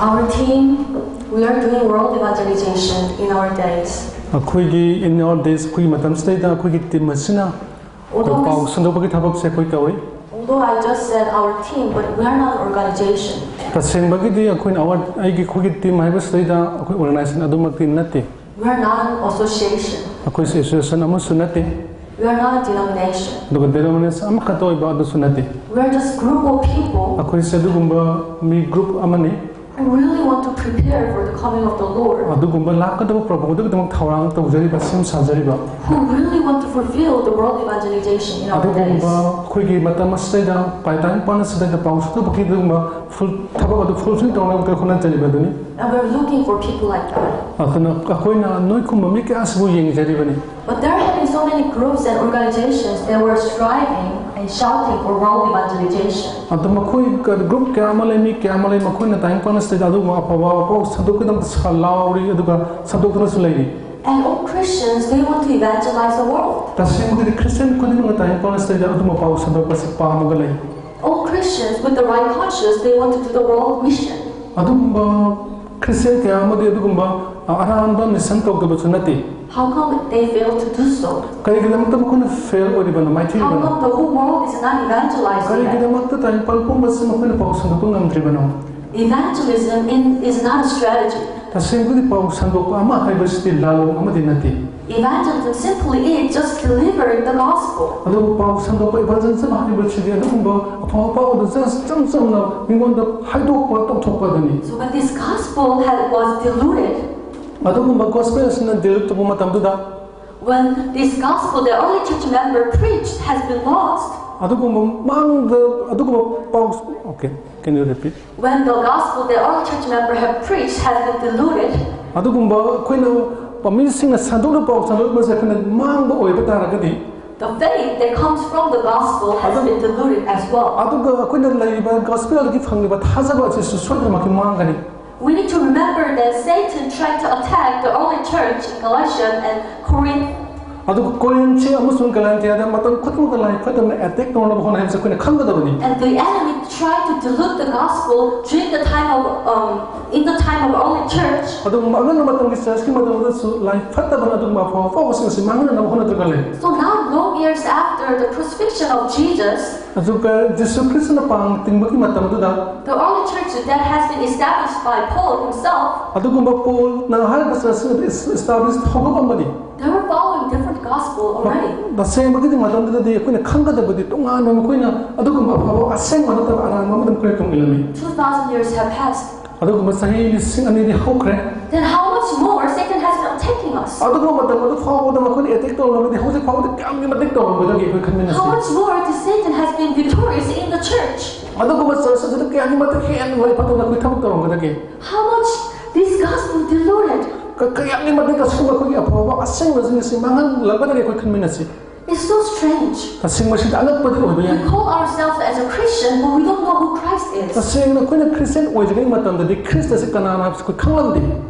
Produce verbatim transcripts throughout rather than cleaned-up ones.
Our team, we are doing world evangelization in our days. ꯑꯩꯈꯣꯏꯒꯤ in our days, ꯑꯩꯈꯣꯏꯒꯤ ꯃꯇꯝꯁꯤꯗꯩꯗ ꯑꯩꯈꯣꯏꯒꯤ team ꯑꯁꯤꯅ ꯑꯩꯈꯣꯏ Although ꯄꯥꯎ we, ꯁꯟꯗꯣꯛꯄꯒꯤ ꯊꯕꯛꯁꯦ ꯑꯩꯈꯣꯏ ꯇꯧꯏ꯫ Although I just said our team, but we are not an organization. ꯇꯁꯦꯡꯕꯒꯤꯗꯤ ꯑꯩꯈꯣꯏꯅ our ꯑꯩꯒꯤ ꯑꯩꯈꯣꯏꯒꯤ ꯇꯤꯝ ꯍꯥꯏꯕꯁꯤꯗꯩꯗ ꯑꯩꯈꯣꯏ ꯑꯣꯔꯒꯅꯥꯏꯖꯦꯁꯟ ꯑꯗꯨꯃꯛꯇꯤ ꯅꯠꯇꯦ꯫ We are not an association. ꯑꯩꯈꯣꯏꯁꯦ ꯑꯦꯁꯣꯁꯤꯌꯦꯁꯟ ꯑꯃꯁꯨ ꯅꯠꯇꯦ꯫ We are not a denomination. ꯑꯗꯨꯒ ꯗꯦꯅꯣꯃꯤꯅꯦꯁꯟ ꯑꯃꯈꯛꯇ ꯑꯣꯏꯕ ꯑꯗꯨꯁꯨ ꯅꯠꯇꯦ꯫ We are just group of people ꯑꯩꯈꯣꯏꯁꯦ ꯑꯗꯨꯒꯨꯝꯕ ꯃꯤ ꯒ꯭ꯔꯨꯞ ꯑꯃꯅꯤ꯫ Who really want to prepare for the coming of the Lord. ꯑꯗꯨꯒꯨꯝꯕ ꯂꯥꯛꯀꯗꯕ ꯄ꯭ꯔꯚꯨ ꯑꯗꯨꯒꯤꯗꯃꯛ ꯊꯧꯔꯥꯡ ꯇꯧꯖꯔꯤꯕ, ꯁꯦꯝ ꯁꯥꯖꯔꯤꯕ, Who really want to fulfill the world evangelization in our ꯑꯗꯨꯒꯨꯝꯕ days. ꯑꯩꯈꯣꯏꯒꯤ ꯃꯇꯝ ꯑꯁꯤꯗꯩꯗ ꯄꯥꯏꯇꯥꯡ ꯄꯥꯟ ꯑꯁꯤꯗꯩꯗ ꯄꯥꯎ ꯁꯟꯗꯣꯛꯄꯒꯤ ꯑꯗꯨꯒꯨꯝꯕ ꯐꯨꯜ ꯊꯕꯛ ꯑꯗꯨ ꯐꯨꯜꯐꯤꯜ ꯇꯧꯅꯕ ꯑꯩꯈꯣꯏ ꯍꯣꯠꯅꯖꯔꯤꯕ ꯑꯗꯨꯅꯤ꯫ And we're looking for people like that. ꯑꯗꯨꯅ ꯑꯩꯈꯣꯏꯅ ꯅꯣꯏꯒꯨꯝꯕ ꯃꯤ ꯀꯌꯥꯁꯤꯕꯨ ꯌꯦꯡꯖꯔꯤꯕꯅꯤ꯫ But there have been so many groups and organizations that were striving and shouting for world evangelization. ꯑꯗꯣ ꯃꯈꯣꯏ ꯒ꯭ꯔꯨꯞ ꯀꯌꯥ ꯑꯃ ꯂꯩ, ꯃꯤ ꯀꯌꯥ ꯑꯃ ꯂꯩ, ꯃꯈꯣꯏꯅ ꯇꯥꯏꯕꯪ ꯄꯥꯟ ꯑꯁꯤꯗꯩꯗ ꯑꯗꯨꯒꯨꯝꯕ ꯑꯐꯕ ꯄꯥꯎ ꯁꯟꯗꯣꯛꯀꯗꯕ ꯂꯥꯎꯔꯤ, ꯑꯗꯨꯒ ꯁꯟꯗꯣꯛꯇꯨꯅꯁꯨ ꯂꯩꯔꯤ꯫ And all Christians, they want to evangelize the world. ꯇꯁꯦꯡꯕꯒꯤꯗꯤ ꯈ꯭ꯔꯤꯁꯇꯤꯌꯥꯟ ꯈꯨꯗꯤꯡꯃꯛꯅ ꯇꯥꯏꯕꯪ ꯄꯥꯟ ꯑꯁꯤꯗꯩꯗ ꯑꯗꯨꯒꯨꯝꯕ ꯄꯥꯎ ꯁꯟꯗꯣꯛꯄꯁꯤ ꯄꯥꯝꯃꯒ ꯂꯩ꯫ All Christians with the right conscience, they want to do the world mission. ꯑꯗꯨꯒꯨꯝꯕ ꯈ꯭ꯔꯤꯁꯇꯤꯌꯥꯟ ꯀꯌꯥ ꯑꯃꯗꯤ ꯑꯗꯨꯒꯨꯝꯕ ꯑꯔꯥꯟꯕ ꯃꯤꯁꯟ ꯇꯧꯗꯕꯁꯨ ꯅꯠꯇꯦ꯫ How come they fail to do so? ꯀꯔꯤꯒꯤꯗꯃꯛꯇ ꯃꯈꯣꯏꯅ ꯐꯦꯜ ꯑꯣꯏꯔꯤꯕꯅꯣ, How ꯃꯥꯏꯊꯤꯔꯤꯕꯅꯣ? Come the whole world is not evangelized yet? ꯀꯔꯤꯒꯤꯗꯃꯛꯇ ꯇꯥꯏꯕꯪ ꯄꯥꯟ ꯄꯨꯝꯕꯁꯤ ꯃꯈꯣꯏꯅ ꯄꯥꯎ ꯁꯟꯗꯣꯛꯄ ꯉꯝꯗ꯭ꯔꯤꯕꯅꯣ? Evangelism in, is not a strategy. ꯇꯁꯦꯡꯕꯗꯤ ꯄꯥꯎ ꯁꯟꯗꯣꯛꯄ ꯑꯃ ꯍꯥꯏꯕꯁꯤꯗꯤ ꯂꯥꯂꯣꯡ ꯑꯃꯗꯤ ꯅꯠꯇꯦ꯫ Evangelism simply is just delivering the gospel. ꯑꯗꯨꯕꯨ ꯄꯥꯎ ꯁꯟꯗꯣꯛꯄ, ꯏꯚꯥꯟꯖꯦꯂꯤꯖꯝ ꯍꯥꯏꯕꯁꯤꯗꯤ ꯑꯗꯨꯒꯨꯝꯕ ꯑꯐꯕ ꯄꯥꯎ ꯑꯗꯨ just ꯏꯆꯝ ꯆꯝꯅ ꯃꯤꯉꯣꯟꯗ ꯍꯥꯏꯗꯣꯛꯄ, ꯇꯧꯊꯣꯛꯄ ꯑꯗꯨꯅꯤ꯫ So when this gospel had, was diluted, ꯑꯗꯨꯒꯨꯝꯕ ꯒꯣꯁꯄꯦꯜ ꯑꯁꯤꯅ ꯗꯤꯂꯨꯠ ꯇꯧꯕ ꯃꯇꯝꯗꯨꯗ, when this gospel the early church member preached has been lost, ꯑꯗꯨꯒꯨꯝꯕ ꯃꯥꯡꯗ ꯑꯗꯨꯒꯨꯝꯕ ꯄꯥꯎ, okay, can you repeat? When the gospel the early church member have preached has been diluted, ꯑꯗꯨꯒꯨꯝꯕ ꯑꯩꯈꯣꯏꯅ ꯄꯥꯝꯕꯤꯁꯤꯡꯅ ꯁꯟꯗꯣꯛꯅ ꯄꯥꯎ ꯁꯟꯗꯣꯛꯄꯁꯦ ꯑꯩꯈꯣꯏꯅ ꯃꯥꯡꯕ ꯑꯣꯏꯕ ꯇꯥꯔꯒꯗꯤ, the faith that comes from the gospel has been diluted as well. ꯑꯗꯨꯒ ꯑꯩꯈꯣꯏꯅ ꯂꯩꯔꯤꯕ ꯒꯣꯁꯄꯦꯜꯗꯒꯤ ꯐꯪꯂꯤꯕ ꯊꯥꯖꯕ ꯑꯁꯤꯁꯨ ꯁꯣꯏꯗꯅꯃꯛꯀꯤ ꯃꯥꯡꯒꯅꯤ꯫ We need to remember that Satan tried to attack the early church in Galatians and Corinth. ꯑꯗꯨꯒ ꯀꯣꯔꯤꯟꯊ ꯑꯃꯁꯨꯡ ꯒꯂꯥꯇꯤꯌꯥꯗ ꯃꯇꯝ ꯈꯨꯗꯤꯡꯃꯛꯇ ꯂꯥꯏ ꯈꯨꯗꯝꯅ ꯑꯦꯇꯦꯛ ꯇꯧꯅꯕ ꯍꯣꯠꯅꯩ ꯍꯥꯏꯕꯁꯤ ꯑꯩꯈꯣꯏꯅ ꯈꯪꯒꯗꯕꯅꯤ꯫ And the enemy tried to dilute the gospel during the time of um, ꯑꯗꯨꯒꯨꯝꯕ ꯑꯉꯟꯕ ꯃꯇꯝꯒꯤ ꯆꯔꯆꯀꯤ ꯃꯇꯝꯗꯁꯨ ꯂꯥꯏ ꯐꯠꯇꯕꯅ ꯑꯗꯨꯒꯨꯝꯕ ꯑꯐꯕ ꯑꯐꯥꯎꯕꯁꯤꯡ ꯑꯁꯤ ꯃꯥꯡꯍꯟꯅꯕ ꯍꯣꯠꯅꯗꯨꯅ ꯂꯩ꯫ So now, long years after the crucifixion of Jesus, ꯑꯗꯨꯒ ꯖꯤꯁꯨ ꯈ꯭ꯔꯤꯁꯇꯅ ꯄꯥꯡ ꯇꯤꯡꯕꯒꯤ ꯃꯇꯝꯗꯨꯗ the early church that has been established by Paul himself, ꯑꯗꯨꯒꯨꯝꯕ ꯄꯣꯜꯅ ꯍꯥꯏꯔꯤꯕ ꯆꯔꯆ ꯑꯁꯤ ꯏꯁ- ꯏꯁꯇꯥꯕ꯭ꯂꯤꯁ ꯍꯧꯔꯛꯑꯝꯕꯅꯤ꯫ They were following different gospel already. ꯇꯁꯦꯡꯕꯒꯤꯗꯤ ꯃꯇꯝꯗꯨꯗꯗꯤ ꯑꯩꯈꯣꯏꯅ ꯈꯪꯒꯗꯕꯗꯤ ꯇꯣꯉꯥꯟꯕ ꯃꯈꯣꯏꯅ ꯑꯗꯨꯒꯨꯝꯕ ꯑꯐꯕ ꯑꯁꯦꯡꯕ ꯅꯠꯇꯕ ꯑꯔꯥꯟꯕ ꯑꯃꯗ ꯃꯈꯣꯏꯅ ꯇꯣꯡ ꯏꯜꯂꯝꯃꯤ꯫ Two thousand years have passed. ꯑꯗꯨꯒꯨꯝꯕ ꯆꯍꯤ ꯂꯤꯁꯤꯡ ꯑꯅꯤꯗꯤ ꯍꯧꯈ꯭ꯔꯦ꯫ Then how much more Satan has been attacking us? ꯑꯗꯨꯒꯨꯝꯕ ꯃꯇꯝ ꯑꯗꯨ ꯐꯥꯎꯕꯗ ꯃꯈꯣꯏꯅ ꯑꯦꯇꯦꯛ ꯇꯧꯔꯝꯃꯒꯗꯤ ꯍꯧꯖꯤꯛ ꯐꯥꯎꯕꯗ ꯀꯌꯥꯝꯒꯤ ꯃꯇꯤꯛ ꯇꯧꯔꯝꯒꯗꯒꯦ ꯑꯩꯈꯣꯏ ꯈꯟꯃꯤꯟꯅꯁꯤ꯫ How much more the Satan has been victorious in the church? ꯑꯗꯨꯒꯨꯝꯕ ꯆꯔꯆ ꯑꯗꯨꯗ ꯀꯌꯥꯝꯒꯤ ꯃꯇꯤꯛ ꯍꯦꯟꯅ ꯂꯣꯏ ꯐꯠꯇꯅ ꯑꯩꯈꯣꯏ ꯊꯕꯛ ꯇꯧꯔꯝꯒꯗꯒꯦ꯫ How much this gospel deluded? ꯀ- ꯀꯌꯥꯝꯒꯤ ꯃꯇꯤꯛ ꯑꯁꯤꯒꯨꯝꯕ ꯑꯩꯈꯣꯏꯒꯤ ꯑꯐꯕ ꯑꯁꯦꯡꯕꯁꯤꯡ ꯑꯁꯤ ꯃꯥꯡꯍꯜꯂꯛꯀꯗꯒꯦ ꯑꯩꯈꯣꯏ ꯈꯟꯃꯤꯟꯅꯁꯤ꯫ It's so strange. ꯇꯁꯦꯡꯕꯁꯤꯗ ꯑꯉꯛꯄꯗꯤ ꯑꯣꯏꯕ ꯌꯥꯏ꯫ We call ourselves as a Christian, but we don't know who Christ is. ꯇꯁꯦꯡꯅ ꯑꯩꯈꯣꯏꯅ ꯈ꯭ꯔꯤꯁꯇꯤꯌꯥꯟ ꯑꯣꯏꯖꯔꯤꯉꯩ ꯃꯇꯝꯗꯗꯤ ꯈ꯭ꯔꯤꯁꯇ ꯑꯁꯤ ꯀꯅꯥꯅꯣ ꯍꯥꯏꯕꯁꯤ ꯑꯩꯈꯣꯏ ꯈꯪꯂꯝꯗꯦ꯫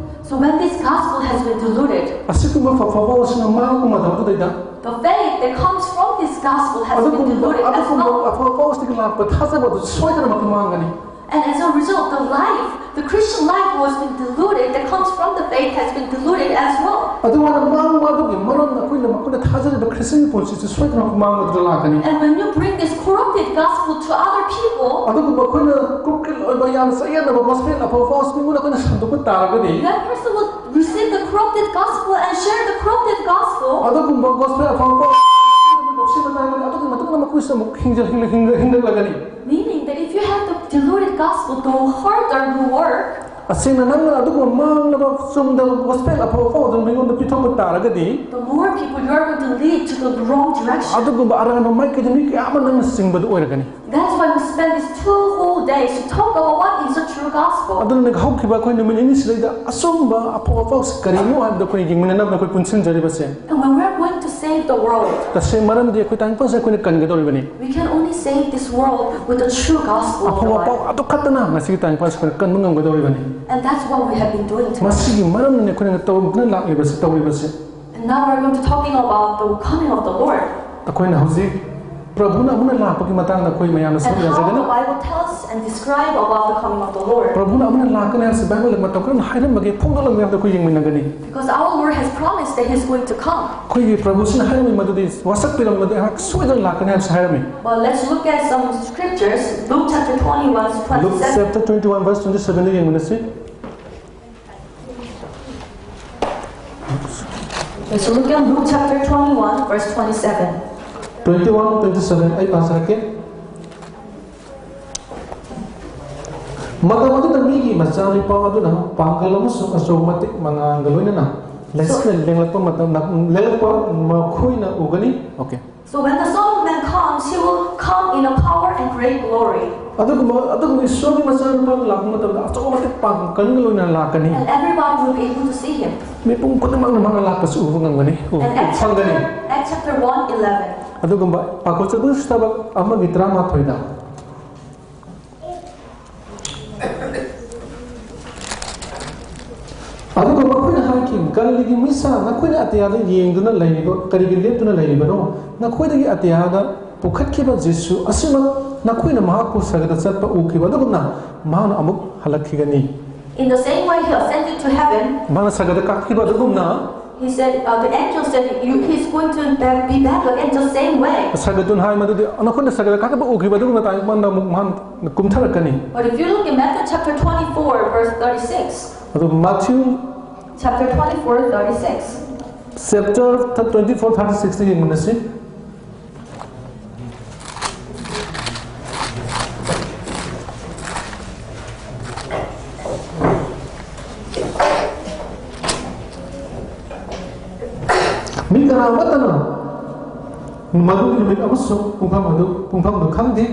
So when this gospel has been deluded, ꯑꯁꯤꯒꯨꯝꯕ ꯑꯐꯕ ꯄꯥꯎ ꯑꯁꯤꯅ ꯃꯥꯡꯂꯛꯄ ꯃꯇꯝꯗꯨꯗꯩꯗ the faith that comes from this gospel has been ꯑꯗꯨꯒꯨꯝꯕ deluded as ꯑꯗꯨꯒꯨꯝꯕ well. ꯑꯐꯕ ꯄꯥꯎ ꯑꯁꯤꯗꯒꯤ ꯂꯥꯛꯄ ꯊꯥꯖꯕ ꯑꯗꯨ ꯁꯣꯏꯗꯅꯃꯛꯀꯤ ꯃꯥꯡꯒꯅꯤ꯫ And as a result, the life, the Christian life who has been deluded, that comes from the faith, has been deluded as well. ꯑꯗꯨꯃꯥꯏꯅ ꯃꯥꯡꯕ ꯑꯗꯨꯒꯤ ꯃꯔꯝꯅ ꯑꯩꯈꯣꯏꯅ ꯃꯈꯣꯏꯅ ꯊꯥꯖꯔꯤꯕ ꯈ꯭ꯔꯤꯁꯇꯤꯌꯥꯟ ꯄꯨꯟꯁꯤꯁꯤ ꯁꯣꯏꯗꯅꯃꯛꯀꯤ ꯃꯥꯡꯕꯗꯨꯗ ꯂꯥꯛꯀꯅꯤ꯫ And when you bring this corrupted gospel to other people, ꯑꯗꯨꯒꯨꯝꯕ ꯑꯩꯈꯣꯏꯅ ꯀ꯭ꯔꯨꯀꯦꯠ ꯑꯣꯏꯕ ꯌꯥꯝꯅ ꯆꯌꯦꯠꯅꯕ ꯒꯣꯁꯄꯦꯜ ꯑꯐꯕ ꯄꯥꯎ ꯑꯁꯤ ꯃꯤꯉꯣꯟꯗ ꯑꯩꯈꯣꯏꯅ ꯁꯟꯗꯣꯛꯄ ꯇꯥꯔꯒꯗꯤ that person will receive the corrupted gospel and share the corrupted gospel. ꯑꯗꯨꯒꯨꯝꯕ ꯒꯣꯁꯄꯦꯜ ꯑꯐꯕ ꯄꯥꯎ ꯂꯧꯁꯤꯟꯕ ꯇꯥꯔꯒꯗꯤ ꯑꯗꯨꯒꯤ ꯃꯇꯨꯡꯗ ꯃꯈꯣꯏꯁꯨ ꯑꯃꯨꯛ ꯍꯤꯡꯖ- ꯍꯤꯡ- ꯍꯤꯡ- ꯍꯤꯡꯒꯠꯂꯒꯅꯤ꯫ Meaning that if you have the deluded gospel, the harder you work, ꯇꯁꯦꯡꯅ ꯅꯪꯅ ꯑꯗꯨꯒꯨꯝꯕ ꯃꯥꯡꯂꯕ ꯆꯨꯝꯗꯕ ꯒꯣꯁꯄꯦꯜ ꯑꯐꯕ ꯄꯥꯎ ꯑꯗꯨ ꯃꯤꯉꯣꯟꯗ ꯄꯤꯊꯣꯛꯄ ꯇꯥꯔꯒꯗꯤ the more people you are going to lead to the wrong direction. ꯑꯗꯨꯒꯨꯝꯕ ꯑꯔꯥꯟꯕ ꯃꯥꯏꯀꯩꯗ ꯃꯤ ꯀꯌꯥ ꯑꯃ ꯅꯪꯅ ꯆꯤꯡꯕꯗꯨ ꯑꯣꯏꯔꯒꯅꯤ꯫ That's why we spend these two whole days to talk about what is the true gospel. ꯑꯗꯨꯅ ꯍꯧꯈꯤꯕ ꯑꯩꯈꯣꯏ ꯅꯨꯃꯤꯠ ꯅꯤꯅꯤꯁꯤꯗꯩꯗ ꯑꯆꯨꯝꯕ ꯑꯐꯕ ꯄꯥꯎꯁꯤ ꯀꯔꯤꯅꯣ ꯍꯥꯏꯕꯗꯣ ꯑꯩꯈꯣꯏ ꯌꯦꯡꯃꯤꯟꯅꯅꯕ ꯑꯩꯈꯣꯏ ꯄꯨꯟꯁꯤꯟꯖꯔꯤꯕꯁꯦ꯫ And when we are going to save the world, ꯇꯁꯦꯡ ꯃꯔꯝꯗꯤ ꯑꯩꯈꯣꯏ ꯇꯥꯏꯕꯪꯄꯥꯟꯁꯦ ꯑꯩꯈꯣꯏꯅ ꯀꯟꯒꯗꯧꯔꯤꯕꯅꯤ꯫ we can only save this world with the true gospel of the ꯑꯐꯕ ꯄꯥꯎ Lord. ꯑꯗꯨ ꯈꯛꯇꯅ ꯉꯁꯤꯒꯤ ꯇꯥꯏꯕꯪꯄꯥꯟꯁꯦ ꯑꯩꯈꯣꯏꯅ ꯀꯟꯕ ꯉꯝꯒꯗꯧꯔꯤꯕꯅꯤ꯫ And that's what we have been doing today. ꯃꯁꯤꯒꯤ ꯃꯔꯝꯅꯅꯦ ꯑꯩꯈꯣꯏꯅ ꯇꯧꯗꯨꯅ ꯂꯥꯛꯂꯤꯕꯁꯤ ꯇꯧꯔꯤꯕꯁꯤ꯫ And now we're going to talking about the coming of the Lord. ꯑꯩꯈꯣꯏꯅ ꯍꯧꯖꯤꯛ ꯄ꯭ꯔꯚꯨꯅ ꯑꯃꯨꯛꯅ ꯂꯥꯛꯄꯒꯤ ꯃꯇꯥꯡꯗ ꯑꯩꯈꯣꯏ ꯃꯌꯥꯝꯅ And how ꯁꯔꯨꯛ ꯌꯥꯖꯒꯅꯤ꯫ The Bible tells and describe about the coming of the Lord. ꯄ꯭ꯔꯚꯨꯅ ꯑꯃꯨꯛꯅ ꯂꯥꯛꯀꯅꯤ ꯍꯥꯏꯕꯁꯤ ꯕꯥꯏꯕꯜꯗ ꯃꯇꯧ ꯀꯔꯝꯅ ꯍꯥꯏꯔꯝꯕꯒꯦ ꯐꯣꯡꯗꯣꯛꯂꯝꯃꯤ ꯍꯥꯏꯕꯗꯨ ꯑꯩꯈꯣꯏ ꯌꯦꯡꯃꯤꯟꯅꯒꯅꯤ꯫ Because our Lord has promised that He's going to come. ꯑꯩꯈꯣꯏꯒꯤ ꯄ꯭ꯔꯚꯨꯁꯤꯅ ꯍꯥꯏꯔꯝꯃꯤ ꯃꯗꯨꯗꯤ, ꯋꯥꯁꯛꯄꯤꯔꯝꯕꯗꯤ ꯑꯩꯍꯥꯛ ꯁꯣꯏꯗꯅ ꯂꯥꯛꯀꯅꯤ ꯍꯥꯏꯕꯁꯤ ꯍꯥꯏꯔꯝꯃꯤ꯫ But let's look at some scriptures. Luke chapter twenty-one, verse Luke twenty-seven. chapter twenty-one verse twenty-seven the ꯌꯦꯡꯃꯤꯟꯅꯁꯤ꯫ Let's look at Luke chapter twenty-one, verse twenty-seven. Twenty-one, twenty-seven ꯑꯩ ꯄꯥꯖꯔꯛꯀꯦ꯫ ꯃꯇꯝ ꯑꯗꯨꯗ ꯃꯤꯒꯤ ꯃꯆꯥꯅꯨꯄꯥ ꯑꯗꯨꯅ ꯄꯥꯡꯒꯜ ꯑꯃꯁꯨꯡ ꯑꯆꯧꯕ ꯃꯇꯤꯛ ꯃꯉꯥꯜꯒ ꯂꯣꯏꯅꯅ ꯂꯩꯆꯤꯜꯅ ꯂꯦꯡꯂꯛꯄ ꯃꯇꯝꯗ ꯂꯦꯡꯂꯛꯄ ꯃꯈꯣꯏꯅ ꯎꯒꯅꯤ꯫ Okay. So when the Son of Man comes, He will come in a power and great glory. ꯑꯗꯨꯒꯨꯝꯕ ꯑꯗꯨꯒꯨꯝꯕ ꯏꯁꯣꯔꯒꯤ ꯃꯆꯥꯅꯨꯄꯥꯗꯨ ꯂꯥꯛꯄ ꯃꯇꯝꯗ ꯑꯆꯧꯕ ꯃꯇꯤꯛ ꯄꯥꯡꯒꯜꯒ ꯂꯣꯏꯅꯅ ꯂꯥꯛꯀꯅꯤ꯫ And everybody will be able to see Him. ꯃꯤꯄꯨꯝ ꯈꯨꯗꯤꯡꯃꯛꯅ ꯃꯥꯅ ꯂꯥꯛꯄꯁꯤ ꯎꯕ ꯉꯝꯒꯅꯤ, ꯎ- And Acts ꯐꯪꯒꯅꯤ꯫ Chapter, Acts chapter one eleven. ꯑꯗꯨꯒꯨꯝꯕ ꯄꯥꯎꯈꯣꯜ ꯆꯠꯄ ꯁꯨꯇꯕ ꯑꯃꯒꯤ ꯇꯔꯥꯃꯥꯊꯣꯏꯗ꯫ ꯑꯗꯨꯒ ꯃꯈꯣꯏꯅ ꯍꯥꯏꯈꯤ, "ꯒꯂꯤꯂꯤꯒꯤ ꯃꯤꯁꯥ, ꯅꯈꯣꯏꯅ ꯑꯇꯤꯌꯥꯗ ꯌꯦꯡꯗꯨꯅ ꯂꯩꯔꯤꯕ, ꯀꯔꯤꯒꯤ ꯂꯦꯞꯇꯨꯅ ꯂꯩꯔꯤꯕꯅꯣ? ꯅꯈꯣꯏꯗꯒꯤ ꯑꯇꯤꯌꯥꯗ ꯄꯨꯈꯠꯈꯤꯕ ꯖꯤꯁꯨ ꯑꯁꯤꯃꯛ ꯅꯈꯣꯏꯅ ꯃꯍꯥꯛꯄꯨ ꯁꯥꯒꯩꯗ ꯆꯠꯄ ꯎꯈꯤꯕ ꯑꯗꯨꯒꯨꯝꯅ ꯃꯍꯥꯛꯅ ꯑꯃꯨꯛ ꯍꯜꯂꯛꯈꯤꯒꯅꯤ"꯫ In the same way He ascended to heaven, ꯃꯍꯥꯛꯅ ꯁꯥꯒꯩꯗ ꯀꯥꯈꯤꯕ ꯑꯗꯨꯒꯨꯝꯅ He said, uh, the angel said, you, He's going to back, be back again the same way. ꯁꯥꯒꯩꯗꯨꯅ ꯍꯥꯏ ꯃꯗꯨꯗꯤ, "ꯅꯈꯣꯏꯅ ꯁꯥꯒꯩꯗ ꯀꯥꯈꯤꯕ ꯎꯈꯤꯕ ꯑꯗꯨꯒꯨꯝꯅ ꯇꯥꯏꯕꯪ ꯄꯥꯟꯗ ꯑꯃꯨꯛ ꯃꯍꯥꯛ ꯀꯨꯝꯊꯔꯛꯀꯅꯤ"꯫ But if you look in Matthew chapter twenty-four, verse thirty-six, ꯑꯗꯨ ꯃꯥꯊꯤꯌꯨ chapter twenty-four, thirty-six. chapter twenty-four thirty-six ꯇ ꯌꯦꯡꯃꯤꯟꯅꯁꯤ꯫ ꯃꯤ ꯀꯅꯥ ꯑꯃꯠꯇꯅ ꯃꯗꯨꯒꯤ ꯅꯨꯃꯤꯠ ꯑꯃꯁꯨꯡ ꯄꯨꯡꯐꯝ ꯑꯗꯨ, ꯄꯨꯡꯐꯝꯗꯨ ꯈꯪꯗꯦ,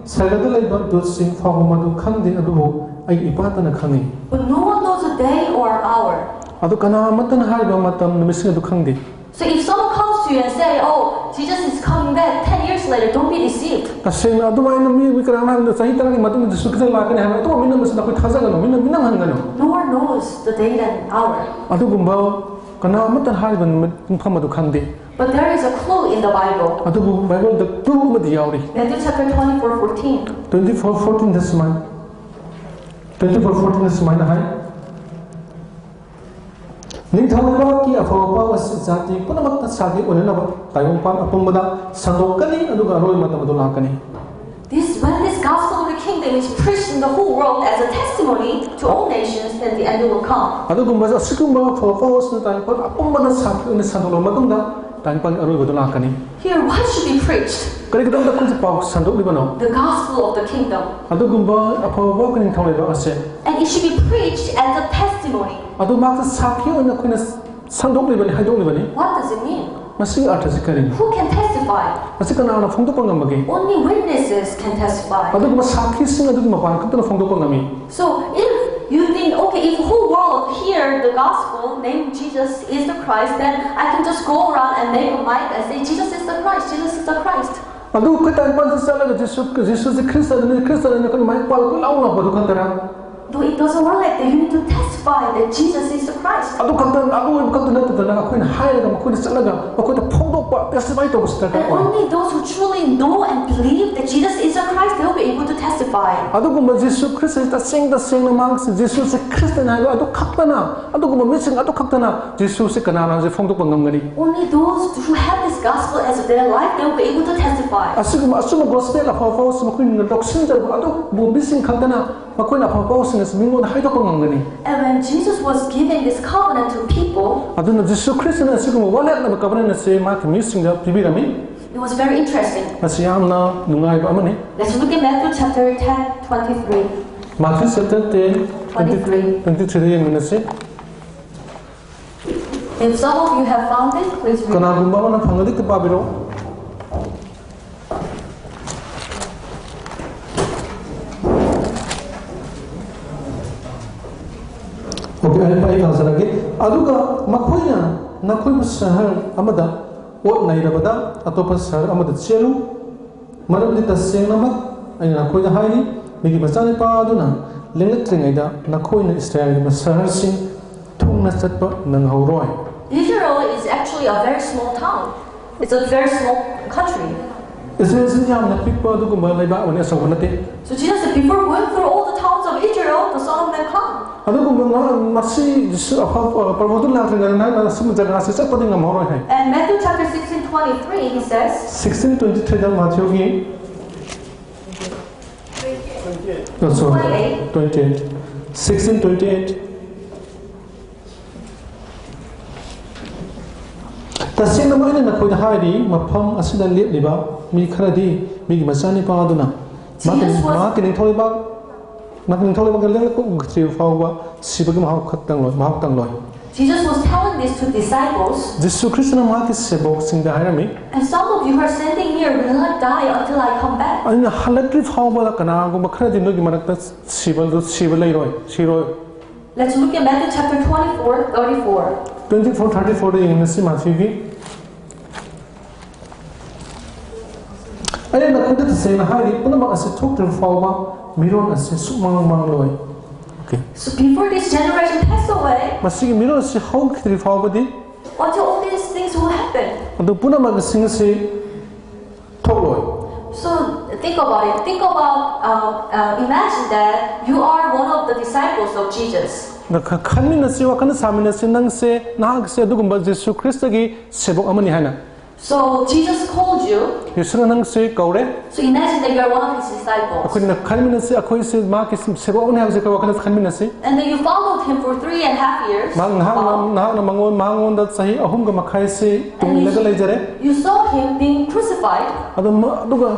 ꯁꯥꯒꯩꯗ ꯂꯩꯕ ꯗꯨꯠꯁꯤꯡ ꯐꯥꯎꯕ ꯃꯗꯨ ꯈꯪꯗꯦ, ꯑꯗꯨꯕꯨ ꯑꯩꯒꯤ ꯏꯄꯥꯇꯅ ꯈꯪꯏ꯫ But no one knows the day or hour. ꯑꯗꯨ ꯀꯅꯥ ꯑꯃꯠꯇꯅ ꯍꯥꯏꯔꯤꯕ ꯃꯇꯝ ꯅꯨꯃꯤꯠꯁꯤꯡ ꯑꯗꯨ ꯈꯪꯗꯦ꯫ So if someone comes to you and say, oh, Jesus is coming back ten years later, don't be deceived. ꯇꯁꯦꯡꯅ ꯑꯗꯨꯃꯥꯏꯅ ꯃꯤꯑꯣꯏ ꯀꯅꯥ ꯑꯃꯅ ꯆꯍꯤ ꯇꯔꯥꯒꯤ ꯃꯇꯨꯡꯗ ꯖꯤꯁꯨ ꯈ꯭ꯔꯤꯁꯇ ꯂꯥꯛꯀꯅꯤ ꯍꯥꯏꯕ ꯑꯇꯣꯞꯄ ꯃꯤꯅꯝ ꯑꯁꯤꯗ ꯑꯩꯈꯣꯏ ꯊꯥꯖꯒꯅꯨ, ꯃꯤꯅꯝ, ꯃꯤꯅꯝꯍꯟꯒꯅꯨ꯫ No one knows the day and hour. ꯑꯗꯨꯒꯨꯝꯕ ꯀꯅꯥ ꯑꯃꯠꯇꯅ ꯍꯥꯏꯔꯤꯕ ꯅꯨꯃꯤꯠ ꯄꯨꯡꯐꯝ ꯑꯗꯨ ꯈꯪꯗꯦ꯫ But there is a clue in the Bible. ꯑꯗꯨꯕꯨ ꯕꯥꯏꯕꯜꯗ clue ꯑꯃꯗꯤ ꯌꯥꯎꯔꯤ꯫ Matthew chapter twenty-four fourteen. Twenty four fourteen ꯗ ꯁꯨꯃꯥꯏꯅ, twenty four fourteen ꯗ ꯁꯨꯃꯥꯏꯅ ꯍꯥꯏ, "ꯅꯤꯡꯊꯧ ꯂꯩꯕꯥꯛꯀꯤ ꯑꯐꯕ ꯄꯥꯎ ꯑꯁꯤ ꯖꯥꯇꯤ ꯄꯨꯝꯅꯃꯛꯇ ꯁꯥꯈꯤ ꯑꯣꯏꯅꯅꯕ ꯇꯥꯏꯕꯪꯄꯥꯟ ꯑꯄꯨꯝꯕꯗ ꯁꯟꯗꯣꯛꯀꯅꯤ, ꯑꯗꯨꯒ ꯑꯔꯣꯏꯕ ꯃꯇꯝ ꯑꯗꯨ ꯂꯥꯛꯀꯅꯤ"꯫ This, when this gospel of the kingdom is preached in the whole world as a testimony to all nations, then the end will come. ꯑꯗꯨꯒꯨꯝꯕ ꯑꯁꯤꯒꯨꯝꯕ ꯑꯐꯕ ꯄꯥꯎ ꯑꯁꯤꯅ ꯇꯥꯏꯕꯪꯄꯥꯟ ꯑꯄꯨꯝꯕꯗ ꯁꯥꯈꯤ ꯑꯣꯏꯅ ꯁꯟꯗꯣꯛꯂꯕ ꯃꯇꯨꯡꯗ ꯇꯥꯏꯕꯪꯄꯥꯟꯒꯤ ꯑꯔꯣꯏꯕꯗ ꯂꯥꯛꯀꯅꯤ꯫ Here, what should be preached? ꯀꯔꯤꯒꯤꯗꯃꯛꯇ ꯑꯩꯈꯣꯏꯁꯦ ꯄꯥꯎ ꯁꯟꯗꯣꯛꯂꯤꯕꯅꯣ? The gospel of the kingdom. ꯑꯗꯨꯒꯨꯝꯕ ꯑꯐꯕ ꯄꯥꯎꯒꯤ ꯅꯤꯡꯊꯧ ꯂꯩꯕꯥꯛ ꯑꯁꯦ And it should be preached as a testimony. ꯑꯗꯨ ꯃꯍꯥꯛꯁꯦ ꯁꯥꯈꯤ ꯑꯣꯏꯅ ꯑꯩꯈꯣꯏꯅ ꯁꯟꯗꯣꯛꯂꯤꯕꯅꯤ, ꯍꯥꯏꯗꯣꯛꯂꯤꯕꯅꯤ꯫ What does it mean? ꯃꯁꯤꯒꯤ ꯑꯔꯊꯁꯤ ꯀꯔꯤꯅꯣ? Who can testify? ꯃꯁꯤ ꯀꯅꯥꯅ ꯐꯣꯡꯗꯣꯛꯄ ꯉꯝꯕꯒꯦ? Only witnesses can testify. ꯑꯗꯨꯒꯨꯝꯕ ꯁꯥꯈꯤꯁꯤꯡ ꯑꯗꯨꯒꯤ ꯃꯄꯥꯟ ꯈꯛꯇꯅ ꯐꯣꯡꯗꯣꯛꯄ ꯉꯝꯃꯤ꯫ So if you think, okay, if whole world hear the gospel, name Jesus is the Christ, then I can just go around and make a mic and say, "Jesus is the Christ, Jesus is the Christ." ꯑꯗꯨ ꯑꯩꯈꯣꯏ ꯇꯥꯏꯕꯪꯄꯥꯟꯁꯤ ꯆꯠꯂꯒ ꯖꯤꯁꯨ, ꯖꯤꯁꯨꯁꯤ ꯈ꯭ꯔꯤꯁꯇꯅꯤ, ꯈ꯭ꯔꯤꯁꯇꯅꯤ ꯑꯩꯈꯣꯏꯅ mike ꯄꯥꯜꯂꯒ ꯂꯥꯎꯅꯕꯗꯨ ꯈꯛꯇꯔꯥ? Though it doesn't work like that, you need to testify that Jesus is the Christ. ꯑꯗꯨ ꯈꯛꯇ, ꯑꯗꯨ ꯑꯣꯏꯕ ꯈꯛꯇ ꯅꯠꯇꯗꯅ ꯑꯩꯈꯣꯏꯅ ꯍꯥꯏꯔꯒ ꯃꯈꯣꯏꯗ ꯆꯠꯂꯒ ꯃꯈꯣꯏꯗ ꯐꯣꯡꯗꯣꯛꯄ, testify ꯇꯧꯕꯁꯨ ꯗꯔꯀꯥꯔ And ꯑꯣꯏ꯫ Only those who truly know and believe that Jesus is the Christ, they will be able to testify. ꯑꯗꯨꯒꯨꯝꯕ ꯖꯤꯁꯨ ꯈ꯭ꯔꯤꯁꯇꯁꯤ ꯇꯁꯦꯡ ꯇꯁꯦꯡꯅ ꯃꯍꯥꯛꯁꯤ ꯖꯤꯁꯨꯁꯤ ꯈ꯭ꯔꯤꯁꯇꯅꯤ ꯍꯥꯏꯕ ꯑꯗꯨ ꯈꯛꯇꯅ, ꯑꯗꯨꯒꯨꯝꯕ ꯃꯤꯁꯤꯡ ꯑꯗꯨ ꯈꯛꯇꯅ ꯖꯤꯁꯨꯁꯤ ꯀꯅꯥꯅꯣ ꯍꯥꯏꯕꯁꯤ ꯐꯣꯡꯗꯣꯛꯄ ꯉꯝꯒꯅꯤ꯫ Only those who have this gospel as their life, they will be able to testify. ꯑꯁꯤꯒꯨꯝꯕ ꯑꯆꯨꯝꯕ ꯒꯣꯁꯄꯦꯜ ꯑꯐꯕ ꯄꯥꯎꯁꯤ ꯃꯈꯣꯏꯅ ꯂꯧꯁꯤꯟꯖꯔꯕ ꯑꯗꯨꯕꯨ ꯃꯤꯁꯤꯡ ꯈꯛꯇꯅ ꯃꯈꯣꯏꯅ ꯑꯐꯕ ꯄꯥꯎꯁꯤꯡ ꯑꯁꯤ ꯃꯤꯉꯣꯟꯗ ꯍꯥꯏꯗꯣꯛꯄ ꯉꯝꯒꯅꯤ꯫ And when Jesus was giving this covenant to people, ꯑꯗꯨꯅ ꯖꯤꯁꯨ ꯈ꯭ꯔꯤꯁꯇꯅ ꯑꯁꯤꯒꯨꯝꯕ ꯋꯥꯠꯂꯦꯠꯅꯕ ꯀꯕꯅꯦꯟ ꯑꯁꯤ ꯃꯍꯥꯛꯀꯤ ꯃꯤꯁꯤꯡꯗ ꯄꯤꯕꯤꯔꯝꯃꯤ꯫ it was very interesting. ꯃꯁꯤ ꯌꯥꯝꯅ ꯅꯨꯡꯉꯥꯏꯕ ꯑꯃꯅꯤ꯫ Let's look at Matthew chapter ten, twenty-three. Matthew chapter ten, Twenty-three. twenty-three the ꯌꯦꯡꯃꯤꯟꯅꯁꯤ꯫ If some of you have found it, please read. ꯀꯅꯥꯒꯨꯝꯕ ꯑꯃꯅ ꯐꯪꯉꯗꯤ ꯄꯥꯕꯤꯔꯣ꯫ Okay, ꯑꯩ, ꯑꯩ ꯄꯥꯖꯔꯒꯦ꯫ "ꯑꯗꯨꯒ ꯃꯈꯣꯏꯅ ꯅꯈꯣꯏꯕꯨ ꯁꯍꯔ ꯑꯃꯗ ꯑꯣꯠ ꯅꯩꯔꯕꯗ ꯑꯇꯣꯞꯄ ꯁꯍꯔ ꯑꯃꯗ ꯆꯦꯜꯂꯨ, ꯃꯔꯝꯗꯤ ꯇꯁꯦꯡꯅꯃꯛ ꯑꯩꯅ ꯅꯈꯣꯏꯗ ꯍꯥꯏꯔꯤ, ꯃꯤꯒꯤ ꯃꯆꯥꯅꯨꯄꯥ ꯑꯗꯨꯅ ꯂꯦꯡꯂꯛꯇ꯭ꯔꯤꯉꯩꯗ ꯅꯈꯣꯏꯅ ꯏꯁꯔꯥꯌꯦꯜꯒꯤ ꯁꯍꯔꯁꯤꯡ ꯊꯨꯡꯅ ꯆꯠꯄ ꯅꯪꯍꯧꯔꯣꯏ"꯫ A very small town. It's a very small country. ꯏꯁꯔꯦꯜꯁꯤ ꯌꯥꯝꯅ ꯄꯤꯛꯄ ꯑꯗꯨꯒꯨꯝꯕ ꯂꯩꯕꯥꯛ ꯑꯃꯅꯤ, ꯑꯆꯧꯕ ꯅꯠꯇꯦ꯫ So Jesus said, "Before going through all the towns of Israel, the Son of Man come." ꯑꯗꯨꯒꯨꯝꯕ ꯉꯥ- ꯃꯁꯤ ꯖꯤꯁꯨ ꯑꯐ- ꯄ꯭ꯔꯚꯨꯗꯨ ꯂꯥꯛꯇ꯭ꯔꯤꯉꯩꯗ ꯅꯍꯥꯛꯅ ꯑꯁꯤꯒꯨꯝꯕ ꯖꯒꯥꯁꯤ ꯆꯠꯄꯗꯤ ꯉꯝꯍꯧꯔꯣꯏ ꯍꯥꯏ꯫ And Matthew chapter sixteen twenty-three, he says, Sixteen twenty-threeꯗ ꯃꯥꯊ꯭ꯌꯨꯒꯤ Oh, sorry. Twenty-eight. Sixteen twenty-eight. ꯇꯁꯦꯡꯅꯃꯛ ꯑꯩꯅ ꯅꯈꯣꯏꯗ ꯍꯥꯏꯔꯤ, ꯃꯐꯝ ꯑꯁꯤꯗ ꯂꯦꯞꯂꯤꯕ ꯃꯤ ꯈꯔꯗꯤ ꯃꯤꯒꯤ ꯃꯆꯥꯅꯨꯄꯥ ꯑꯗꯨꯅ ꯃꯍꯥꯛꯀꯤ Jesus was- ꯃꯍꯥꯛꯀꯤ ꯅꯤꯡꯊꯧ ꯂꯩꯕꯥꯛ ꯃꯍꯥꯛꯀꯤ ꯅꯤꯡꯊꯧ ꯂꯩꯕꯥꯛꯇ ꯂꯦꯞꯂꯛꯄ ꯎꯗ꯭ꯔꯤꯕ ꯐꯥꯎꯕ ꯁꯤꯕꯒꯤ ꯃꯍꯥꯎ ꯈꯛꯇꯪ ꯂꯣꯏ ꯃꯍꯥꯎ ꯇꯪꯂꯣꯏ꯫ Jesus was telling this to disciples, ꯖꯤꯁꯨ ꯈ꯭ꯔꯤꯁꯇꯅ ꯃꯍꯥꯛꯀꯤ ꯁꯦꯕꯣꯛꯁꯤꯡꯗ ꯍꯥꯏꯔꯝꯃꯤ, "And some of you who are standing here will not die until I come back." ꯑꯩꯅ ꯍꯜꯂꯛꯇ꯭ꯔꯤ ꯐꯥꯎꯕꯗ ꯀꯅꯥꯒꯨꯝꯕ ꯈꯔꯗꯤ ꯅꯣꯏꯒꯤ ꯃꯔꯛꯇ ꯁꯤꯕꯗꯨ ꯁꯤꯕ ꯂꯩꯔꯣꯏ ꯁꯤꯔꯣꯏ꯫ Let's look at Matthew chapter twenty-four, thirty-four. Twenty four thirty fourꯗ ꯌꯦꯡꯃꯤꯟꯅꯁꯤ ꯃꯥꯊꯤꯒꯤ꯫ ꯑꯩꯅ ꯅꯈꯣꯏꯗ ꯇꯁꯦꯡꯅ ꯍꯥꯏꯔꯤ, ꯄꯨꯝꯅꯃꯛ ꯑꯁꯤ ꯊꯣꯛꯇ꯭ꯔꯤꯕ ꯐꯥꯎꯕ ꯃꯤꯔꯣꯟ ꯑꯁꯤ ꯁꯨꯛꯃꯥꯡ ꯃꯥꯡꯂꯣꯏ꯫ Okay. So before this generation pass away, ꯃꯁꯤꯒꯤ ꯃꯤꯔꯣꯟ ꯑꯁꯤ ꯍꯧꯈꯤꯗ꯭ꯔꯤ ꯐꯥꯎꯕꯗꯤ until all these things will happen. ꯑꯗꯨ ꯄꯨꯝꯅꯃꯛ ꯑꯁꯤꯡ ꯑꯁꯤ ꯊꯣꯛꯂꯣꯏ꯫ So think about it. Think about, uh, uh, imagine that you are one of the disciples of Jesus. ꯑꯗ ꯈ- ꯈꯟꯃꯤꯟꯅꯁꯤ, ꯋꯥꯈꯜ ꯁꯥꯃꯤꯟꯅꯁꯤ, ꯅꯪꯁꯦ ꯅꯍꯥꯛꯁꯦ ꯑꯗꯨꯒꯨꯝꯕ ꯖꯤꯁꯨ ꯈ꯭ꯔꯤꯁꯇꯒꯤ ꯁꯦꯕꯣꯛ ꯑꯃꯅꯤ ꯍꯥꯏꯅ꯫ So Jesus called you. ꯌꯦꯁꯨꯅ ꯅꯪꯁꯦ ꯀꯧꯔꯦ꯫ So imagine that you are one of his disciples. ꯑꯩꯈꯣꯏꯅ ꯈꯟꯃꯤꯟꯅꯁꯤ, ꯑꯩꯈꯣꯏꯁꯦ ꯃꯍꯥꯛꯀꯤ ꯁꯦꯕꯣꯛ ꯑꯃꯅꯤ ꯍꯥꯏꯕꯁꯦ ꯑꯩꯈꯣꯏ ꯋꯥꯈꯜꯗ ꯈꯟꯃꯤꯟꯅꯁꯤ꯫ And then you followed him for three and a half years. ꯃꯍꯥꯛ ꯅꯍꯥꯛꯅ Wow. ꯅꯍꯥꯛꯅ ꯃꯉꯣꯟ ꯃꯉꯣꯟꯗ ꯆꯍꯤ ꯑꯍꯨꯝꯒ ꯃꯈꯥꯏꯁꯤ And you, ꯇꯨꯡꯂꯒ ꯂꯩꯖꯔꯦ꯫ You saw him being crucified. ꯑꯗꯨ ꯃ- ꯑꯗꯨꯒ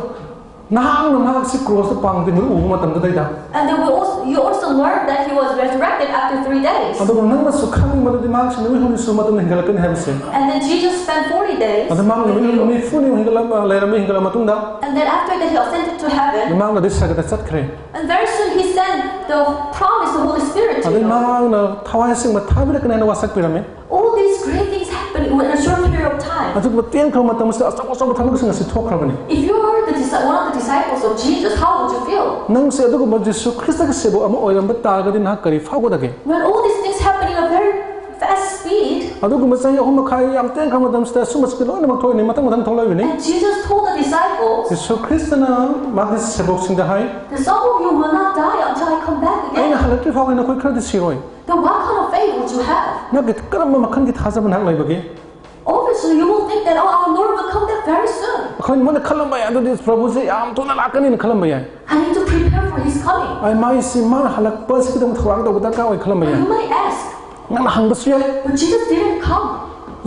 ꯅꯍꯥꯛꯅ ꯃꯍꯥꯛꯁꯤ ꯀ꯭ꯔꯣꯁꯇ ꯄꯥꯡꯗꯤꯡꯗꯨꯅ ꯎꯕ ꯃꯇꯝꯗꯨꯗꯩꯗ And then we also, you also learned that he was resurrected after three days. ꯑꯗꯨꯒ ꯅꯪꯅꯁꯨ ꯈꯪꯕ ꯃꯗꯨꯗꯤ ꯃꯍꯥꯛꯁꯤ ꯅꯨꯃꯤꯠ ꯍꯨꯝꯅꯤ ꯁꯨꯕ ꯃꯇꯝꯗ ꯍꯦꯟꯒꯠꯂꯛꯀꯅꯤ ꯍꯥꯏꯕꯁꯦ꯫ And then Jesus spent forty days ꯑꯗ ꯃꯍꯥꯛ with ꯅꯨꯃꯤꯠ you. ꯅꯤꯐꯨꯅꯤ ꯍꯦꯟꯒꯠꯂꯝꯕ ꯂꯩꯔꯝꯃꯤ, ꯍꯦꯟꯒꯠꯂ ꯃꯇꯨꯡꯗ And then after that, he ascended to heaven. ꯃꯍꯥꯛꯅꯗꯤ ꯁꯔꯒꯗ ꯆꯠꯈ꯭ꯔꯦ꯫ And very soon he sent the promise of Holy Spirit to ꯑꯗꯩ you. ꯃꯍꯥꯛꯅ ꯊꯋꯥꯏ ꯑꯁꯦꯡꯕ ꯊꯥꯕꯤꯔꯛꯀꯅꯤ ꯍꯥꯏꯅ ꯋꯥꯁꯛꯄꯤꯔꯝꯃꯤ꯫ All these great things happened in a short period of time. ꯑꯗꯨꯒ ꯇꯦꯟꯈ꯭ꯔꯕ ꯃꯇꯝ ꯑꯁꯤꯗ ꯑꯆꯧ ꯑꯆꯧꯕ ꯊꯕꯛꯁꯤꯡ ꯑꯁꯤ ꯊꯣꯛꯈ꯭ꯔꯕꯅꯤ꯫ If you are the disi- one of the disciples of Jesus, how would you feel? ꯅꯪꯁꯦ ꯑꯗꯨꯒꯨꯝꯕ ꯖꯤꯁꯨ ꯈ꯭ꯔꯤꯁꯇꯒꯤ ꯁꯦꯕꯣꯛ ꯑꯃ ꯑꯣꯏꯔꯝꯕ ꯇꯥꯔꯒꯗꯤ ꯅꯍꯥꯛ ꯀꯔꯤ ꯐꯥꯎꯒꯗꯒꯦ? When all these things happen in a very fast speed. ꯑꯗꯨꯒꯨꯝꯕ ꯆꯍꯤ ꯑꯍꯨꯝ ꯃꯈꯥꯏ ꯌꯥꯝ ꯇꯦꯟꯈ꯭ꯔꯕ ꯃꯇꯝꯁꯤꯗ ꯁꯨꯝꯕꯁꯤꯗꯤ ꯂꯣꯏꯅꯃꯛ ꯊꯣꯛꯏꯅꯤ, ꯃꯊꯪ ꯃꯊꯪ ꯊꯣꯛꯂꯛꯏꯕꯅꯤ꯫ And Jesus told the disciples, ꯌꯦꯁꯨ ꯈ꯭ꯔꯤꯁꯇꯅ ꯃꯥꯒꯤ ꯁꯦꯕꯣꯛꯁꯤꯡꯗ ꯍꯥꯏ, "That some of you will not die until I come back ꯑꯩꯅ again." ꯍꯜꯂꯛꯇ꯭ꯔꯤ ꯐꯥꯎꯕ ꯅꯈꯣꯏ ꯈꯔꯗꯤ ꯁꯤꯔꯣꯏ꯫ Then what kind of faith would you have? ꯅꯪꯒꯤ ꯀꯔꯝꯕ ꯃꯈꯜꯒꯤ ꯊꯥꯖꯕ ꯅꯍꯥꯛ ꯂꯩꯕꯒꯦ? Obviously, you will think that, "Oh, our Lord will come back very soon. ꯑꯩꯈꯣꯏ ꯃꯣꯏꯅ ꯈꯜꯂꯝꯕ ꯌꯥꯏ, ꯑꯗꯨꯗꯤ ꯄ꯭ꯔꯚꯨꯁꯦ ꯌꯥꯝ ꯊꯨꯅ ꯂꯥꯛꯀꯅꯤꯅ ꯈꯜꯂꯝꯕ ꯌꯥꯏ꯫ I need to prepare for his coming." ꯑꯩ ꯃꯥꯏꯁꯤ ꯃꯥꯅ ꯍꯜꯂꯛꯄ ꯑꯁꯤꯒꯤꯗꯃꯛ ꯊꯧꯔꯥꯡ ꯇꯧꯕ ꯗꯔꯀꯥꯔ ꯑꯣꯏ ꯈꯜꯂꯝꯕ But ꯌꯥꯏ꯫ You might ask, ꯅꯪꯅ ꯍꯪꯕꯁꯨ ꯌꯥꯏ, "But Jesus didn't come,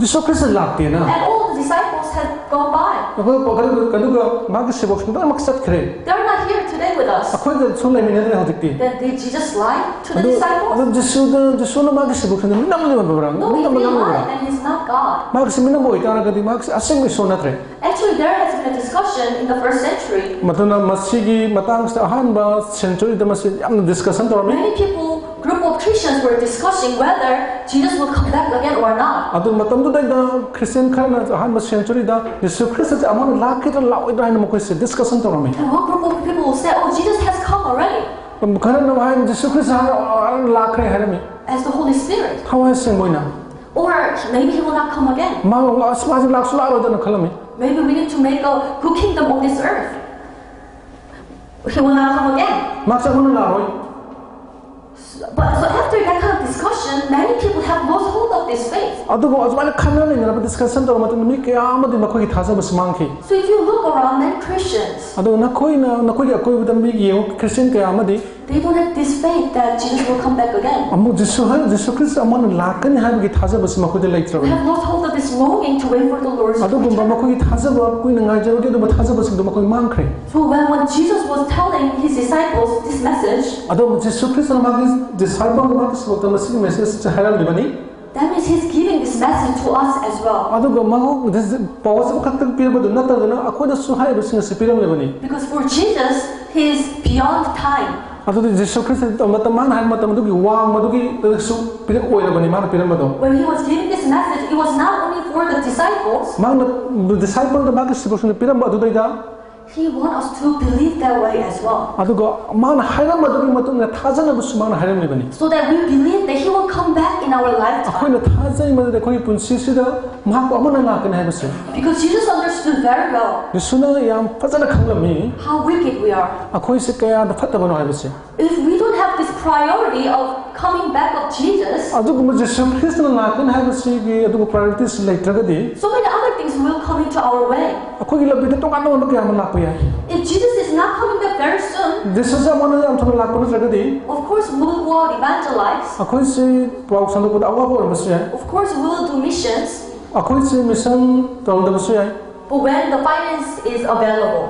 Yesu Christ ꯂꯥꯛꯇꯦꯅ꯫ and all the disciples had gone by. ꯑꯩꯈꯣꯏ ꯑꯗꯨꯒ, ꯑꯗꯨꯒ ꯃꯥꯒꯤ ꯁꯦꯕꯣꯛꯁꯤꯡ ꯂꯣꯏꯅꯃꯛ ꯆꯠꯈ꯭ꯔꯦ꯫ They're not here today with us. ꯑꯩꯈꯣꯏꯒ ꯁꯨꯝ ꯂꯩꯃꯤꯟꯅꯗ꯭ꯔꯦ ꯍꯧꯖꯤꯛꯇꯤ꯫ Then did Jesus lie to the ꯑꯗꯨ disciples? ꯑꯗꯨ ꯖꯤꯁꯨꯗ, ꯖꯤꯁꯨꯅ ꯃꯥꯒꯤ ꯁꯦꯕꯣꯛꯁꯤꯡꯗ ꯃꯤꯅꯝ ꯂꯩꯔꯝꯕ꯭ꯔꯥ? No, he ꯃꯤꯅꯝ didn't ꯂꯩꯔꯝꯕ꯭ꯔꯥ? Lie, and he's not God. ꯃꯥꯒꯤꯁꯤ ꯃꯤꯅꯝ ꯑꯣꯏꯇꯥꯔꯒꯗꯤ ꯃꯥꯒꯤꯁꯤ ꯑꯁꯦꯡꯕ ꯏꯁꯣꯔ ꯅꯠꯇ꯭ꯔꯦ꯫ Actually, there has been a discussion in the first century. ꯃꯗꯨꯅ ꯃꯁꯤꯒꯤ ꯃꯇꯥꯡꯁꯤꯗ ꯑꯍꯥꯟꯕ ꯁꯦꯟꯆꯨꯔꯤꯗ ꯃꯁꯤ ꯌꯥꯝꯅ ꯗꯤꯁꯀꯁꯟ ꯇꯧꯔꯝꯃꯤ꯫ Many people, group of Christians were discussing whether Jesus will come back again or not. ꯑꯗꯨ ꯃꯇꯝꯗꯨꯗꯩꯗ ꯈ꯭ꯔꯤꯁꯇꯤꯌꯟ ꯈꯔꯅ ꯑꯍꯥꯟꯕ ꯁꯦꯟꯆꯨꯔꯤꯗ ꯌꯦꯁꯨ ꯈ꯭ꯔꯤꯁꯇꯁꯦ ꯑꯃꯨꯛ ꯂꯥꯛꯈꯤꯗ꯭ꯔꯥ ꯂꯥꯛꯑꯣꯏꯗ꯭ꯔꯥ ꯍꯥꯏꯅ ꯃꯈꯣꯏꯁꯦ ꯗꯤꯁꯀꯁꯟ ꯇꯧꯔꯝꯃꯤ꯫ And one group of people will say, "Oh, Jesus has come already," ꯈꯔꯅ ꯍꯥꯏ ꯌꯦꯁꯨ ꯈ꯭ꯔꯤꯁꯇ ꯍꯥꯟꯅ ꯂꯥꯛꯈ꯭ꯔꯦ ꯍꯥꯏꯔꯝꯃꯤ꯫ as the Holy Spirit. ꯊꯋꯥꯏ ꯑꯁꯦꯡꯕ ꯑꯣꯏꯅ Or maybe he will not come again. ꯃꯥ ꯑꯁ ꯃꯥꯁꯦ ꯂꯥꯛꯁꯨ ꯂꯥꯛꯑꯔꯣꯏꯗꯅ ꯈꯜꯂꯝꯃꯤ꯫ Maybe we need to make a good kingdom on this earth. He will not come again. ꯃꯥ ꯆꯪꯉꯨꯅ ꯂꯥꯛꯑꯔꯣꯏ꯫ But so after that kind of discussion, many people have lost hold of this faith. ꯑꯗꯨꯕꯨ ꯑꯁꯨꯃꯥꯏꯅ ꯈꯟꯅ ꯅꯩꯅꯔꯕ discussion ꯇꯧꯔꯕ ꯃꯇꯨꯡꯗ ꯃꯤ ꯀꯌꯥ ꯑꯃꯗꯤ ꯃꯈꯣꯏꯒꯤ ꯊꯥꯖꯕꯁꯤ ꯃꯥꯡꯈꯤ꯫ So if you look around, many Christians, ꯑꯗꯨ ꯅꯈꯣꯏꯅ ꯅꯈꯣꯏꯒꯤ ꯑꯀꯣꯏꯕꯗ ꯃꯤꯒꯤ ꯌꯦꯡꯉꯨ, ꯈ꯭ꯔꯤꯁꯇꯤꯌꯟ ꯀꯌꯥ ꯑꯃꯗꯤ they don't have this faith that Jesus will come back again. ꯑꯃꯨꯛ ꯖꯤꯁꯨ ꯍꯥꯏ ꯖꯤꯁꯨ ꯈ꯭ꯔꯤꯁꯇ ꯑꯃꯨꯛ ꯍꯟꯅ ꯂꯥꯛꯀꯅꯤ ꯍꯥꯏꯕꯒꯤ ꯊꯥꯖꯕꯁꯤ ꯃꯈꯣꯏꯗ We ꯂꯩꯇ꯭ꯔꯕꯅꯤ꯫ Have lost hold of this longing to wait for the Lord's ꯑꯗꯨꯒꯨꯝꯕ return. ꯃꯈꯣꯏꯒꯤ ꯊꯥꯖꯕ ꯀꯨꯏꯅ ꯉꯥꯏꯖꯔꯒꯦ ꯑꯗꯨꯒꯨꯝꯕ ꯊꯥꯖꯕꯁꯤꯡꯗꯣ ꯃꯈꯣꯏ ꯃꯥꯡꯈ꯭ꯔꯦ꯫ So when, when Jesus was telling his disciples this message, ꯑꯗꯣ ꯖꯤꯁꯨ ꯈ꯭ꯔꯤꯁꯇꯅ ꯃꯥꯒꯤ ꯗꯤꯁꯥꯏꯄꯜ ꯃꯥꯒꯤ ꯁꯦꯕꯣꯛꯇ ꯃꯁꯤꯒꯤ ꯃꯦꯁꯦꯖꯁꯦ ꯍꯥꯏꯔꯝꯂꯤꯕꯅꯤ꯫ That means he's giving this message to us as well. ꯑꯗꯨꯒ ꯃꯍꯧ ꯄꯥꯎꯁꯦ ꯑꯃꯈꯛꯇꯪ ꯄꯤꯔꯕꯗꯨ ꯅꯠꯇꯗꯅ ꯑꯩꯈꯣꯏꯗꯁꯨ ꯍꯥꯏꯔꯤꯕꯁꯤꯡ ꯑꯁꯤ ꯄꯤꯔꯝꯂꯤꯕꯅꯤ꯫ Because for Jesus, he is beyond time. ꯑꯗꯨꯗꯤ ꯖꯤꯁꯨ ꯈ꯭ꯔꯤꯁꯇ ꯃꯇꯝ ꯃꯥꯅ ꯍꯥꯏꯕ ꯃꯇꯝ ꯑꯗꯨꯒꯤ ꯋꯥꯡꯃꯗꯨꯒꯤ ꯀꯩꯁꯨ ꯄꯤꯔꯛ ꯑꯣꯏꯔꯕꯅꯤ ꯃꯥꯅ ꯄꯤꯔꯝꯕꯗꯣ꯫ When he was giving this message, it was not only for the disciples, ꯃꯥꯅ ꯗꯤꯁꯥꯏꯄꯜꯗ ꯃꯥꯒꯤ ꯁꯦꯕꯣꯛꯁꯤꯡꯗ ꯄꯤꯔꯝꯕ ꯑꯗꯨꯗꯩꯗ he wants us to believe that way as well. ꯑꯗꯨꯒ ꯃꯥꯅ ꯍꯥꯏꯔꯝꯕꯗꯨꯒꯤ ꯃꯇꯨꯡ ꯏꯟꯅ ꯊꯥꯖꯅꯕꯁꯨ ꯃꯥꯅ ꯍꯥꯏꯔꯝꯂꯤꯕꯅꯤ꯫ So that we believe that he will come back in in our lifetime. ꯑꯩꯈꯣꯏꯅ ꯊꯥꯖꯩ ꯃꯗꯨꯗ ꯑꯩꯈꯣꯏꯒꯤ ꯄꯨꯟꯁꯤꯁꯤꯗ ꯃꯍꯥꯛꯄꯨ ꯑꯃꯅ ꯂꯥꯛꯀꯅꯤ ꯍꯥꯏꯕꯁꯦ. Because Jesus understood very well ꯌꯦꯁꯨꯅ ꯌꯥꯝ ꯐꯖꯅ ꯈꯪꯂꯝꯃꯤ. How wicked we are. ꯑꯩꯈꯣꯏꯁꯦ ꯀꯌꯥꯗ ꯐꯠꯇꯕꯅꯣ ꯍꯥꯏꯕꯁꯦ. If we don't have this priority of coming back of Jesus, ꯑꯗꯨꯒꯨꯝꯕ ꯖꯤꯁꯨ ꯈ꯭ꯔꯤꯁꯇꯅ ꯂꯥꯛꯀꯅꯤ ꯍꯥꯏꯕꯁꯤꯒꯤ ꯑꯗꯨꯒ priorities ꯂꯩꯇ꯭ꯔꯒꯗꯤ so many other things will come into our way. ꯑꯩꯈꯣꯏꯒꯤ ꯂꯝꯕꯤꯗ ꯇꯣꯉꯥꯟ ꯇꯣꯉꯥꯟꯕ ꯀꯌꯥ ꯑꯃ ꯂꯥꯛꯄ ꯌꯥꯏ. If Jesus is not coming back very soon, ꯖꯤꯁꯨꯁꯦ ꯑꯃꯅ ꯌꯥꯝ ꯊꯨꯅ ꯂꯥꯛꯄ ꯅꯠꯇ꯭ꯔꯒꯗꯤ of course we will go out evangelize. ꯑꯩꯈꯣꯏꯁꯤ ꯄꯥꯎ ꯁꯟꯗꯣꯛꯄꯗ ꯑꯋꯥꯕ ꯑꯣꯏꯔꯝꯕꯁꯨ ꯌꯥꯏ. Of course we will do missions, ꯑꯩꯈꯣꯏꯁꯤ mission ꯇꯧꯔꯝꯗꯕꯁꯨ ꯌꯥꯏ. but when the finance is available,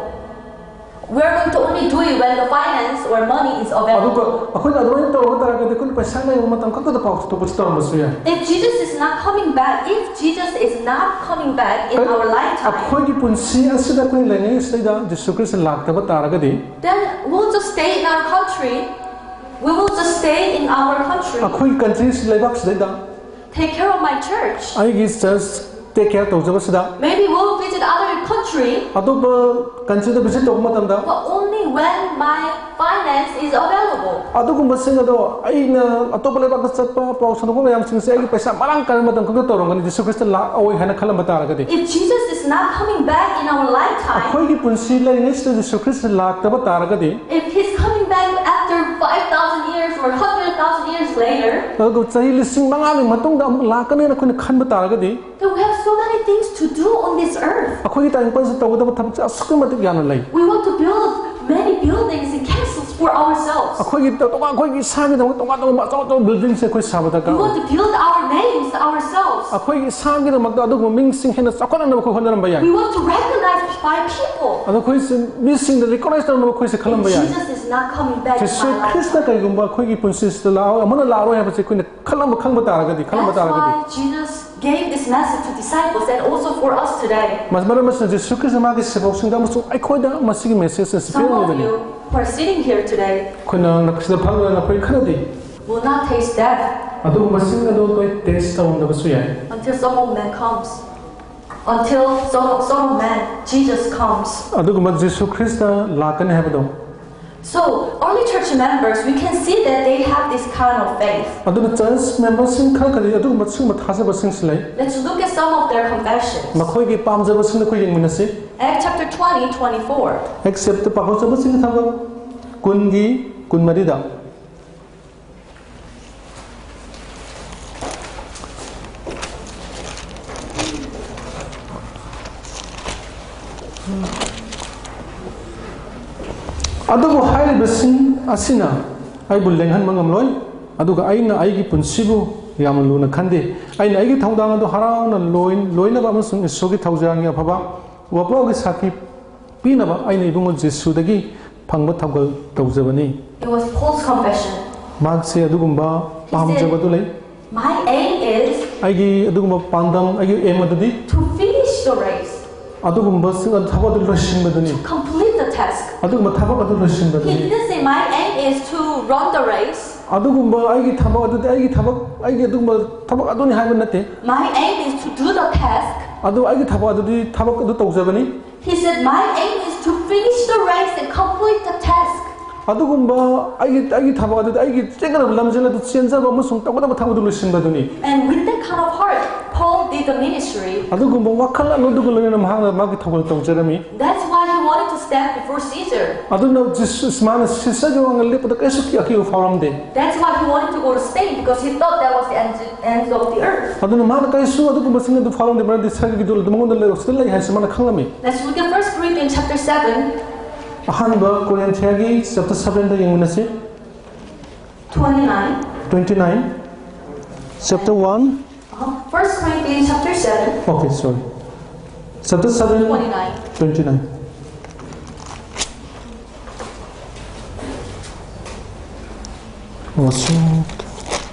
we are going to only do it when the finance or money is ꯑꯗꯨꯒ available. ꯑꯩꯈꯣꯏꯅ ꯑꯗꯨꯃꯥꯏꯅ ꯇꯧꯔꯝꯕ ꯇꯥꯔꯒꯗꯤ ꯑꯩꯈꯣꯏꯅ ꯄꯩꯁꯥ ꯂꯩꯕ ꯃꯇꯝ ꯈꯛꯇꯗ ꯄꯥꯎ ꯁꯟꯗꯣꯛꯄꯁꯤ ꯇꯧꯔꯝꯕꯁꯨ ꯌꯥꯏ. If Jesus is not coming back, if Jesus is not coming back in our lifetime, ꯑꯩꯈꯣꯏꯒꯤ ꯄꯨꯟꯁꯤ ꯑꯁꯤꯗ ꯑꯩꯈꯣꯏ ꯂꯩꯔꯤꯉꯩꯁꯤꯗꯩꯗ ꯖꯤꯁꯨ ꯈ꯭ꯔꯤꯁꯇ ꯂꯥꯛꯇꯕ ꯇꯥꯔꯒꯗꯤ then we'll just stay in our country. We will just stay in our country. ꯑꯩꯈꯣꯏꯒꯤ country ꯂꯩꯕꯥꯛꯁꯤꯗꯩꯗ Take care of my church. ꯑꯩꯒꯤ church take care ꯇꯧꯖꯕꯁꯤꯗ Maybe we'll visit other country. ꯑꯇꯣꯞꯄ countryꯗ visit ꯇꯧꯕ ꯃꯇꯝꯗ But only when my finance is available. ꯑꯗꯨꯒꯨꯝꯕꯁꯤꯡ ꯑꯗꯣ ꯑꯩꯅ ꯑꯇꯣꯞꯄ ꯂꯩꯕꯥꯛꯇ ꯆꯠꯄ ꯄꯥꯎ ꯁꯟꯗꯣꯛꯄ ꯃꯌꯥꯝꯁꯤꯡꯁꯦ ꯑꯩꯒꯤ ꯄꯩꯁꯥ ꯃꯔꯥꯡ ꯀꯥꯏꯕ ꯃꯇꯝ ꯈꯛꯇ ꯇꯧꯔꯝꯒꯅꯤ, ꯖꯤꯁꯨ ꯈ꯭ꯔꯤꯁꯇ ꯂꯥꯛꯑꯣꯏ ꯍꯥꯏꯅ ꯈꯜꯂꯝꯕ ꯇꯥꯔꯒꯗꯤ. If Jesus is not coming back in our lifetime, ꯑꯩꯈꯣꯏꯒꯤ ꯄꯨꯟꯁꯤ ꯂꯩꯔꯤꯉꯩꯁꯤꯗ ꯖꯤꯁꯨ ꯈ꯭ꯔꯤꯁꯇ ꯂꯥꯛꯇꯕ ꯇꯥꯔꯒꯗꯤ if he's coming back after five thousand years or hundred thousand years later, ꯑꯗꯨꯒ ꯆꯍꯤ ꯂꯤꯁꯤꯡ ꯃꯉꯥꯒꯤ ꯃꯇꯨꯡꯗ ꯑꯃꯨꯛ ꯂꯥꯛꯀꯅꯦꯅ ꯑꯩꯈꯣꯏꯅ ꯈꯟꯕ ꯇꯥꯔꯒꯗꯤ then we have so many things to do on this earth. ꯑꯩꯈꯣꯏꯒꯤ ꯇꯥꯏꯕꯪꯄꯥꯟꯁꯤꯗ ꯇꯧꯒꯗꯕ ꯊꯕꯛꯁꯦ ꯑꯁꯨꯛꯀꯤ ꯃꯇꯤꯛ ꯌꯥꯝꯅ ꯂꯩ. We want to build many buildings and castles for ourselves. ꯑꯩꯈꯣꯏꯒꯤ ꯇꯣꯉꯥꯟ ꯑꯩꯈꯣꯏꯒꯤ ꯏꯁꯥꯒꯤꯗꯃꯛ ꯇꯣꯉꯥꯟ ꯇꯣꯉꯥꯟꯕ ꯑꯆꯧ ꯑꯆꯧꯕ buildingꯁꯦ ꯑꯩꯈꯣꯏ ꯁꯥꯕ We ꯗꯔꯀꯥꯔ ꯑꯣꯏ. want to build our names ourselves. ꯑꯩꯈꯣꯏꯒꯤ ꯏꯁꯥꯒꯤꯗꯃꯛꯇ ꯑꯗꯨꯒꯨꯝꯕ ꯃꯤꯡꯁꯤꯡ ꯍꯦꯟꯅ ꯆꯥꯎꯈꯠꯅꯅꯕ ꯑꯩꯈꯣꯏ ꯍꯣꯠꯅꯔꯝꯕ ꯌꯥꯏ. We want to recognize by people. ꯑꯗꯣ ꯑꯩꯈꯣꯏꯁꯦ ꯃꯤꯁꯤꯡꯗ recognize ꯇꯧꯅꯕ ꯑꯩꯈꯣꯏꯁꯦ ꯈꯜꯂꯝꯕ ꯌꯥꯏ. Jesus is not coming back in Jesus my life. Christ ꯀꯔꯤꯒꯨꯝꯕ ꯑꯩꯈꯣꯏꯒꯤ ꯄꯨꯟꯁꯤꯁꯤꯗ ꯂꯥꯛꯑꯣꯏ, ꯑꯃꯅ ꯂꯥꯛꯑꯔꯣꯏ ꯍꯥꯏꯕꯁꯦ ꯑꯩꯈꯣꯏꯅ ꯈꯜꯂꯝꯕ ꯈꯪꯕ ꯇꯥꯔꯒꯗꯤ ꯈꯜꯂꯝꯕ That's ꯇꯥꯔꯒꯗꯤ why Jesus gave this message to disciples and also for us today. ꯃꯔꯝ ꯑꯁꯤꯅ ꯖꯤꯁꯨ ꯈ꯭ꯔꯤꯁꯇ ꯃꯥꯒꯤ ꯁꯤꯕꯧꯁꯤꯡꯗ ꯑꯃꯁꯨꯡ ꯑꯩꯈꯣꯏꯗ ꯃꯁꯤꯒꯤ message ꯑꯁꯤ Some of ꯄꯤꯔꯝꯂꯤꯕꯅꯤ. You who are sitting here today ꯑꯩꯈꯣꯏꯅ ꯁꯤꯗ ꯐꯝꯂꯤꯕ ꯑꯩꯈꯣꯏ ꯈꯔꯗꯤ will not taste death ꯑꯗꯨꯒꯨꯝꯕꯁꯤꯡ ꯑꯗꯨ ꯑꯩꯈꯣꯏ taste ꯇꯧꯔꯝꯗꯕꯁꯨ ꯌꯥꯏ. Until Son of Man comes. Until Son of, Son of Man, Jesus comes. ꯑꯗꯨꯒꯨꯝꯕ ꯖꯤꯁꯨ ꯈ꯭ꯔꯤꯁꯇ ꯂꯥꯛꯀꯅꯤ ꯍꯥꯏꯕꯗꯣ. So, early church members, we can see that they have this kind of faith. ꯑꯗꯨꯅ ꯆꯔꯆ ꯃꯦꯝꯕꯔꯁꯤꯡ ꯈꯔ ꯈꯔꯗꯤ ꯑꯗꯨꯒꯨꯝꯕ ꯁꯤꯒꯨꯝꯕ ꯊꯥꯖꯕꯁꯤꯡꯁꯤ ꯂꯩ꯫ Let's look at some of their confessions. ꯃꯈꯣꯏꯒꯤ ꯄꯥꯝꯖꯕꯁꯤꯡꯗ ꯑꯩꯈꯣꯏ ꯌꯦꯡꯃꯤꯟꯅꯁꯤ꯫ Acts chapter twenty, twenty-four. Acts chapter ꯄꯥꯎꯈꯣꯡ ꯆꯠꯄꯁꯤꯡꯒꯤ ꯊꯕꯛ ꯀꯨꯟꯒꯤ ꯀꯨꯟꯃꯔꯤꯗ꯫ ꯑꯗꯨꯕꯨ ꯍꯥꯏꯔꯤꯕꯁꯤꯡ ꯑꯁꯤꯅ ꯑꯩꯕꯨ ꯂꯦꯡꯍꯟꯕ ꯉꯝꯂꯣꯏ, ꯑꯗꯨꯒ ꯑꯩꯅ ꯑꯩꯒꯤ ꯄꯨꯟꯁꯤꯕꯨ ꯌꯥꯝꯅ ꯂꯨꯅ ꯈꯟꯗꯦ꯫ ꯑꯩꯅ ꯑꯩꯒꯤ ꯊꯧꯗꯥꯡ ꯑꯗꯨ ꯍꯔꯥꯎꯅ ꯂꯣꯏ-, ꯂꯣꯏꯅꯕ ꯑꯃꯁꯨꯡ ꯏꯁꯣꯔꯒꯤ ꯊꯧꯖꯥꯜꯒꯤ ꯑꯐꯕ ꯋꯥꯄꯥꯎꯒꯤ ꯁꯥꯈꯤ ꯄꯤꯅꯕ ꯑꯩꯅ ꯏꯕꯨꯡꯉꯣ ꯖꯤꯁꯨꯗꯒꯤ ꯐꯪꯕ ꯊꯧꯒꯜ ꯇꯧꯖꯕꯅꯤ꯫ It was Paul's confession. ꯃꯍꯥꯛꯁꯦ ꯑꯗꯨꯒꯨꯝꯕ ꯄꯥꯝꯖꯕꯗꯨ ꯂꯩ꯫ My aim is ꯑꯩꯒꯤ ꯑꯗꯨꯒꯨꯝꯕ ꯄꯥꯟꯗꯝ, ꯑꯩꯒꯤ ꯑꯦꯝ ꯑꯗꯨꯗꯤ to finish the race, ꯑꯗꯨꯒꯨꯝꯕꯁꯤꯡ ꯑꯗꯨ, ꯊꯕꯛ ꯑꯗꯨ ꯂꯣꯏꯁꯤꯟꯕꯗꯨꯅꯤ꯫ To complete the task. ꯑꯗꯨꯒꯨꯝꯕ ꯊꯕꯛ ꯑꯗꯨ He ꯂꯣꯏꯁꯤꯟꯕꯗꯨꯅꯤ꯫ Didn't say, "My aim is to run the race." ꯑꯗꯨꯒꯨꯝꯕ ꯑꯩꯒꯤ ꯊꯕꯛ ꯑꯗꯨꯗꯤ, ꯑꯩꯒꯤ ꯊꯕꯛ, ꯑꯩꯒꯤ ꯑꯗꯨꯒꯨꯝꯕ ꯊꯕꯛ ꯑꯗꯨꯅꯤ ꯍꯥꯏꯕ ꯅꯠꯇꯦ꯫ My aim is to do the task. ꯑꯗꯨ ꯑꯩꯒꯤ ꯊꯕꯛ ꯑꯗꯨꯗꯤ ꯊꯕꯛ ꯑꯗꯨ ꯇꯧꯖꯕꯅꯤ꯫ He said, "My aim is to finish the race and complete the task." ꯑꯗꯨꯒꯨꯝꯕ ꯑꯩꯒꯤ, ꯑꯩꯒꯤ ꯊꯕꯛ ꯑꯗꯨꯗꯤ ꯑꯩꯒꯤ ꯆꯦꯟꯒꯗꯕ ꯂꯝꯖꯦꯜ ꯑꯗꯨ ꯆꯦꯟꯖꯕ ꯑꯃꯁꯨꯡ ꯇꯧꯒꯗꯕ ꯊꯕꯛ ꯑꯗꯨ ꯂꯣꯏꯁꯤꯟꯕꯗꯨꯅꯤ꯫ And with that kind of heart, Paul did the ministry. ꯑꯗꯨꯒꯨꯝꯕ ꯋꯥꯈꯜ ꯑꯗꯨꯒ ꯂꯣꯏꯅꯅ ꯃꯍꯥꯛꯅ ꯃꯥꯒꯤ ꯊꯧꯒꯜ ꯇꯧꯖꯔꯝꯃꯤ꯫ That's why he wanted to stand before Caesar. ꯑꯗꯨꯅ ꯖꯤꯁꯨ, ꯃꯥꯅ ꯁꯤꯁꯔꯒꯤ ꯃꯃꯥꯡꯗ ꯂꯦꯞꯄꯗ ꯀꯔꯤꯁꯨ ꯑꯀꯤꯕ ꯐꯥꯎꯔꯝꯗꯦ꯫ That's why he wanted to go to Spain, because he thought that was the end, end of the earth. ꯑꯗꯨꯅ ꯃꯥꯅ ꯀꯔꯤꯁꯨ ꯑꯗꯨꯒꯨꯝꯕꯁꯤꯡ ꯑꯗꯨ ꯐꯥꯎꯔꯝꯗꯦ, ꯃꯔꯝꯗꯤ ꯁꯔꯒꯤ ꯃꯉꯣꯟꯗ ꯂꯩ, ꯁꯤꯗ ꯂꯩ ꯍꯥꯏꯁꯤ ꯃꯥꯅ ꯈꯪꯂꯝꯃꯤ꯫ Let's look at First Corinthians chapter seven. ꯑꯍꯥꯟꯕ ꯀꯣꯔꯤꯟꯊꯤꯌꯥꯒꯤ ꯆꯦꯞꯇꯔ ꯁꯚꯦꯟꯗ ꯌꯦꯡꯃꯤꯟꯅꯁꯤ꯫ Twenty-nine. Twenty-nine. Chapter one. Uh-huh. First Corinthians chapter seven. Okay, sorry. Chapter seven. Twenty-nine. Twenty-nine.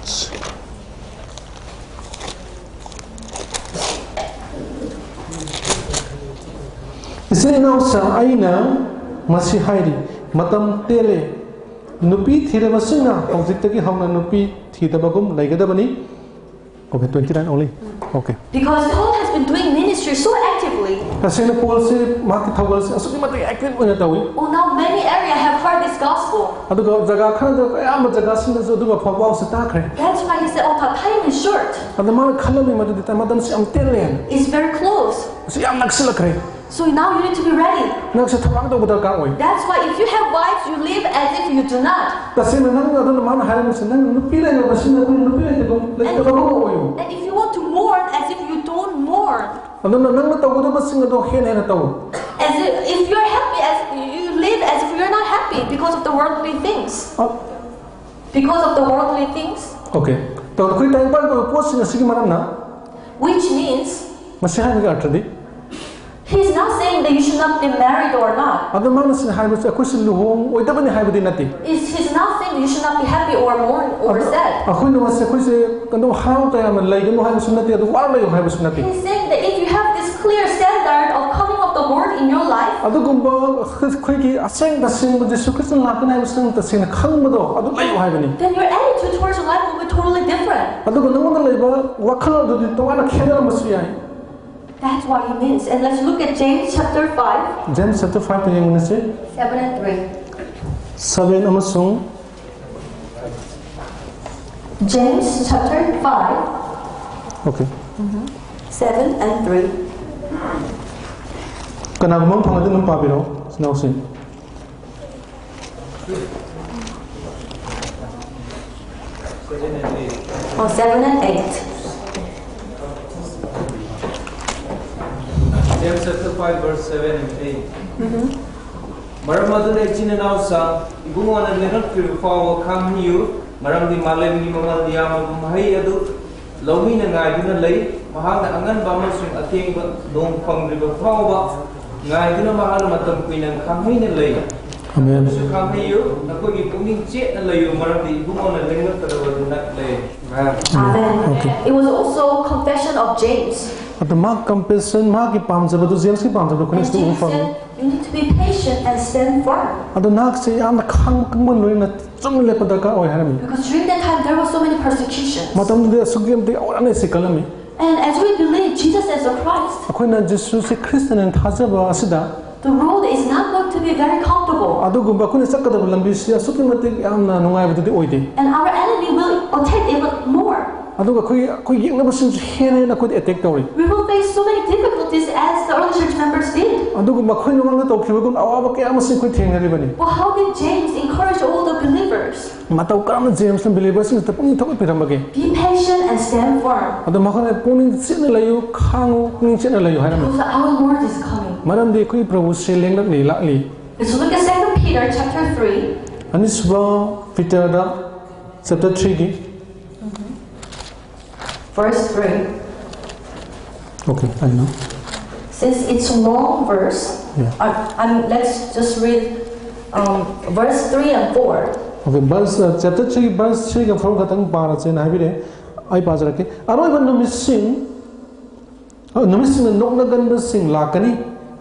ꯏꯆꯤꯟ ꯏꯅꯥꯎꯁꯤꯡ, ꯑꯩꯅ ꯃꯁꯤ ꯍꯥꯏꯔꯤ, ꯃꯇꯝ ꯇꯦꯜꯂꯦ꯫ ꯅꯨꯄꯤ ꯊꯤꯔꯕꯁꯤꯡꯅ ꯍꯧꯖꯤꯛꯇꯒꯤ ꯍꯧꯅ ꯅꯨꯄꯤ ꯊꯤꯗꯕꯒꯨꯝ ꯂꯩꯒꯗꯕꯅꯤ꯫ Okay, twenty-nine only. Okay. Because Paul has doing ministry so actively. ꯇꯁꯦꯡꯅ ꯄꯣꯜꯁꯤ ꯃꯍꯥꯛꯀꯤ ꯊꯧꯒꯜꯁꯤ ꯑꯁꯨꯛꯀꯤ ꯃꯇꯤꯛ ꯑꯦꯛꯇꯤꯚ ꯑꯣꯏꯅ ꯇꯧꯏ꯫ Oh, now many area have heard this gospel. ꯑꯗꯨꯒ ꯖꯒꯥ ꯈꯔꯗ ꯑꯌꯥꯝꯕ ꯖꯒꯥꯁꯤꯡꯗꯁꯨ ꯑꯗꯨꯒ ꯄꯥꯎꯁꯦ ꯇꯥꯈ꯭ꯔꯦ꯫ That's why he said, "Oh, the time is short. ꯑꯗ ꯃꯥꯅ ꯈꯜꯂꯝꯃꯤ ꯃꯗꯨꯗꯤ ꯃꯇꯝꯁꯤ ꯌꯥꯝ ꯇꯦꯜꯂꯦ ꯍꯥꯏꯅ꯫ It's very close. ꯃꯁꯤ ꯌꯥꯝ ꯅꯛꯁꯤꯜꯂꯛꯈ꯭ꯔꯦ꯫ So now you need to be ready." ꯅꯪꯁꯦ ꯊꯧꯔꯥꯡ ꯇꯧꯕ ꯗꯔꯀꯥꯔ ꯑꯣꯏ꯫ That's why if you have wives, you live as if you do not. ꯇꯁꯦꯡꯅ ꯅꯪ ꯑꯗꯨꯅ ꯃꯥꯅ ꯍꯥꯏꯔꯝꯃꯤꯁꯦ, ꯅꯪ ꯅꯨꯄꯤ ꯂꯩꯔꯕꯁꯤꯅ ꯑꯩꯈꯣꯏ ꯅꯨꯄꯤ ꯂꯩꯇꯕ ꯂꯩꯇꯕ ꯑꯃ ꯑꯣꯏꯌꯨ꯫ And if you want to mourn, as if you don't mourn. ꯑꯗꯨꯅ ꯅꯪꯅ ꯇꯧꯒꯗꯕꯁꯤꯡ ꯑꯗꯣ ꯍꯦꯟꯅ ꯍꯦꯟꯅ ꯇꯧ꯫ As if, if you're happy, as you live as if you're not happy because of the worldly things. ꯑ- Because of the worldly things. Okay. ꯇꯧ ꯑꯩꯈꯣꯏ ꯇꯥꯏꯕꯪ ꯄꯥꯟꯕ ꯄꯣꯠꯁꯤꯡ ꯑꯁꯤꯒꯤ ꯃꯔꯝꯅ Which means ꯃꯁꯤ ꯍꯥꯏꯕꯒꯤ ꯑꯔꯊꯗꯤ he's not saying that you should not be married or not. ꯑꯗꯣ ꯃꯥꯅ ꯁꯤꯅ ꯍꯥꯏꯕꯁꯦ ꯑꯩꯈꯣꯏꯁꯤ ꯂꯨꯍꯣꯡ ꯑꯣꯏꯗꯕꯅꯤ ꯍꯥꯏꯕꯗꯤ ꯅꯠꯇꯦ꯫ Is he's not saying that you should not be happy or mourn or sad. ꯑꯩꯈꯣꯏꯅ ꯃꯁꯤ ꯑꯩꯈꯣꯏꯁꯦ ꯀꯩꯅꯣ ꯍꯔꯥꯎ ꯇꯌꯥꯝꯅ ꯂꯩꯒꯅꯨ ꯍꯥꯏꯕꯁꯨ ꯅꯠꯇꯦ, ꯑꯗꯨ ꯋꯥꯔ ꯂꯩꯌꯨ ꯍꯥꯏꯕꯁꯨ ꯅꯠꯇꯦ꯫ He's saying that if you have this clear standard of coming of the Lord in your life, ꯑꯗꯨꯒꯨꯝꯕ ꯑꯩꯈꯣꯏꯒꯤ ꯑꯁꯦꯡ ꯇꯁꯦꯡꯕ ꯖꯤꯁꯨ ꯈ꯭ꯔꯤꯁꯇ ꯂꯥꯛꯀꯅꯤ ꯍꯥꯏꯕꯁꯤ ꯅꯪ ꯇꯁꯦꯡꯅ ꯈꯪꯕꯗꯣ ꯑꯗꯨ ꯂꯩꯌꯨ ꯍꯥꯏꯕꯅꯤ꯫ then your attitude towards your life will be totally different. ꯑꯗꯨꯒ ꯅꯉꯣꯟꯗ ꯂꯩꯕ ꯋꯥꯈꯜ ꯑꯗꯨꯗꯤ ꯇꯣꯉꯥꯟꯅ ꯈꯦꯠꯅꯔꯝꯕꯁꯨ ꯌꯥꯏ꯫ That's what he means. And let's look at James chapter five, James chapter five ꯇ ꯌꯦꯡꯃꯤꯟꯅꯁꯤ꯫ seven and three. Seven ꯑꯃꯁꯨꯡ James chapter five, okay. seven and three. ꯀꯅꯥꯒꯨꯝꯕ ꯑꯃ ꯐꯪꯉꯗꯤ ꯑꯗꯨꯝ ꯄꯥꯕꯤꯔꯣ, ꯏꯆꯤꯟ ꯏꯅꯥꯎꯁꯤꯡ꯫ Oh, seven and eight. James chapter five, verse seven and eight. ꯃꯔꯝ ꯑꯗꯨꯅ ꯏꯆꯤꯟ ꯏꯅꯥꯎꯁꯥ, ꯏꯕꯨꯡꯉꯣꯅ ꯂꯦꯡꯉꯛꯇ꯭ꯔꯤꯕ ꯐꯥꯎꯕ ꯈꯥꯡꯍꯟꯌꯨ, ꯃꯔꯝꯗꯤ ꯃꯥꯂꯦꯝꯒꯤ ꯃꯃꯜ ꯌꯥꯝꯂꯕ ꯃꯍꯩ ꯑꯗꯨ ꯂꯧꯃꯤꯅ ꯉꯥꯏꯗꯨꯅ ꯂꯩ꯫ ꯃꯍꯥꯛꯅ ꯑꯉꯟꯕ ꯑꯃꯁꯨꯡ ꯑꯊꯦꯡꯕ ꯅꯣꯡ ꯐꯪꯗ꯭ꯔꯤꯕ ꯐꯥꯎꯕ ꯉꯥꯏꯗꯨꯅ ꯃꯍꯥꯛꯅ ꯃꯇꯝ ꯀꯨꯏꯅ ꯈꯥꯡꯍꯩꯅ ꯂꯩ꯫ Amen. ꯑꯗꯨꯁꯨ ꯈꯥꯡꯍꯩꯌꯨ, ꯅꯈꯣꯏꯒꯤ ꯄꯨꯛꯅꯤꯡ ꯆꯦꯠꯅ ꯂꯩꯌꯨ, ꯃꯔꯝꯗꯤ ꯏꯕꯨꯡꯉꯣꯅ ꯂꯦꯡꯉꯛꯀꯗꯕ ꯑꯗꯨ ꯅꯛꯂꯦ꯫ Amen. Okay. It was also confession of James. ꯑꯗꯣ ꯃꯥ ꯀꯝꯄꯦꯁꯟ, ꯃꯥꯒꯤ ꯄꯥꯝꯖꯕꯗꯨ, ꯖꯦꯝꯁꯀꯤ ꯄꯥꯝꯖꯕꯗꯨ ꯑꯩꯈꯣꯏꯅ And ꯁꯤꯗ ꯎꯕ James ꯐꯪꯉꯤ꯫ said, "You need to be patient and stand firm." ꯑꯗꯣ ꯅꯍꯥꯛꯁꯦ ꯌꯥꯝꯅ ꯈꯥꯡꯕ ꯀꯟꯕ ꯂꯣꯏꯅ ꯆꯨꯝꯅ ꯂꯦꯞꯄ ꯗꯔꯀꯥꯔ ꯑꯣꯏ ꯍꯥꯏꯔꯝꯃꯤ꯫ Because during that time, there were so many persecutions. ꯃꯇꯝꯗꯨꯗꯤ ꯑꯁꯨꯛꯀꯤ ꯃꯇꯤꯛ ꯑꯋꯥꯠ ꯑꯅ ꯁꯤ ꯀꯜꯂꯝꯃꯤ꯫ And as we believe Jesus as the Christ, ꯑꯩꯈꯣꯏꯅ ꯖꯤꯁꯨꯁꯤ ꯈ꯭ꯔꯤꯁꯇꯅꯦꯅ ꯊꯥꯖꯕ ꯑꯁꯤꯗ the road is not going to be very comfortable. ꯑꯗꯨꯒꯨꯝꯕ ꯑꯩꯈꯣꯏꯅ ꯆꯠꯀꯗꯕ ꯂꯝꯕꯤꯁꯤ ꯑꯁꯨꯛꯀꯤ ꯃꯇꯤꯛ ꯌꯥꯝꯅ ꯅꯨꯡꯉꯥꯏꯕꯗꯨꯗꯤ ꯑꯣꯏꯗꯦ. And our enemy will attack even more. ꯑꯗꯨꯒ ꯑꯩꯈꯣꯏ ꯑꯩꯈꯣꯏ ꯌꯦꯛꯅꯕꯁꯤꯡꯁꯨ ꯍꯦꯟꯅ ꯍꯦꯟꯅ ꯑꯩꯈꯣꯏꯗ ꯑꯦꯇꯦꯛ ꯇꯧꯔꯤ. We will face so many difficulties as the early church members did. ꯑꯗꯨꯒ ꯃꯈꯣꯏꯅ ꯃꯃꯥꯡꯗ ꯇꯧꯈꯤꯕꯒꯨꯝ ꯑꯋꯥꯕ ꯀꯌꯥ ꯑꯃꯁꯨ ꯑꯩꯈꯣꯏ ꯊꯦꯡꯅꯔꯤꯕꯅꯤ. But how did James encourage all the believers? ꯃꯇꯧ ꯀꯔꯝꯅ ꯖꯦꯝꯁꯅ ꯕꯤꯂꯤꯚꯔꯁꯤꯡꯁꯤꯗ ꯄꯨꯛꯅꯤꯡ ꯊꯧꯒꯠꯄꯤꯔꯝꯕꯒꯦ? Be patient and stand firm. ꯑꯗꯣ ꯃꯈꯣꯏꯅ ꯄꯨꯛꯅꯤꯡ ꯆꯦꯠꯅ ꯂꯩꯌꯨ, ꯈꯥꯡꯉꯨ, ꯄꯨꯛꯅꯤꯡ ꯆꯦꯠꯅ ꯂꯩꯌꯨ ꯍꯥꯏꯔꯝꯃꯤ. Because our Lord is coming. ꯃꯔꯝꯗꯤ ꯑꯩꯈꯣꯏꯒꯤ ꯄ꯭ꯔꯚꯨꯁꯦ ꯂꯦꯡꯂꯛꯂꯤ, ꯂꯥꯛꯂꯤ. Let's look at Second Peter chapter three, ꯑꯅꯤꯁꯨꯕ ꯄꯤꯇꯔꯗ ꯆꯦꯞꯇꯔ ꯊ꯭ꯔꯤꯒꯤ verse three. Okay, I know. Since it's a long verse, Yeah. uh, and let's just read um, verse three and four. Okay, verse, uh, chapter three, verse three ꯒ four ꯈꯛꯇꯪ ꯄꯥꯔꯁꯦꯅ ꯍꯥꯏꯕꯤꯔꯦ. ꯑꯩ ꯄꯥꯖꯔꯛꯀꯦ. ꯑꯔꯣꯏꯕ ꯅꯨꯃꯤꯠꯁꯤꯡ, ꯑ, ꯅꯨꯃꯤꯠꯁꯤꯡꯗ ꯅꯣꯛꯅꯒꯟꯕꯁꯤꯡ ꯂꯥꯛꯀꯅꯤ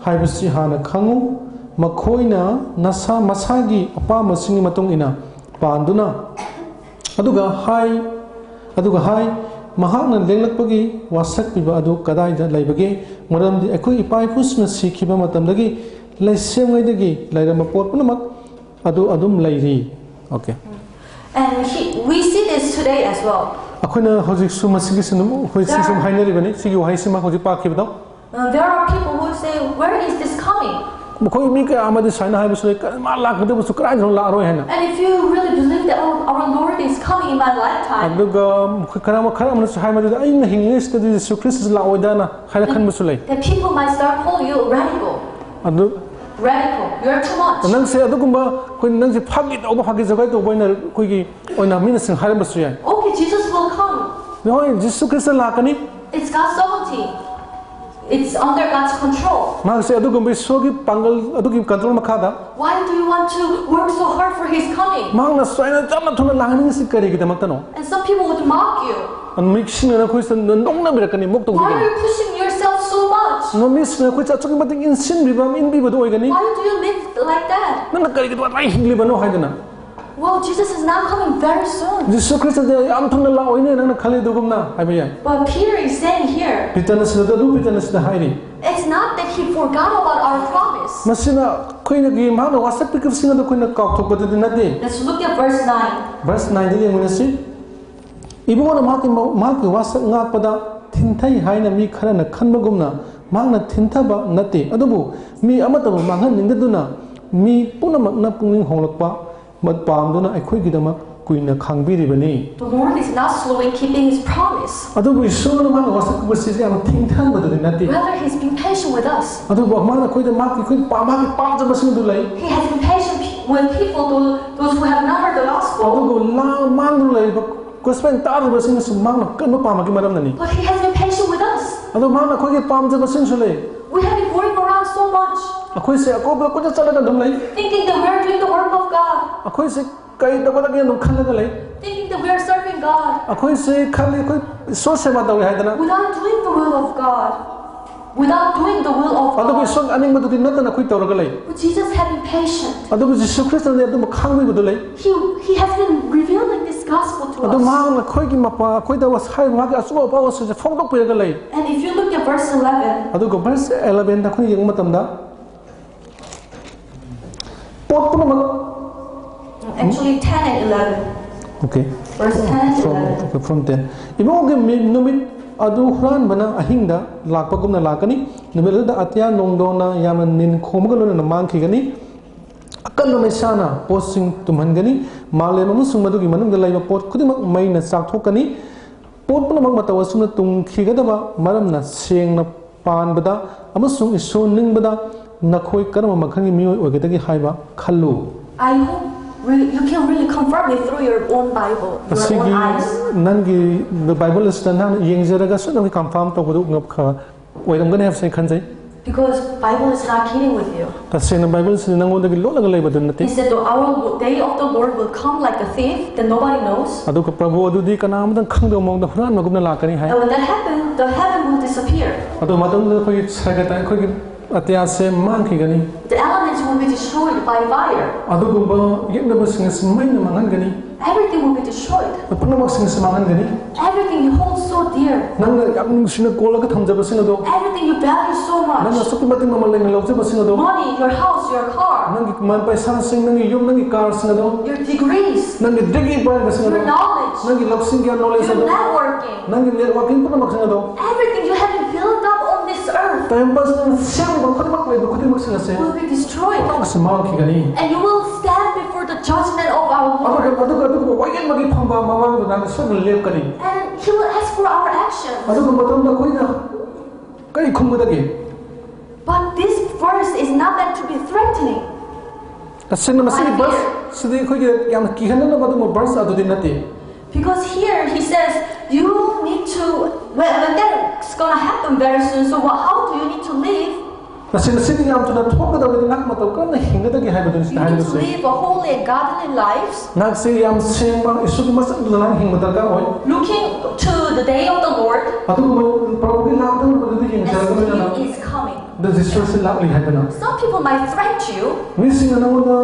ꯍꯥꯏꯕꯁꯤ ꯍꯥꯟꯅ ꯈꯪꯉꯨ꯫ ꯃꯈꯣꯏꯅ ꯅꯁꯥ ꯃꯁꯥꯒꯤ ꯑꯄꯥꯝꯕꯁꯤꯡꯒꯤ ꯃꯇꯨꯡ ꯏꯟꯅ ꯄꯥꯟꯗꯨꯅ, ꯑꯗꯨꯒ ꯍꯥꯏ, ꯑꯗꯨꯒ ꯍꯥꯏ, "ꯃꯍꯥꯛꯅ ꯂꯦꯡꯂꯛꯄꯒꯤ ꯋꯥꯁꯛ ꯄꯤꯕ ꯑꯗꯨ ꯀꯗꯥꯏꯗ ꯂꯩꯕꯒꯦ? ꯃꯔꯝꯗꯤ ꯑꯩꯈꯣꯏ ꯏꯄꯥ ꯏꯄꯨꯁꯤꯡꯅ ꯁꯤꯈꯤꯕ ꯃꯇꯝꯗꯒꯤ ꯂꯩꯁꯦꯝꯉꯩꯗꯒꯤ ꯂꯩꯔꯝꯕ ꯄꯣꯠ ꯄꯨꯝꯅꯃꯛ ꯑꯗꯨ ꯑꯗꯨꯝ ꯂꯩꯔꯤ"꯫ Okay. And he, we see this today as well. ꯑꯩꯈꯣꯏꯅ ꯍꯧꯖꯤꯛꯁꯨ ꯃꯁꯤꯒꯤꯁꯨ ꯑꯗꯨꯝ, ꯍꯧꯖꯤꯛꯁꯨ ꯁꯨꯝ ꯍꯥꯏꯅꯔꯤꯕꯅꯤ, ꯁꯤꯒꯤ ꯋꯥꯍꯩꯁꯤꯃ ꯍꯧꯖꯤꯛ ꯄꯥꯈꯤꯕꯗꯣ꯫ Uh, there are people who say, "Where is this coming?" ꯃꯈꯣꯏ ꯃꯤ ꯀꯌꯥ ꯑꯃꯗꯤ ꯁꯨꯃꯥꯏꯅ ꯍꯥꯏꯕꯁꯨ ꯂꯩ, "ꯀ-, ꯃꯥ ꯂꯥꯛꯀꯗꯕꯁꯨ ꯀꯗꯥꯏꯗꯅꯣ ꯂꯥꯛꯑꯔꯣꯏ" ꯍꯥꯏꯅ꯫ And if you really believe that, "Oh, our Lord is coming in my lifetime," ꯑꯗꯨꯒ ꯈꯔ ꯑꯃ, ꯈꯔ ꯑꯃꯅꯁꯨ ꯍꯥꯏ, "ꯃꯗꯨꯗ ꯑꯩꯅ ꯍꯤꯡꯂꯤꯉꯩꯁꯤꯗꯗꯤ ꯖꯤꯁꯨ ꯈ꯭ꯔꯤꯁꯇꯁꯨ ꯂꯥꯛꯑꯣꯏꯗꯅ" ꯍꯥꯏꯅ ꯈꯟꯕꯁꯨ ꯂꯩ꯫ then people might start calling you radical. ꯑꯗꯨ Radical. You're too much. ꯅꯪꯁꯦ ꯑꯗꯨꯒꯨꯝꯕ, ꯑꯩꯈꯣꯏ ꯅꯪꯁꯦ ꯐꯥꯒꯤ ꯇꯧꯕ, ꯐꯥꯒꯤ ꯖꯒꯥꯏ ꯇꯧꯕ ꯑꯣꯏꯅ ꯑꯩꯈꯣꯏꯒꯤ ꯑꯣꯏꯅ ꯃꯤꯅꯁꯤꯡ ꯍꯥꯏꯔꯝꯕꯁꯨ ꯌꯥꯏ꯫ Okay, Jesus will come. ꯍꯣꯏ, ꯖꯤꯁꯨ ꯈ꯭ꯔꯤꯁꯇ ꯂꯥꯛꯀꯅꯤ꯫ It's God's sovereignty. It's under God's control. ꯃꯍꯥꯛꯁꯦ ꯑꯗꯨꯒꯨꯝꯕ ꯏꯁꯣꯔꯒꯤ ꯄꯥꯡꯒꯜ ꯑꯗꯨꯒꯤ ꯀꯟꯇ꯭ꯔꯣꯜ ꯃꯈꯥꯗ Why do you want to work so hard for his coming? ꯃꯍꯥꯛꯅ ꯁꯨꯃꯥꯏꯅ ꯌꯥꯝꯅ ꯊꯨꯅ ꯂꯥꯛꯍꯟꯅꯤꯡꯉꯤꯁꯤ ꯀꯔꯤꯒꯤꯗꯃꯛꯇꯅꯣ? And some people would mock you. ꯃꯤꯁꯤꯡꯅ ꯑꯩꯈꯣꯏꯁꯤꯗ ꯅꯣꯛꯅꯕꯤꯔꯛꯀꯅꯤ, ꯃꯣꯛ Why are ꯇꯧꯕꯤꯒꯅꯤ꯫ You pushing yourself so much? ꯃꯤꯁꯤꯡꯅ ꯑꯩꯈꯣꯏꯁꯦ ꯑꯁꯨꯛꯀꯤ ꯃꯇꯤꯛ ꯏꯟꯁꯤꯟꯕꯤꯕ, ꯏꯟꯕꯤꯕꯗꯣ ꯑꯣꯏꯒꯅꯤ꯫ Why do you live like that? "ꯅꯪꯅ ꯀꯔꯤꯒꯤꯗꯃꯛ ꯑꯩ ꯍꯤꯡꯂꯤꯕꯅꯣ?" ꯍꯥꯏꯗꯅ꯫ Well, Jesus is not coming very soon. ꯖꯤꯁꯨ ꯈ꯭ꯔꯤꯁꯇꯗꯤ ꯌꯥꯝ ꯊꯨꯅ ꯂꯥꯛꯑꯣꯏꯅꯦ ꯅꯪꯅ ꯈꯜꯂꯤꯗꯨꯒꯨꯝꯅ ꯍꯥꯏꯕ ꯌꯥꯏ꯫ But Peter is saying here, ꯄꯤꯇꯔꯅ ꯁꯤꯗ ꯑꯗꯨ ꯄꯤꯇꯔꯅ ꯁꯤꯗ ꯍꯥꯏꯔꯤ꯫ It's not that he forgot about our promise. ꯃꯁꯤꯅ ꯑꯩꯈꯣꯏꯅꯒꯤ ꯃꯍꯥꯛꯅ ꯋꯥꯁꯛꯄꯤꯈꯤꯕꯁꯤꯡ ꯑꯗꯨ ꯑꯩꯈꯣꯏꯅ ꯀꯥꯎꯊꯣꯛꯄꯗꯨꯗꯤ ꯅꯠꯇꯦ꯫ Let's look at verse nine. Verse ꯅꯥꯏꯟꯗ ꯌꯦꯡꯃꯤꯟꯅꯁꯤ꯫ ꯏꯕꯨꯡꯉꯣꯅ ꯃꯍꯥꯛꯀꯤ ꯃ- ꯃꯍꯥꯛꯀꯤ ꯋꯥꯁꯛ ꯉꯥꯛꯄꯗ ꯊꯤꯟꯊꯩ ꯍꯥꯏꯅ ꯃꯤ ꯈꯔꯅ ꯈꯟꯕꯒꯨꯝꯅ ꯃꯍꯥꯛꯅ ꯊꯤꯟꯊꯕ ꯅꯠꯇꯦ, ꯑꯗꯨꯕꯨ ꯃꯤ ꯑꯃꯠꯇꯕꯨ ꯃꯥꯡꯍꯟꯅꯤꯡꯗꯗꯨꯅ ꯃꯤ ꯄꯨꯝꯅꯃꯛꯅ ꯄꯨꯛꯅꯤꯡ ꯍꯣꯡꯂꯛꯄ ꯃ- ꯄꯥꯝꯗꯨꯅ ꯑꯩꯈꯣꯏꯒꯤꯗꯃꯛ ꯀꯨꯏꯅ ꯈꯥꯡꯕꯤꯔꯤꯕꯅꯤ꯫ The Lord is not slow in keeping his promise. ꯑꯗꯨꯕꯨ ꯏꯁꯣꯔꯅ ꯃꯥꯅ ꯋꯥꯁꯛ ꯀꯨꯝꯕꯁꯤꯁꯦ ꯌꯥꯝꯅ ꯊꯦꯡꯊꯍꯟꯕꯗꯨꯗꯤ ꯅꯠꯇꯦ꯫ Rather, he's been patient with us. ꯑꯗꯨꯕꯨ ꯃꯥꯅ ꯑꯩꯈꯣꯏꯗ ꯃꯍꯥꯛꯀꯤ ꯑꯩꯈꯣꯏ ꯄꯥ- ꯃꯥꯒꯤ ꯄꯥꯝꯖꯕꯁꯤꯡꯗꯨ ꯂꯩ꯫ He has been patient with people, those who have not heard the gospel. ꯑꯗꯨꯕꯨ ꯂꯥ- ꯃꯥꯡꯗꯨꯅ ꯂꯩꯔꯤꯕ ꯒꯣꯁꯄꯦꯜ ꯇꯥꯗ꯭ꯔꯤꯕꯁꯤꯡꯅꯁꯨ ꯃꯍꯥꯛꯅ ꯀꯟꯕ ꯄꯥꯝꯕꯒꯤ ꯃꯔꯝꯅꯅꯤ꯫ But he has been patient with us. ꯑꯗꯨ ꯃꯍꯥꯛꯅ ꯑꯩꯈꯣꯏꯒꯤ ꯄꯥꯝꯖꯕꯁꯤꯡꯁꯨ ꯂꯩ꯫ We have been going around so much, ꯑꯩꯈꯣꯏꯁꯦ ꯑꯀꯣꯏꯕꯗ ꯀꯣꯏꯆꯠ ꯆꯠꯂꯒ ꯑꯗꯨꯝ ꯂꯩ꯫ thinking that we are doing the work of God. ꯑꯩꯈꯣꯏꯁꯦ ꯀꯔꯤ ꯇꯧꯒꯗꯒꯦ ꯑꯗꯨꯝ ꯈꯜꯂꯒ ꯂꯩ꯫ Thinking that we are serving God. ꯑꯩꯈꯣꯏꯁꯦ ꯈꯜꯂꯤ ꯑꯩꯈꯣꯏ ꯏꯁꯣꯔ ꯁꯦꯕꯥ ꯇꯧꯏ ꯍꯥꯏꯗꯅ꯫ Without doing the will of God. Without doing the will of ꯑꯗꯨꯕꯨ God. ꯏꯁꯣꯔ ꯑꯅꯤꯡꯕꯗꯨꯗꯤ ꯅꯠꯇꯅ ꯑꯩꯈꯣꯏ ꯇꯧꯔꯒ ꯂꯩ꯫ But Jesus had been patient. ꯑꯗꯨꯕꯨ ꯖꯤꯁꯨ ꯈ꯭ꯔꯤꯁꯇꯅꯗꯤ ꯑꯗꯨꯝ ꯈꯥꯡꯕꯤꯕꯗꯨ ꯂꯩ꯫ He, he has been revealing this gospel to ꯑꯗꯨ us. ꯃꯍꯥꯛꯅ ꯑꯩꯈꯣꯏꯒꯤ ꯃꯄꯥ ꯑꯩꯈꯣꯏꯗ ꯍꯥꯏꯔꯤꯕ ꯃꯍꯥꯛꯀꯤ ꯑꯆꯨꯝꯕ ꯄꯥꯎ ꯑꯁꯤꯁꯦ ꯐꯣꯡꯗꯣꯛꯄꯤꯔꯒ ꯂꯩ꯫ And if you look at verse eleven, ꯑꯗꯨꯒ ꯚꯔꯁ ꯑꯦꯂꯚꯦꯟꯗ ꯑꯩꯈꯣꯏꯅ ꯌꯦꯡꯕ ꯃꯇꯝꯗ ꯄꯣꯠ ꯄꯨꯝꯅꯃꯛ actually ten and eleven. Okay. Verse ten and eleven. Okay, from ten. ꯏꯕꯨꯡꯒꯤ ꯃꯤ- ꯅꯨꯃꯤꯠ ꯑꯗꯨ ꯍꯨꯔꯥꯟꯕꯅ ꯑꯍꯤꯡꯗ ꯂꯥꯛꯄꯒꯨꯝꯅ ꯂꯥꯛꯀꯅꯤ꯫ ꯅꯨꯃꯤꯠ ꯑꯗꯨꯗ ꯑꯇꯤꯌꯥ ꯅꯣꯡꯗꯣꯟꯅ ꯌꯥꯝꯅ ꯅꯤꯟ ꯈꯣꯡꯕꯒ ꯂꯣꯏꯅꯅ ꯃꯥꯡꯈꯤꯒꯅꯤ꯫ ꯑꯀꯟꯕ ꯃꯩꯁꯥꯅ ꯄꯣꯠꯁꯤꯡ ꯇꯨꯝꯍꯟꯒꯅꯤ꯫ ꯃꯥꯂꯦꯝ ꯑꯃꯁꯨꯡ ꯃꯗꯨꯒꯤ ꯃꯅꯨꯡꯗ ꯂꯩꯕ ꯄꯣꯠ ꯈꯨꯗꯤꯡꯃꯛ ꯃꯩꯅ ꯆꯥꯛꯊꯣꯛꯀꯅꯤ꯫ ꯄꯣꯠ ꯄꯨꯝꯅꯃꯛ ꯃꯇꯧ ꯑꯁꯨꯝꯅ ꯇꯨꯡꯈꯤꯒꯗꯕ ꯃꯔꯝꯅ ꯁꯦꯡꯅ ꯄꯥꯟꯕꯗ ꯑꯃꯁꯨꯡ ꯏꯁꯣꯔ ꯅꯤꯡꯕꯗ ꯅꯈꯣꯏ ꯀꯔꯝꯕ ꯃꯈꯜꯒꯤ ꯃꯤꯑꯣꯏ ꯑꯣꯏꯒꯗꯒꯦ ꯍꯥꯏꯕ ꯈꯜꯂꯨ꯫ I hope re- you can really confirm it through your own Bible, your own ꯑꯁꯤꯒꯤ eyes. ꯅꯪꯒꯤ ꯕꯥꯏꯕꯜ ꯑꯁꯤꯗ ꯅꯪꯅ ꯌꯦꯡꯖꯔꯒ ꯁꯣꯏꯗꯅ ꯀꯟꯐꯥꯔꯝ ꯇꯧꯕꯗꯨ ꯉꯝ- ꯈ- ꯑꯣꯏꯔꯝꯒꯅꯤ ꯍꯥꯏꯕꯁꯦ ꯑꯩ ꯈꯟꯖꯩ꯫ Because Bible is not kidding with you. ꯇꯁꯦꯡꯅ ꯕꯥꯏꯕꯜꯁꯤꯗꯤ ꯅꯪꯉꯣꯟꯗꯒꯤ ꯂꯣꯠꯂꯒ ꯂꯩꯕꯗꯨ ꯅꯠꯇꯦ꯫ He said the hour, day of the Lord will come like a thief that nobody knows. ꯑꯗꯨꯒ ꯄ꯭ꯔꯚꯨ ꯑꯗꯨꯗꯤ ꯀꯅꯥ ꯑꯃꯇꯪ ꯈꯪꯗꯕ ꯃꯑꯣꯡꯗ ꯍꯨꯔꯥꯟꯕꯒꯨꯝꯅ ꯂꯥꯛꯀꯅꯤ ꯍꯥꯏ꯫ And when that happens, the heaven will disappear. ꯑꯗꯨ ꯃꯇꯝꯗꯨꯗ ꯑꯩꯈꯣꯏꯒꯤ ꯁꯔꯒꯇ ꯑꯩꯈꯣꯏꯒꯤ ꯑꯇꯤꯌꯥꯁꯦ ꯃꯥꯡꯈꯤꯒꯅꯤ꯫ The elements will Be destroyed by fire. ꯑꯗꯨꯒꯨꯝꯕ ꯌꯦꯛꯅꯕꯁꯤꯡ ꯑꯁꯤ ꯃꯩꯅ ꯃꯥꯡꯍꯟꯒꯅꯤ꯫ Everything will be destroyed. ꯄꯨꯝꯅꯃꯛꯁꯤꯡ ꯑꯁꯤ ꯃꯥꯡꯍꯟꯒꯅꯤ꯫ Everything you hold so dear. ꯅꯪꯅ ꯌꯥꯝ ꯅꯨꯡꯁꯤꯅ ꯀꯣꯜꯂꯒ ꯊꯝꯖꯕꯁꯤꯡ ꯑꯗꯣ, Everything you value so ꯅꯪꯅ much. ꯑꯁꯨꯛꯀꯤ ꯃꯇꯤꯛ ꯃꯃꯜ ꯂꯩꯅ ꯂꯧꯖꯕꯁꯤꯡ ꯑꯗꯣ, Money, your house, your car, ꯅꯪꯒꯤ ꯃ- ꯄꯩꯁꯥꯁꯤꯡ, ꯅꯪꯒꯤ ꯌꯨꯝ, ꯅꯪꯒꯤ ꯀꯥꯔꯁꯤꯡ ꯑꯗꯣ, your degrees, ꯅꯪꯒꯤ ꯗꯤꯒ꯭ꯔꯤ ꯄꯥꯏꯕꯁꯤꯡ ꯑꯗꯣ, your knowledge, ꯅꯪꯒꯤ ꯂꯧꯁꯤꯡ ꯒ꯭ꯌꯥꯟ ꯅꯣꯂꯦꯖ your ꯑꯗꯣ, networking, ꯅꯪꯒꯤ ꯅꯦꯠꯋꯥꯔꯀꯤꯡ ꯄꯨꯝꯅꯃꯛꯁꯤꯡ ꯑꯗꯣ, everything you have built up on this earth time pass ꯅꯪꯅ ꯁꯦꯝꯂꯤꯕ ꯈꯨꯗꯤꯡꯃꯛ, ꯂꯩꯕ ꯈꯨꯗꯤꯡꯃꯛꯁꯤꯡ ꯑꯁꯦ will be destroyed. ꯑꯁꯤ ꯃꯥꯡꯈꯤꯒꯅꯤ꯫ And you will stand before the judgment of our ꯑꯗꯨꯒ Lord. ꯑꯗꯨꯒ ꯑꯗꯨꯒꯨꯝꯕ ꯋꯥꯌꯦꯜ ꯑꯃꯒꯤ ꯐꯝꯕꯥꯜ ꯃꯃꯥꯡꯗ ꯅꯪꯅ ꯁꯣꯏꯗꯅ ꯂꯦꯞꯀꯅꯤ꯫ And He will ask for our actions. ꯑꯗꯨꯒꯨꯝꯕ ꯃꯇꯝꯗ ꯑꯩꯈꯣꯏꯅ ꯀꯔꯤ ꯈꯨꯝꯒꯗꯒꯦ? But this verse is not meant to be threatening. ꯇꯁꯦꯡꯅ ꯃꯁꯤꯒꯤ ꯚꯔꯁ ꯁꯤꯗꯤ ꯑꯩꯈꯣꯏꯒꯤ ꯌꯥꯝꯅ ꯀꯤꯍꯟꯅꯕ ꯑꯗꯨꯒꯨꯝꯕ ꯚꯔꯁ ꯑꯗꯨꯗꯤ ꯅꯠꯇꯦ꯫ Because here he says, you need to, well, well, that's gonna happen very soon, so what, how do you need to live? ꯇꯁꯦꯡꯅ ꯁꯤꯗꯤ ꯌꯥꯝ ꯊꯨꯅ ꯊꯣꯛꯀꯗꯕꯅꯤ, ꯅꯍꯥꯛ ꯃꯇꯧ ꯀꯔꯝꯅ ꯍꯤꯡꯒꯗꯒꯦ ꯍꯥꯏꯕꯗꯨꯅꯤ ꯁꯤꯗ You need to ꯍꯥꯏꯔꯤꯕꯁꯦ꯫ Live a holy and godly life, ꯅꯍꯥꯛꯁꯦ ꯌꯥꯝ ꯁꯦꯡꯕ ꯏꯁꯣꯔꯒꯤ ꯃꯁꯛ ꯎꯗꯨꯅ ꯅꯍꯥꯛ ꯍꯤꯡꯕ ꯗꯔꯀꯥꯔ ꯑꯣꯏ꯫ Looking to the day of the Lord, ꯑꯗꯨꯒꯨꯝꯕ ꯄ꯭ꯔꯚꯨꯒꯤ ꯂꯥꯛꯀꯗꯧꯔꯤꯕꯗꯨꯗ as ꯌꯦꯡꯖꯔꯒ ꯂꯣꯏꯅꯅ He is coming. ꯗꯤꯁꯇ꯭ꯔꯦꯁꯁꯦ ꯂꯥꯛꯂꯤ ꯍꯥꯏꯗꯅ꯫ Some people might threat you, ꯃꯤꯁꯤꯡꯅ ꯅꯉꯣꯟꯗ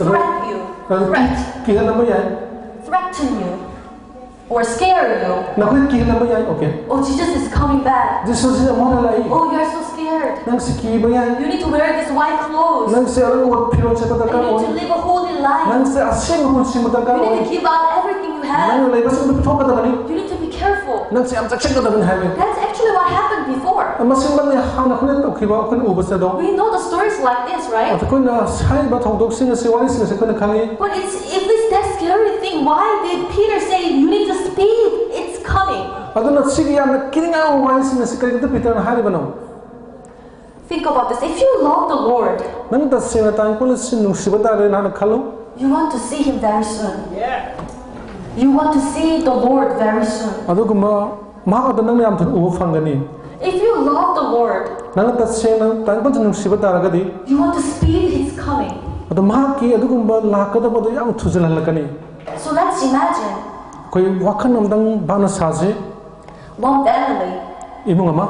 threat you, threat, ꯀꯤꯍꯜꯂꯝꯕ ꯌꯥꯏ꯫ Threaten you, or scare you. ꯅꯈꯣꯏ ꯀꯤꯍꯜꯂꯝꯕ ꯌꯥꯏ꯫ Okay. Oh, Jesus is coming back. ꯖꯤꯁꯨꯁꯤ ꯑꯃꯨꯛ ꯍꯜꯂꯛꯏ꯫ Oh, you're so scared. ꯅꯪꯁꯤ ꯀꯤꯕ ꯌꯥꯏ꯫ You need to wear this white clothes. ꯅꯪꯁꯦ ꯑꯔꯪꯕ ꯐꯤꯔꯣꯜ ꯁꯦꯠꯄ And ꯗꯔꯀꯥꯔ you need to ꯑꯣꯏ꯫ live a holy life. ꯅꯪꯁꯦ ꯑꯁꯦꯡꯕ ꯄꯨꯟꯁꯤ ꯍꯤꯡꯕ ꯗꯔꯀꯥꯔ You need ꯑꯣꯏ꯫ To give out everything you have. ꯅꯪꯅ ꯂꯩꯕꯁꯤꯡꯗꯨ ꯄꯤꯊꯣꯛꯀꯗꯕꯅꯤ꯫ You need to be careful. ꯅꯪꯁꯦ ꯌꯥꯝ ꯆꯦꯛꯁꯤꯟꯒꯗꯕꯅꯤ ꯍꯥꯏꯕ꯫ That's actually what happened before. ꯃꯁꯤꯃꯛꯅꯤ ꯍꯥꯟꯅ ꯑꯩꯈꯣꯏꯅ ꯇꯧꯈꯤꯕ, ꯑꯩꯈꯣꯏꯅ ꯎꯕꯁꯦ ꯑꯗꯣ꯫ We know the stories like this, right? ꯑꯩꯈꯣꯏꯅ ꯍꯥꯏꯔꯤꯕ ꯊꯧꯗꯣꯛꯁꯤꯡ ꯑꯁꯤ, ꯋꯥꯔꯤꯁꯤꯡ ꯑꯁꯤ ꯑꯩꯈꯣꯏꯅ ꯈꯪꯉꯤ꯫ But it's, if it's that scary thing, why did Peter say you need to speed? It's coming. ꯑꯗꯨꯅ ꯁꯤꯒꯤ ꯌꯥꯝꯅ ꯀꯤꯅꯤꯡꯉꯥꯏ ꯑꯣꯏꯕ ꯋꯥꯔꯤꯁꯤꯡ ꯑꯁꯤ ꯀꯔꯤꯒꯤꯗꯃꯛꯇ ꯄꯤꯇꯔꯅ ꯍꯥꯏꯔꯤꯕꯅꯣ? Think about this. If you love the Lord, ꯅꯪ ꯇꯁꯦꯡꯅ ꯇꯥꯏꯕꯪ ꯄꯨꯝꯕ ꯑꯁꯤ ꯅꯨꯡꯁꯤꯕ ꯇꯥꯔꯦ ꯍꯥꯏꯅ ꯈꯜꯂꯨ꯫ You want to see Him very soon. You want to see the Lord very soon. ꯑꯗꯨꯒꯨꯝꯕ ꯃꯍꯥꯛ ꯑꯗꯨ ꯅꯪꯅ ꯌꯥꯝ ꯊꯨꯅ ꯎꯕ ꯐꯪꯒꯅꯤ꯫ If you love the Lord, ꯅꯪꯅ ꯇꯁꯦꯡꯅ ꯇꯥꯏꯕꯪ ꯄꯨꯝꯕ ꯅꯨꯡꯁꯤꯕ ꯇꯥꯔꯒꯗꯤ, you want to speed His coming. ꯑꯗꯣ ꯃꯍꯥꯛꯀꯤ ꯑꯗꯨꯒꯨꯝꯕ ꯂꯥꯛꯀꯗꯕꯗꯣ ꯌꯥꯝ ꯊꯨꯖꯜꯍꯜꯂꯛꯀꯅꯤ꯫ So let's imagine ꯑꯩꯈꯣꯏ ꯋꯥꯈꯜ ꯑꯝꯇꯪ ꯚꯥꯞꯅ ꯁꯥꯁꯤ꯫ One family. ꯏꯃꯨꯡ ꯑꯃ꯫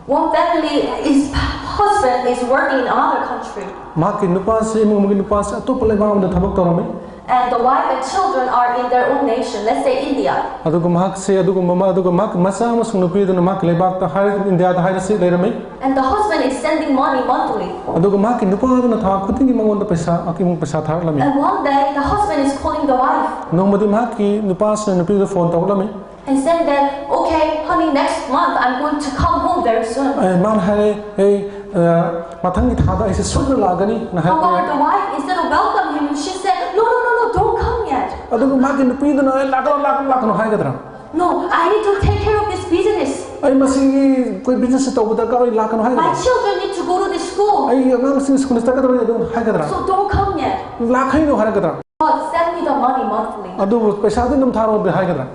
One family, his husband is working in another country. ꯃꯍꯥꯛꯀꯤ ꯅꯨꯄꯥꯁꯤ, ꯏꯃꯨꯡ ꯑꯃꯒꯤ ꯅꯨꯄꯥꯁꯤ ꯑꯇꯣꯞꯄ ꯂꯩꯕꯥꯛ ꯑꯃꯗ ꯊꯕꯛ ꯇꯧꯔꯝꯃꯤ꯫ And the wife and children are in their own nation, let's say India. ꯑꯗꯨꯒ ꯃꯍꯥꯛꯁꯦ ꯑꯗꯨꯒꯨꯝꯕ ꯑꯃ, ꯑꯗꯨꯒ ꯃꯍꯥꯛꯀꯤ ꯃꯆꯥ ꯑꯃꯁꯨꯡ ꯅꯨꯄꯤ ꯑꯗꯨꯅ ꯃꯍꯥꯛꯀꯤ ꯂꯩꯕꯥꯛꯇ ꯍꯥꯏꯔ, ꯏꯟꯗꯤꯌꯥꯗ ꯍꯥꯏꯔꯁꯤ, ꯂꯩꯔꯝꯃꯤ꯫ And the husband is sending money monthly. ꯑꯗꯨꯒ ꯃꯍꯥꯛꯀꯤ ꯅꯨꯄꯥ ꯑꯗꯨꯅ ꯊꯥ ꯈꯨꯗꯤꯡꯒꯤ ꯃꯉꯣꯟꯗ ꯄꯩꯁꯥ, ꯏꯃꯨꯡ ꯄꯩꯁꯥ ꯊꯥꯔꯛꯂꯝꯃꯤ꯫ And one day, the husband is calling the wife. ꯅꯣꯡꯃꯗꯤ ꯃꯍꯥꯛꯀꯤ ꯅꯨꯄꯥꯁꯤꯅ ꯅꯨꯄꯤꯗꯨꯗ phone ꯇꯧꯔꯛꯂꯝꯃꯤ꯫ And saying that, "Okay, honey, next month I'm going to come home very soon." ꯑꯦ, ꯃꯥꯅ ꯍꯥꯏꯔꯦ, "ꯑꯩ, ꯑ, ꯃꯊꯪꯒꯤ ꯊꯥꯗ ꯑꯩꯁꯦ ꯁꯣꯏꯗꯅ ꯂꯥꯛꯀꯅꯤ" ꯅ ꯍꯥꯏꯔꯛꯄ However, ꯌꯥꯏ꯫ The wife, instead of welcome him, she said, "No, no, no, no, don't come yet." ꯑꯗꯨꯒ ꯃꯥꯒꯤ ꯅꯨꯄꯤꯗꯨꯅ, "ꯑꯦ, ꯂꯥꯛꯀꯅꯨ, ꯂꯥꯛꯀꯅꯨ, ꯂꯥꯛꯀꯅꯨ" ꯍꯥꯏꯒꯗ꯭ꯔꯥ? "No, I need to take care of this business." "ꯑꯩ ꯃꯁꯤꯒꯤ ꯑꯩꯈꯣꯏ ꯕꯤꯖꯤꯅꯦꯁꯁꯦ ꯇꯧꯕ ꯗꯔꯀꯥꯔ ꯑꯣꯏ, ꯂꯥꯛꯀꯅꯨ" "My ꯍꯥꯏꯒꯗ꯭ꯔꯥ? Children need to go to the school. "ꯑꯩꯒꯤ ꯑꯉꯥꯡꯁꯤꯡ ꯁ꯭ꯀꯨꯜꯗ ꯆꯠꯀꯗꯕꯅꯤ, ꯑꯗꯨ" ꯍꯥꯏꯒꯗ꯭ꯔꯥ? So don't come yet. "ꯂꯥꯛꯈꯤꯅꯨ" ꯍꯥꯏꯔꯛꯀꯗ꯭ꯔꯥ? But send me the money monthly." "ꯑꯗꯨꯕꯨ ꯄꯩꯁꯥꯗꯤ ꯑꯗꯨꯝ ꯊꯥꯔꯛꯑꯣ" ꯍꯥꯏꯒꯗ꯭ꯔꯥ?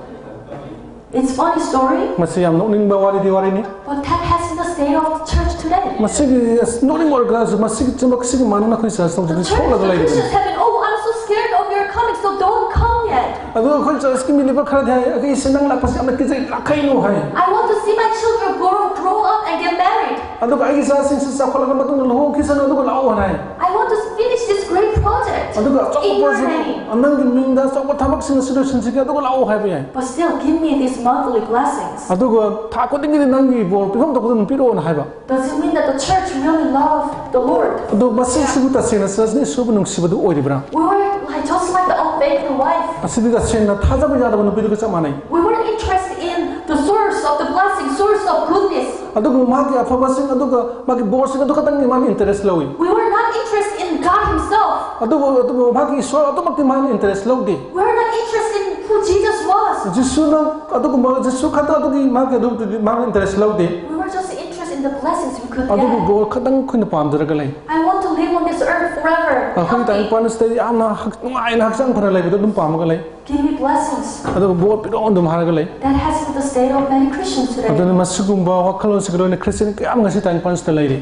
It's funny story, ꯃꯁꯤ ꯌꯥꯝ ꯅꯣꯛꯅꯤꯡꯕ ꯋꯥꯔꯤꯗꯤ ꯋꯥꯔꯤꯅꯤ꯫ But that has been the state of the church today. ꯃꯁꯤꯒꯤ, ꯑꯁ, ꯅꯣꯛꯅꯤꯡꯕ ꯑꯣꯏꯔꯒꯁꯨ, ꯃꯁꯤꯒꯤ ꯆꯨꯝꯕ, ꯁꯤꯒꯤ ꯃꯥꯟꯅꯅ ꯑꯩꯈꯣꯏ ꯆꯔꯆ The ꯇꯧꯕꯗꯤ church, ꯁꯣꯛꯂꯒ the ꯂꯩꯔꯤꯕꯅꯤ꯫ Christians have been, "Oh, I'm so scared of your coming, so don't come yet." ꯑꯗꯨꯒ ꯑꯩꯈꯣꯏ ꯆꯔꯆꯀꯤ ꯃꯤ ꯂꯩꯕ ꯈꯔꯗꯤ ꯍꯥꯏ, "ꯑꯩꯁꯦ ꯅꯪ ꯂꯥꯛꯄꯁꯦ ꯌꯥꯝꯅ ꯀꯤꯖꯩ, ꯂꯥꯛꯈꯤꯅꯨ" ꯍꯥꯏ꯫ "I want to see my children grow, grow up and get married. "ꯑꯗꯨꯒ ꯑꯩꯒꯤ ꯏꯆꯥꯁꯤꯡꯁꯤ ꯆꯥꯎꯈꯠꯂꯕ ꯃꯇꯨꯡꯗ ꯂꯨꯍꯣꯡꯈꯤꯁꯅꯨ, ꯑꯗꯨꯒ ꯂꯥꯛꯑꯣ" ꯍꯥꯏ꯫ I want to finish this great project "ꯑꯗꯨꯒ ꯑꯆꯧꯕ in your ꯄ꯭ꯔꯣꯖꯦꯛ, name." ꯅꯪꯒꯤ ꯃꯤꯡꯗ ꯑꯆꯧꯕ ꯊꯕꯛꯁꯤꯡ ꯑꯁꯤ ꯂꯣꯏꯁꯤꯟꯁꯤꯒꯦ, ꯑꯗꯨꯒ ꯂꯥꯛꯑꯣ" ꯍꯥꯏꯕ ꯌꯥꯏ꯫ "But still, give me these monthly blessings." "ꯑꯗꯨꯒ ꯊꯥ ꯈꯨꯗꯤꯡꯒꯤꯗꯤ ꯅꯪꯒꯤ ꯕꯣꯔ ꯄꯤꯐꯝ ꯊꯣꯛꯄꯗ ꯑꯗꯨꯝ ꯄꯤꯔꯛꯑꯣꯅ" ꯍꯥꯏꯕ꯫ Does it mean that the church really love the Lord? ꯑꯗꯨ ꯃꯁꯤꯁꯤꯕꯨ ꯇꯁꯦꯡꯅ ꯆꯔꯆꯅ ꯏꯁꯣꯔꯕꯨ ꯅꯨꯡꯁꯤꯕꯗꯨ ꯑꯣꯏꯔꯤꯕ꯭ꯔꯥ? We were like, just like the unfaithful wife. ꯑꯁꯤꯗꯤ ꯇꯁꯦꯡꯅ ꯊꯥꯖꯕ ꯌꯥꯗꯕ ꯅꯨꯄꯤꯗꯨꯒ ꯆꯞ ꯃꯥꯟꯅꯩ꯫ We weren't interested in the source of the blessing, source of goodness. ꯑꯗꯨꯕꯨ ꯃꯥꯒꯤ ꯑꯐꯕꯁꯤꯡ ꯑꯗꯨꯒ ꯃꯥꯒꯤ ꯕꯣꯔꯁꯤꯡ ꯑꯗꯨ ꯈꯛꯇꯪꯒꯤ ꯃꯥꯅ ꯏꯟꯇꯔꯦꯁ ꯂꯧꯏ꯫ We were not interested in God Himself. ꯑꯗꯨꯕꯨ, ꯑꯗꯨꯕꯨ ꯃꯥꯒꯤ ꯏꯁꯣꯔ ꯑꯗꯨꯃꯛꯇꯤ ꯃꯥꯅ ꯏꯟꯇꯔꯦꯁ ꯂꯧꯗꯦ꯫ We were not interested in who Jesus was. ꯖꯤꯁꯨꯅ ꯑꯗꯨꯒꯨꯝꯕ, ꯖꯤꯁꯨ ꯈꯛꯇ ꯑꯗꯨꯒꯤ ꯃꯥꯒꯤ ꯑꯗꯨꯗꯨꯗꯤ ꯃꯥꯅ ꯏꯟꯇꯔꯦꯁ ꯂꯧꯗꯦ꯫ We were just interested in the blessings we could ꯑꯗꯨꯕꯨ get. ꯕꯣꯔ ꯈꯛꯇꯪ ꯑꯩꯈꯣꯏꯅ ꯄꯥꯝꯖꯔꯒ ꯂꯩ꯫ I want to live on this earth forever. ꯑꯩꯈꯣꯏꯒꯤ ꯇꯥꯏꯕꯪ ꯄꯥꯟꯁꯤꯗ ꯌꯥꯝꯅ ꯍꯛ-, ꯅꯨꯡꯉꯥꯏꯅ ꯍꯛꯆꯥꯡ ꯐꯅ ꯂꯩꯕꯗꯣ ꯑꯗꯨꯝ ꯄꯥꯝꯃꯒ ꯂꯩ꯫ Give me blessings. ꯑꯗꯨꯒ ꯕꯣꯔ ꯄꯤꯔꯛꯑꯣ ꯑꯗꯨꯝ ꯍꯥꯏꯔꯒ ꯂꯩ꯫ That has been the state of many Christians today. ꯑꯗꯨꯅ ꯃꯁꯤꯒꯨꯝꯕ ꯋꯥꯈꯜꯂꯣꯟꯁꯤꯡꯒ ꯂꯣꯏꯅ ꯈ꯭ꯔꯤꯁꯇꯤꯌꯥꯟ ꯀꯌꯥ ꯑꯃ ꯉꯁꯤ ꯇꯥꯏꯕꯪ ꯄꯥꯟꯁꯤꯗ ꯂꯩꯔꯤ꯫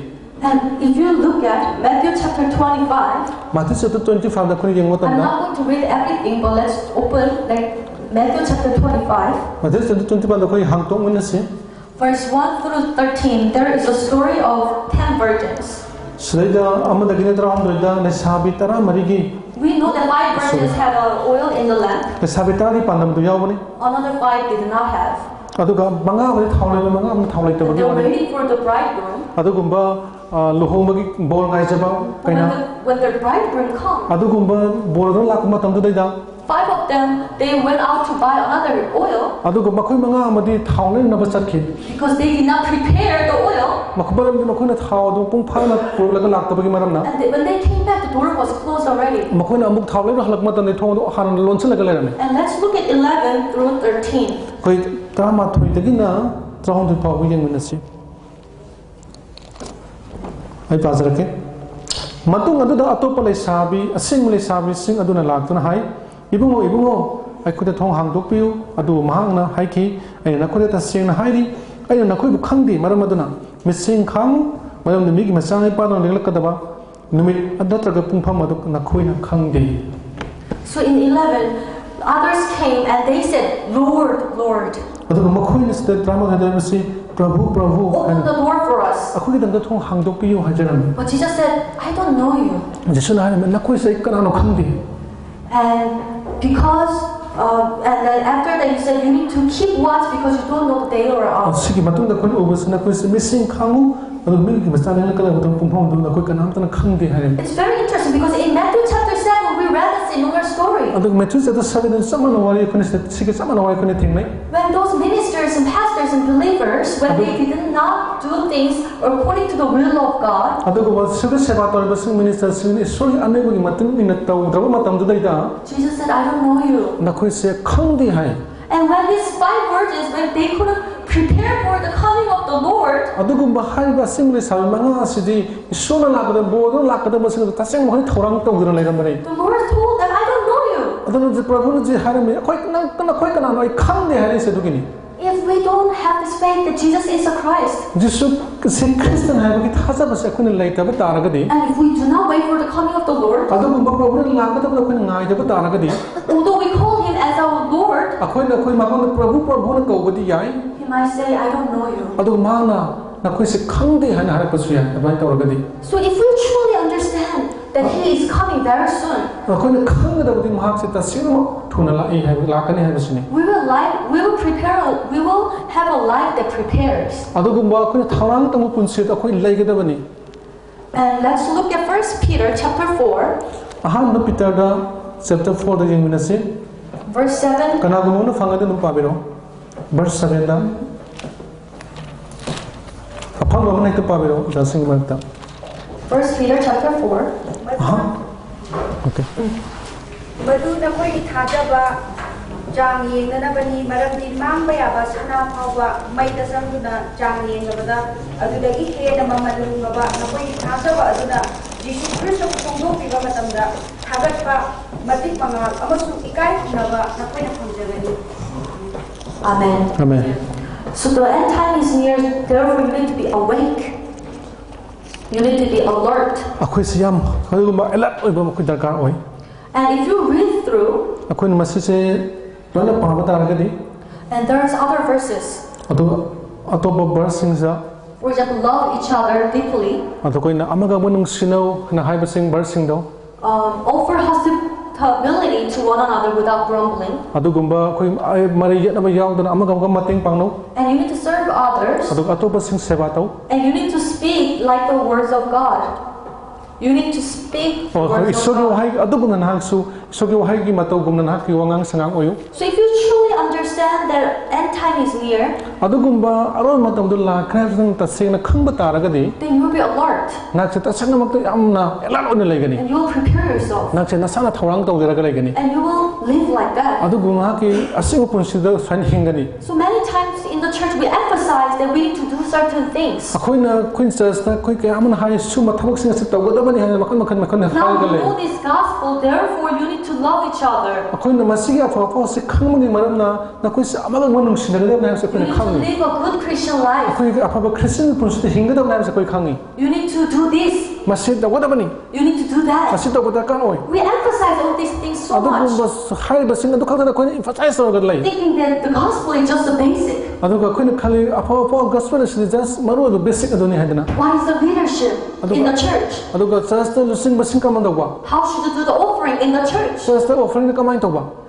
And if you look at Matthew chapter twenty-five, ꯃꯥꯊꯤ ꯆꯦꯞꯇꯔ ꯇ꯭ꯋꯦꯟꯇꯤ ꯐꯥꯏꯚꯇ ꯑꯩꯈꯣꯏꯅ ꯌꯦꯡꯕ I'm ꯃꯇꯝꯗ, not going to read everything, but let's open, like, Matthew chapter twenty-five, ꯃꯥꯊꯤ ꯆꯦꯞꯇꯔ ꯇ꯭ꯋꯦꯟꯇꯤ ꯐꯥꯏꯚꯇ ꯑꯩꯈꯣꯏ ꯍꯥꯡꯇꯣꯛꯃꯤꯟꯅꯁꯤ꯫ Verse one through thirteen, there is a story of ten virgins. ꯁꯤꯗꯩꯗ ꯑꯃꯗꯒꯤꯅ ꯇꯔꯥꯍꯨꯝꯗꯣꯏꯗ ꯂꯩꯁꯥꯕꯤ ꯇꯔꯥꯃꯔꯤꯒꯤ, We know that five virgins had uh, oil in the lamp. ꯂꯩꯁꯥꯕꯤ ꯇꯔꯥꯗꯤ ꯄꯥꯟꯗꯝꯗꯨ ꯌꯥꯎꯕꯅꯤ. Another five did not have. ꯑꯗꯨꯒ ꯃꯉꯥ ꯑꯃꯗꯤ ꯊꯥꯎ ꯂꯩꯕ, ꯃꯉꯥ ꯑꯃꯗꯤ ꯊꯥꯎ But ꯂꯩꯇꯕꯒꯤ they were ꯋꯥꯅꯤ. Waiting for the bridegroom. ꯑꯗꯨꯒꯨꯝꯕ, ꯑ, ꯂꯨꯍꯣꯡꯕꯒꯤ ꯕꯣꯔ ꯉꯥꯏꯖꯕ When ꯀꯩꯅꯥ, the, when the bridegroom comes, ꯑꯗꯨꯒꯨꯝꯕ ꯕꯣꯔ ꯑꯗꯨ ꯂꯥꯛꯄ ꯃꯇꯝꯗꯨꯗꯩꯗ five of them, they went out to buy another oil ꯑꯗꯨꯒ ꯃꯈꯣꯏ ꯃꯉꯥ ꯑꯃꯗꯤ ꯊꯥꯎ ꯂꯩꯅꯕ ꯆꯠꯈꯤ. Because they did not prepare the oil. ꯃꯈꯣꯏ, ꯃꯔꯝꯗꯤ ꯃꯈꯣꯏꯅ ꯊꯥꯎ ꯑꯗꯨ ꯃꯄꯨꯡ ꯐꯥꯅ ꯄꯨꯔꯛꯂꯒ ꯂꯥꯛꯇꯕꯒꯤ ꯃꯔꯝꯅ And they, when they came back, the door was closed already. ꯃꯈꯣꯏꯅ ꯑꯃꯨꯛ ꯊꯥꯎ ꯂꯩꯔ ꯍꯜꯂꯛꯄ ꯃꯇꯝꯗ ꯊꯣꯡ ꯑꯗꯨ ꯍꯥꯟꯅ ꯂꯣꯟꯁꯤꯜꯂꯒ ꯂꯩꯔꯝꯃꯤ. And let's look at eleven through thirteen. ꯑꯩꯈꯣꯏ ꯇꯔꯥꯃꯥꯊꯣꯏꯗꯒꯤꯅ ꯇꯔꯥꯍꯨꯝꯗꯣꯏ ꯐꯥꯎꯕ ꯌꯦꯡꯃꯤꯟꯅꯁꯤ. ꯑꯩ ꯄꯥꯖꯔꯛꯀꯦ. ꯃꯇꯨꯡ ꯑꯗꯨꯗ ꯑꯇꯣꯞꯄ ꯂꯩꯁꯥꯕꯤ, ꯑꯁꯦꯡꯕ ꯂꯩꯁꯥꯕꯤꯁꯤꯡ ꯑꯗꯨꯅ ꯂꯥꯛꯇꯨꯅ ꯍꯥꯏ, "ꯏꯕꯨꯡꯉꯣ, ꯏꯕꯨꯡꯉꯣ, ꯑꯩꯈꯣꯏꯗ ꯊꯣꯡ ꯍꯥꯡꯗꯣꯛꯄꯤꯌꯨ"꯫ ꯑꯗꯨꯕꯨ ꯃꯍꯥꯛꯅ ꯍꯥꯏꯈꯤ, "ꯑꯩꯅ ꯅꯈꯣꯏꯗ ꯇꯁꯦꯡꯅ ꯍꯥꯏꯔꯤ, ꯑꯩꯅ ꯅꯈꯣꯏꯕꯨ ꯈꯪꯗꯦ꯫ ꯃꯔꯝ ꯑꯗꯨꯅ ꯃꯤꯠꯁꯦꯡ ꯈꯥꯡꯉꯨ, ꯃꯔꯝꯗꯤ ꯃꯤꯒꯤ ꯃꯆꯥꯅꯨꯄꯥꯗꯧꯅ ꯂꯦꯡꯂꯛꯀꯗꯕ ꯅꯨꯃꯤꯠ ꯅꯠꯇ꯭ꯔꯒ ꯄꯨꯡꯐꯝ ꯑꯗꯨ ꯅꯈꯣꯏꯅ ꯈꯪꯗꯦ"꯫ So in eleven, others came and they said, "Lord, Lord." ꯑꯗꯨꯒ ꯃꯈꯣꯏꯅ ꯁꯤꯗ ꯇꯔꯥꯃꯥꯊꯣꯏꯗ ꯍꯥꯏꯕꯁꯤ, "ꯄ꯭ꯔꯚꯨ, ꯄ꯭ꯔꯚꯨ" Open ꯍꯥꯏꯅ the door for us. ꯑꯩꯈꯣꯏꯒꯤꯗꯃꯛꯇ ꯊꯣꯡ ꯍꯥꯡꯗꯣꯛꯄꯤꯌꯨ ꯍꯥꯏꯖꯔꯝꯃꯤ. But Jesus said, "I don't know you." ꯖꯤꯁꯨꯅ ꯍꯥꯏꯔꯝꯃꯤ, "ꯅꯈꯣꯏꯁꯦ ꯑꯩ ꯀꯅꯥꯅꯣ ꯈꯪꯗꯦ"꯫ And because, uh, and then after that, he said, "You need to keep watch because you don't know the day or hour." ꯁꯤꯒꯤ ꯃꯇꯨꯡꯗ ꯑꯩꯈꯣꯏꯅ ꯎꯕꯁꯤ, "ꯅꯈꯣꯏꯁꯦ ꯃꯤꯠꯁꯤꯡ ꯈꯥꯡꯉꯨ, ꯑꯗꯨꯒ ꯃꯤꯒꯤ ꯃꯆꯥ ꯂꯦꯡꯂꯛꯀꯗꯕ ꯄꯨꯡꯐꯝ ꯑꯗꯨ ꯅꯈꯣꯏ ꯀꯅꯥꯝꯇꯅ ꯈꯪꯗꯦ" ꯍꯥꯏꯔꯝꯃꯤ꯫ It's very interesting because in Matthew chapter seven, we read a similar story. ꯑꯗꯨꯒ ꯃꯦꯊ꯭ꯌꯨ ꯆꯦꯞꯇꯔ ꯁꯚꯦꯟꯗ ꯆꯞ ꯃꯥꯟꯅꯕ ꯋꯥꯔꯤ ꯑꯩꯈꯣꯏꯅ ꯁꯤꯗ, ꯁꯤꯒ ꯆꯞ ꯃꯥꯟꯅꯕ ꯋꯥꯔꯤ ꯑꯩꯈꯣꯏꯅ ꯊꯦꯡꯅꯩ꯫ When those ministers and pastors and believers, when they did not do things according to the will of God, ꯑꯗꯨꯒꯨꯝꯕ ꯁꯤꯒ ꯁꯦꯕꯥ ꯇꯧꯔꯤꯕꯁꯤꯡ, ꯃꯤꯅꯤꯁꯇꯔꯁꯤꯡ ꯏꯁꯣꯔꯒꯤ ꯑꯅꯤꯡꯕꯒꯤ ꯃꯇꯨꯡ ꯏꯟꯅ ꯇꯧꯗ꯭ꯔꯕ ꯃꯇꯝꯗꯨꯗꯩꯗ Jesus said, "I don't know you." ꯅꯈꯣꯏꯁꯦ ꯈꯪꯗꯦ ꯍꯥꯏ꯫ And when these five virgins, when they couldn't prepare for the coming of the Lord, ꯑꯗꯨꯒꯨꯝꯕ ꯍꯥꯏꯔꯤꯕ ꯑꯁꯦꯡꯕ ꯂꯩꯁꯥꯕꯤ ꯃꯉꯥ ꯑꯁꯤꯗꯤ ꯏꯁꯣꯔꯅ ꯂꯥꯛꯀꯗꯕ, ꯕꯣꯔꯗꯨꯅ ꯂꯥꯛꯀꯗꯕꯁꯤꯡ ꯑꯗꯨ ꯇꯁꯦꯡꯅ ꯃꯈꯣꯏ ꯊꯧꯔꯥꯡ ꯇꯧꯗꯨꯅ ꯂꯩꯔꯝꯕꯅꯤ꯫ The Lord told them, "I don't know you." ꯑꯗꯨꯅ ꯍꯧꯖꯤꯛ ꯄ꯭ꯔꯚꯨꯅ ꯍꯧꯖꯤꯛ ꯍꯥꯏꯔꯝꯃꯤ, "ꯑꯩꯈꯣꯏ, ꯅꯪ, ꯅꯈꯣꯏ ꯀꯅꯥꯅꯣ ꯑꯩ ꯈꯪꯗꯦ" ꯍꯥꯏꯔꯛꯏꯁꯦ ꯑꯗꯨꯒꯤꯅꯤ꯫ If we don't have this faith that Jesus is the Christ, ꯖꯤꯁꯨꯁꯤ ꯈ꯭ꯔꯤꯁꯇꯅ ꯍꯥꯏꯕꯒꯤ ꯊꯥꯖꯕꯁꯦ ꯑꯩꯈꯣꯏꯅ ꯂꯩꯇꯕ ꯇꯥꯔꯒꯗꯤ, and if we do not wait for the coming of the Lord, ꯑꯗꯨꯒꯨꯝꯕ ꯄ꯭ꯔꯚꯨꯅ ꯂꯥꯛꯀꯗꯕꯗꯣ ꯑꯩꯈꯣꯏꯅ ꯉꯥꯏꯗꯕ ꯇꯥꯔꯒꯗꯤ, although we call him as our Lord, ꯑꯩꯈꯣꯏꯅ ꯑꯩꯈꯣꯏ ꯃꯉꯣꯟꯗ ꯄ꯭ꯔꯚꯨ, ꯄ꯭ꯔꯚꯨꯅ ꯀꯧꯕꯗꯤ ꯌꯥꯏ, he might say, "I don't know you." ꯑꯗꯨꯒ ꯃꯥꯅ ꯅꯈꯣꯏꯁꯦ ꯈꯪꯗꯦ ꯍꯥꯏꯅ ꯍꯥꯏꯔꯛꯄꯁꯨ ꯌꯥꯏ꯫ ꯑꯗꯨꯃꯥꯏꯅ ꯇꯧꯔꯒꯗꯤ So if we truly understand that He is coming very soon, ꯑꯩꯈꯣꯏꯅ ꯈꯪꯒꯗꯕꯗꯤ ꯃꯍꯥꯛꯁꯦ ꯇꯁꯦꯡꯅꯃꯛ ꯊꯨꯅ ꯂꯥꯛꯏ ꯍꯥꯏꯕ, ꯂꯥꯛꯀꯅꯤ ꯍꯥꯏꯕꯁꯤꯅꯤ꯫ we will life, we will prepare, we will have a life that prepares. ꯑꯗꯨꯒꯨꯝꯕ ꯑꯩꯈꯣꯏꯅ ꯊꯧꯔꯥꯡ ꯇꯧꯕ ꯄꯨꯟꯁꯤꯗ ꯑꯩꯈꯣꯏ ꯂꯩꯒꯗꯕꯅꯤ꯫ And let's look at First Peter chapter four, ꯑꯍꯥꯟꯕ ꯄꯤꯇꯔꯗ ꯆꯦꯞꯇꯔ ꯐꯣꯔꯗ ꯌꯦꯡꯃꯤꯟꯅꯁꯤ꯫ verse seven. ꯀꯅꯥꯒꯨꯝꯕ ꯑꯃꯅ ꯐꯪꯉꯗꯤ ꯑꯗꯨꯝ ꯄꯥꯕꯤꯔꯣ꯫ ꯚꯔꯁ ꯁꯚꯦꯟꯗ꯫ ꯑꯐꯪꯕ ꯑꯃꯅ ꯍꯦꯛꯇ ꯄꯥꯕꯤꯔꯣ, ꯑꯣꯖꯥꯁꯤꯡꯒꯤ ꯃꯔꯛꯇ꯫ First Peter chapter four. ꯑꯍꯥ꯫ ꯑꯣꯀꯦ꯫ ꯃꯗꯨ ꯅꯈꯣꯏꯒꯤ ꯊꯥꯖꯕ ꯆꯥꯡ ꯌꯦꯡꯅꯅꯕꯅꯤ, ꯃꯔꯝꯗꯤ ꯃꯥꯡꯕ ꯌꯥꯕ ꯁꯅꯥ ꯐꯥꯎꯕ ꯃꯩꯗ ꯆꯪꯗꯨꯅ ꯆꯥꯡ ꯌꯦꯡꯂꯕꯗ ꯑꯗꯨꯗꯒꯤ ꯍꯦꯟꯅ ꯃꯃꯜ ꯂꯨꯡꯂꯕ ꯅꯈꯣꯏꯒꯤ ꯊꯥꯖꯕ ꯑꯗꯨꯅ ꯖꯤꯁꯨ ꯈ꯭ꯔꯤꯁꯇꯕꯨ ꯐꯣꯡꯗꯣꯛꯄꯤꯕ ꯃꯇꯝꯗ ꯊꯥꯒꯠꯄ, ꯃꯇꯤꯛ ꯃꯉꯥꯜ ꯑꯃꯁꯨꯡ ꯏꯀꯥꯏ ꯈꯨꯝꯅꯕ ꯅꯈꯣꯏꯅ ꯐꯪꯖꯒꯅꯤ꯫ Amen. Amen. So the end time is near, therefore you need to be awake. You need to be alert. ꯑꯩꯈꯣꯏꯁꯤ ꯌꯥꯝ ꯑꯗꯨꯒꯨꯝꯕ ꯑꯦꯂꯔꯠ ꯑꯣꯏꯕ ꯑꯩꯈꯣꯏ ꯗꯔꯀꯥꯔ ꯑꯣꯏ꯫ And if you read through, ꯑꯩꯈꯣꯏꯅ ꯃꯁꯤꯁꯦ ꯂꯣꯏꯅ ꯄꯥꯕ ꯇꯥꯔꯒꯗꯤ, and there's other verses. ꯑꯗꯨꯒ ꯑꯇꯣꯞꯄ ꯚꯔꯁꯁꯤꯡꯁꯤꯗ, For example, love each other deeply. ꯑꯗꯣ ꯑꯩꯈꯣꯏꯅ ꯑꯃꯒ ꯑꯃꯒ ꯅꯨꯡꯁꯤꯅꯧ ꯍꯥꯏꯅ ꯍꯥꯏꯕꯁꯤꯡ ꯚꯔꯁꯁꯤꯡꯗꯣ, Um, offer hospitality to one another without grumbling. ꯑꯗꯨꯒꯨꯝꯕ ꯑꯩꯈꯣꯏ ꯃꯔꯩ ꯌꯦꯠꯅꯕ ꯌꯥꯎꯗꯅ ꯑꯃꯒ ꯑꯃꯒ ꯃꯇꯦꯡ ꯄꯥꯡꯅꯧ꯫ And you need to serve others. ꯑꯗꯨꯒ ꯑꯇꯣꯞꯄꯁꯤꯡ ꯁꯦꯕꯥ ꯇꯧ꯫ And you need to speak like the words of God. You need to speak the ꯑꯣ, words of ꯏꯁꯣꯔꯒꯤ God. ꯋꯥꯍꯩ ꯑꯗꯨꯒꯨꯝꯅ ꯅꯍꯥꯛꯁꯨ ꯏꯁꯣꯔꯒꯤ ꯋꯥꯍꯩꯒꯤ ꯃꯇꯧꯒꯨꯝꯅ ꯅꯍꯥꯛꯀꯤ ꯋꯥꯉꯥꯡ ꯁꯉꯥꯡ ꯑꯣꯏꯌꯨ꯫ So if you truly understand that end time is near, ꯑꯗꯨꯒꯨꯝꯕ ꯑꯔꯣꯏꯕ ꯃꯇꯝꯗꯨ ꯂꯥꯛꯈ꯭ꯔꯦ ꯍꯥꯏꯕꯁꯤ ꯅꯪ ꯇꯁꯦꯡꯅ ꯈꯪꯕ ꯇꯥꯔꯒꯗꯤ, then you will be alert. ꯅꯍꯥꯛꯁꯦ ꯇꯁꯦꯡꯅꯃꯛꯇ ꯌꯥꯝꯅ ꯑꯦꯂꯔꯠ ꯑꯣꯏꯅ ꯂꯩꯒꯅꯤ꯫ And you will prepare yourself. ꯅꯍꯥꯛꯁꯦ ꯅꯁꯥꯅ ꯊꯧꯔꯥꯡ ꯇꯧꯖꯔꯒ ꯂꯩꯒꯅꯤ꯫ And you will live like that. ꯑꯗꯨꯕꯨ ꯅꯍꯥꯛꯀꯤ ꯑꯁꯦꯡꯕ ꯄꯨꯟꯁꯤꯗ ꯁꯨꯃꯥꯏꯅ ꯍꯤꯡꯒꯅꯤ꯫ So many times in the church we emphasize that we need to do certain things. ꯑꯩꯈꯣꯏꯅ ꯑꯩꯈꯣꯏ ꯆꯔꯆꯇ ꯑꯩꯈꯣꯏ ꯀꯌꯥ ꯑꯃꯅ ꯍꯥꯏ, ꯁꯨꯝꯕ ꯊꯕꯛꯁꯤꯡ ꯑꯁꯤ ꯇꯧꯒꯗꯕꯅꯤ ꯍꯥꯏꯅ ꯃꯈꯜ ꯃꯈꯜ ꯃꯈꯜ Now ꯍꯥꯏꯔꯒ you ꯂꯩ꯫ know this gospel, therefore you need to love each other. ꯑꯩꯈꯣꯏꯅ ꯃꯁꯤꯒꯤ ꯑꯐꯕ ꯄꯥꯎ ꯑꯁꯤ ꯈꯪꯕꯒꯤ ꯃꯔꯝꯅ ꯅꯈꯣꯏꯁꯦ ꯑꯃꯒ ꯑꯃꯒ ꯅꯨꯡꯁꯤꯅꯒꯗꯕꯅꯤ ꯍꯥꯏꯕꯁꯤ You ꯑꯩꯈꯣꯏꯅ need to ꯈꯪꯉꯤ꯫ live a good Christian life. ꯑꯩꯈꯣꯏꯒꯤ ꯑꯐꯕ ꯈ꯭ꯔꯤꯁꯇꯤꯌꯟ ꯄꯨꯟꯁꯤꯗ ꯍꯤꯡꯒꯗꯕꯅꯤ ꯍꯥꯏꯕꯁꯤ ꯑꯩꯈꯣꯏ ꯈꯪꯉꯤ꯫ You need to do this. ꯃꯁꯤ ꯇꯧꯒꯗꯕꯅꯤ, You need to do that. ꯃꯁꯤ ꯇꯧꯕ ꯗꯔꯀꯥꯔ ꯑꯣꯏ꯫ We emphasize all these things so much, ꯑꯗꯨꯒꯨꯝꯕ ꯍꯥꯏꯔꯤꯕꯁꯤꯡ ꯑꯗꯨ ꯈꯛꯇꯗ ꯑꯩꯈꯣꯏꯅ ꯏꯝꯐꯁꯥꯏꯁ ꯇꯧꯔꯒ ꯂꯩ꯫ Thinking that the gospel is just the basic. ꯑꯗꯨꯒ ꯑꯩꯈꯣꯏꯅ ꯈꯜꯂꯤ ꯑꯐꯕ ꯑꯐꯕ ꯒꯣꯁꯄꯦꯜ ꯑꯁꯤꯗꯤ ꯖꯁ ꯃꯔꯨ ꯑꯣꯏꯕ ꯕꯦꯁꯤꯛ ꯑꯗꯨꯅꯤ ꯍꯥꯏꯗꯅ꯫ What is the leadership in the church? ꯑꯗꯨꯒ ꯆꯔꯆꯇ ꯂꯨꯆꯤꯡꯕꯁꯤꯡ ꯀꯃꯥꯏꯅ ꯇꯧꯕ? How should you do the offering in the church? ꯆꯔꯆꯇ ꯑꯣꯐꯔꯤꯡꯗ ꯀꯃꯥꯏꯅ ꯇꯧꯕ?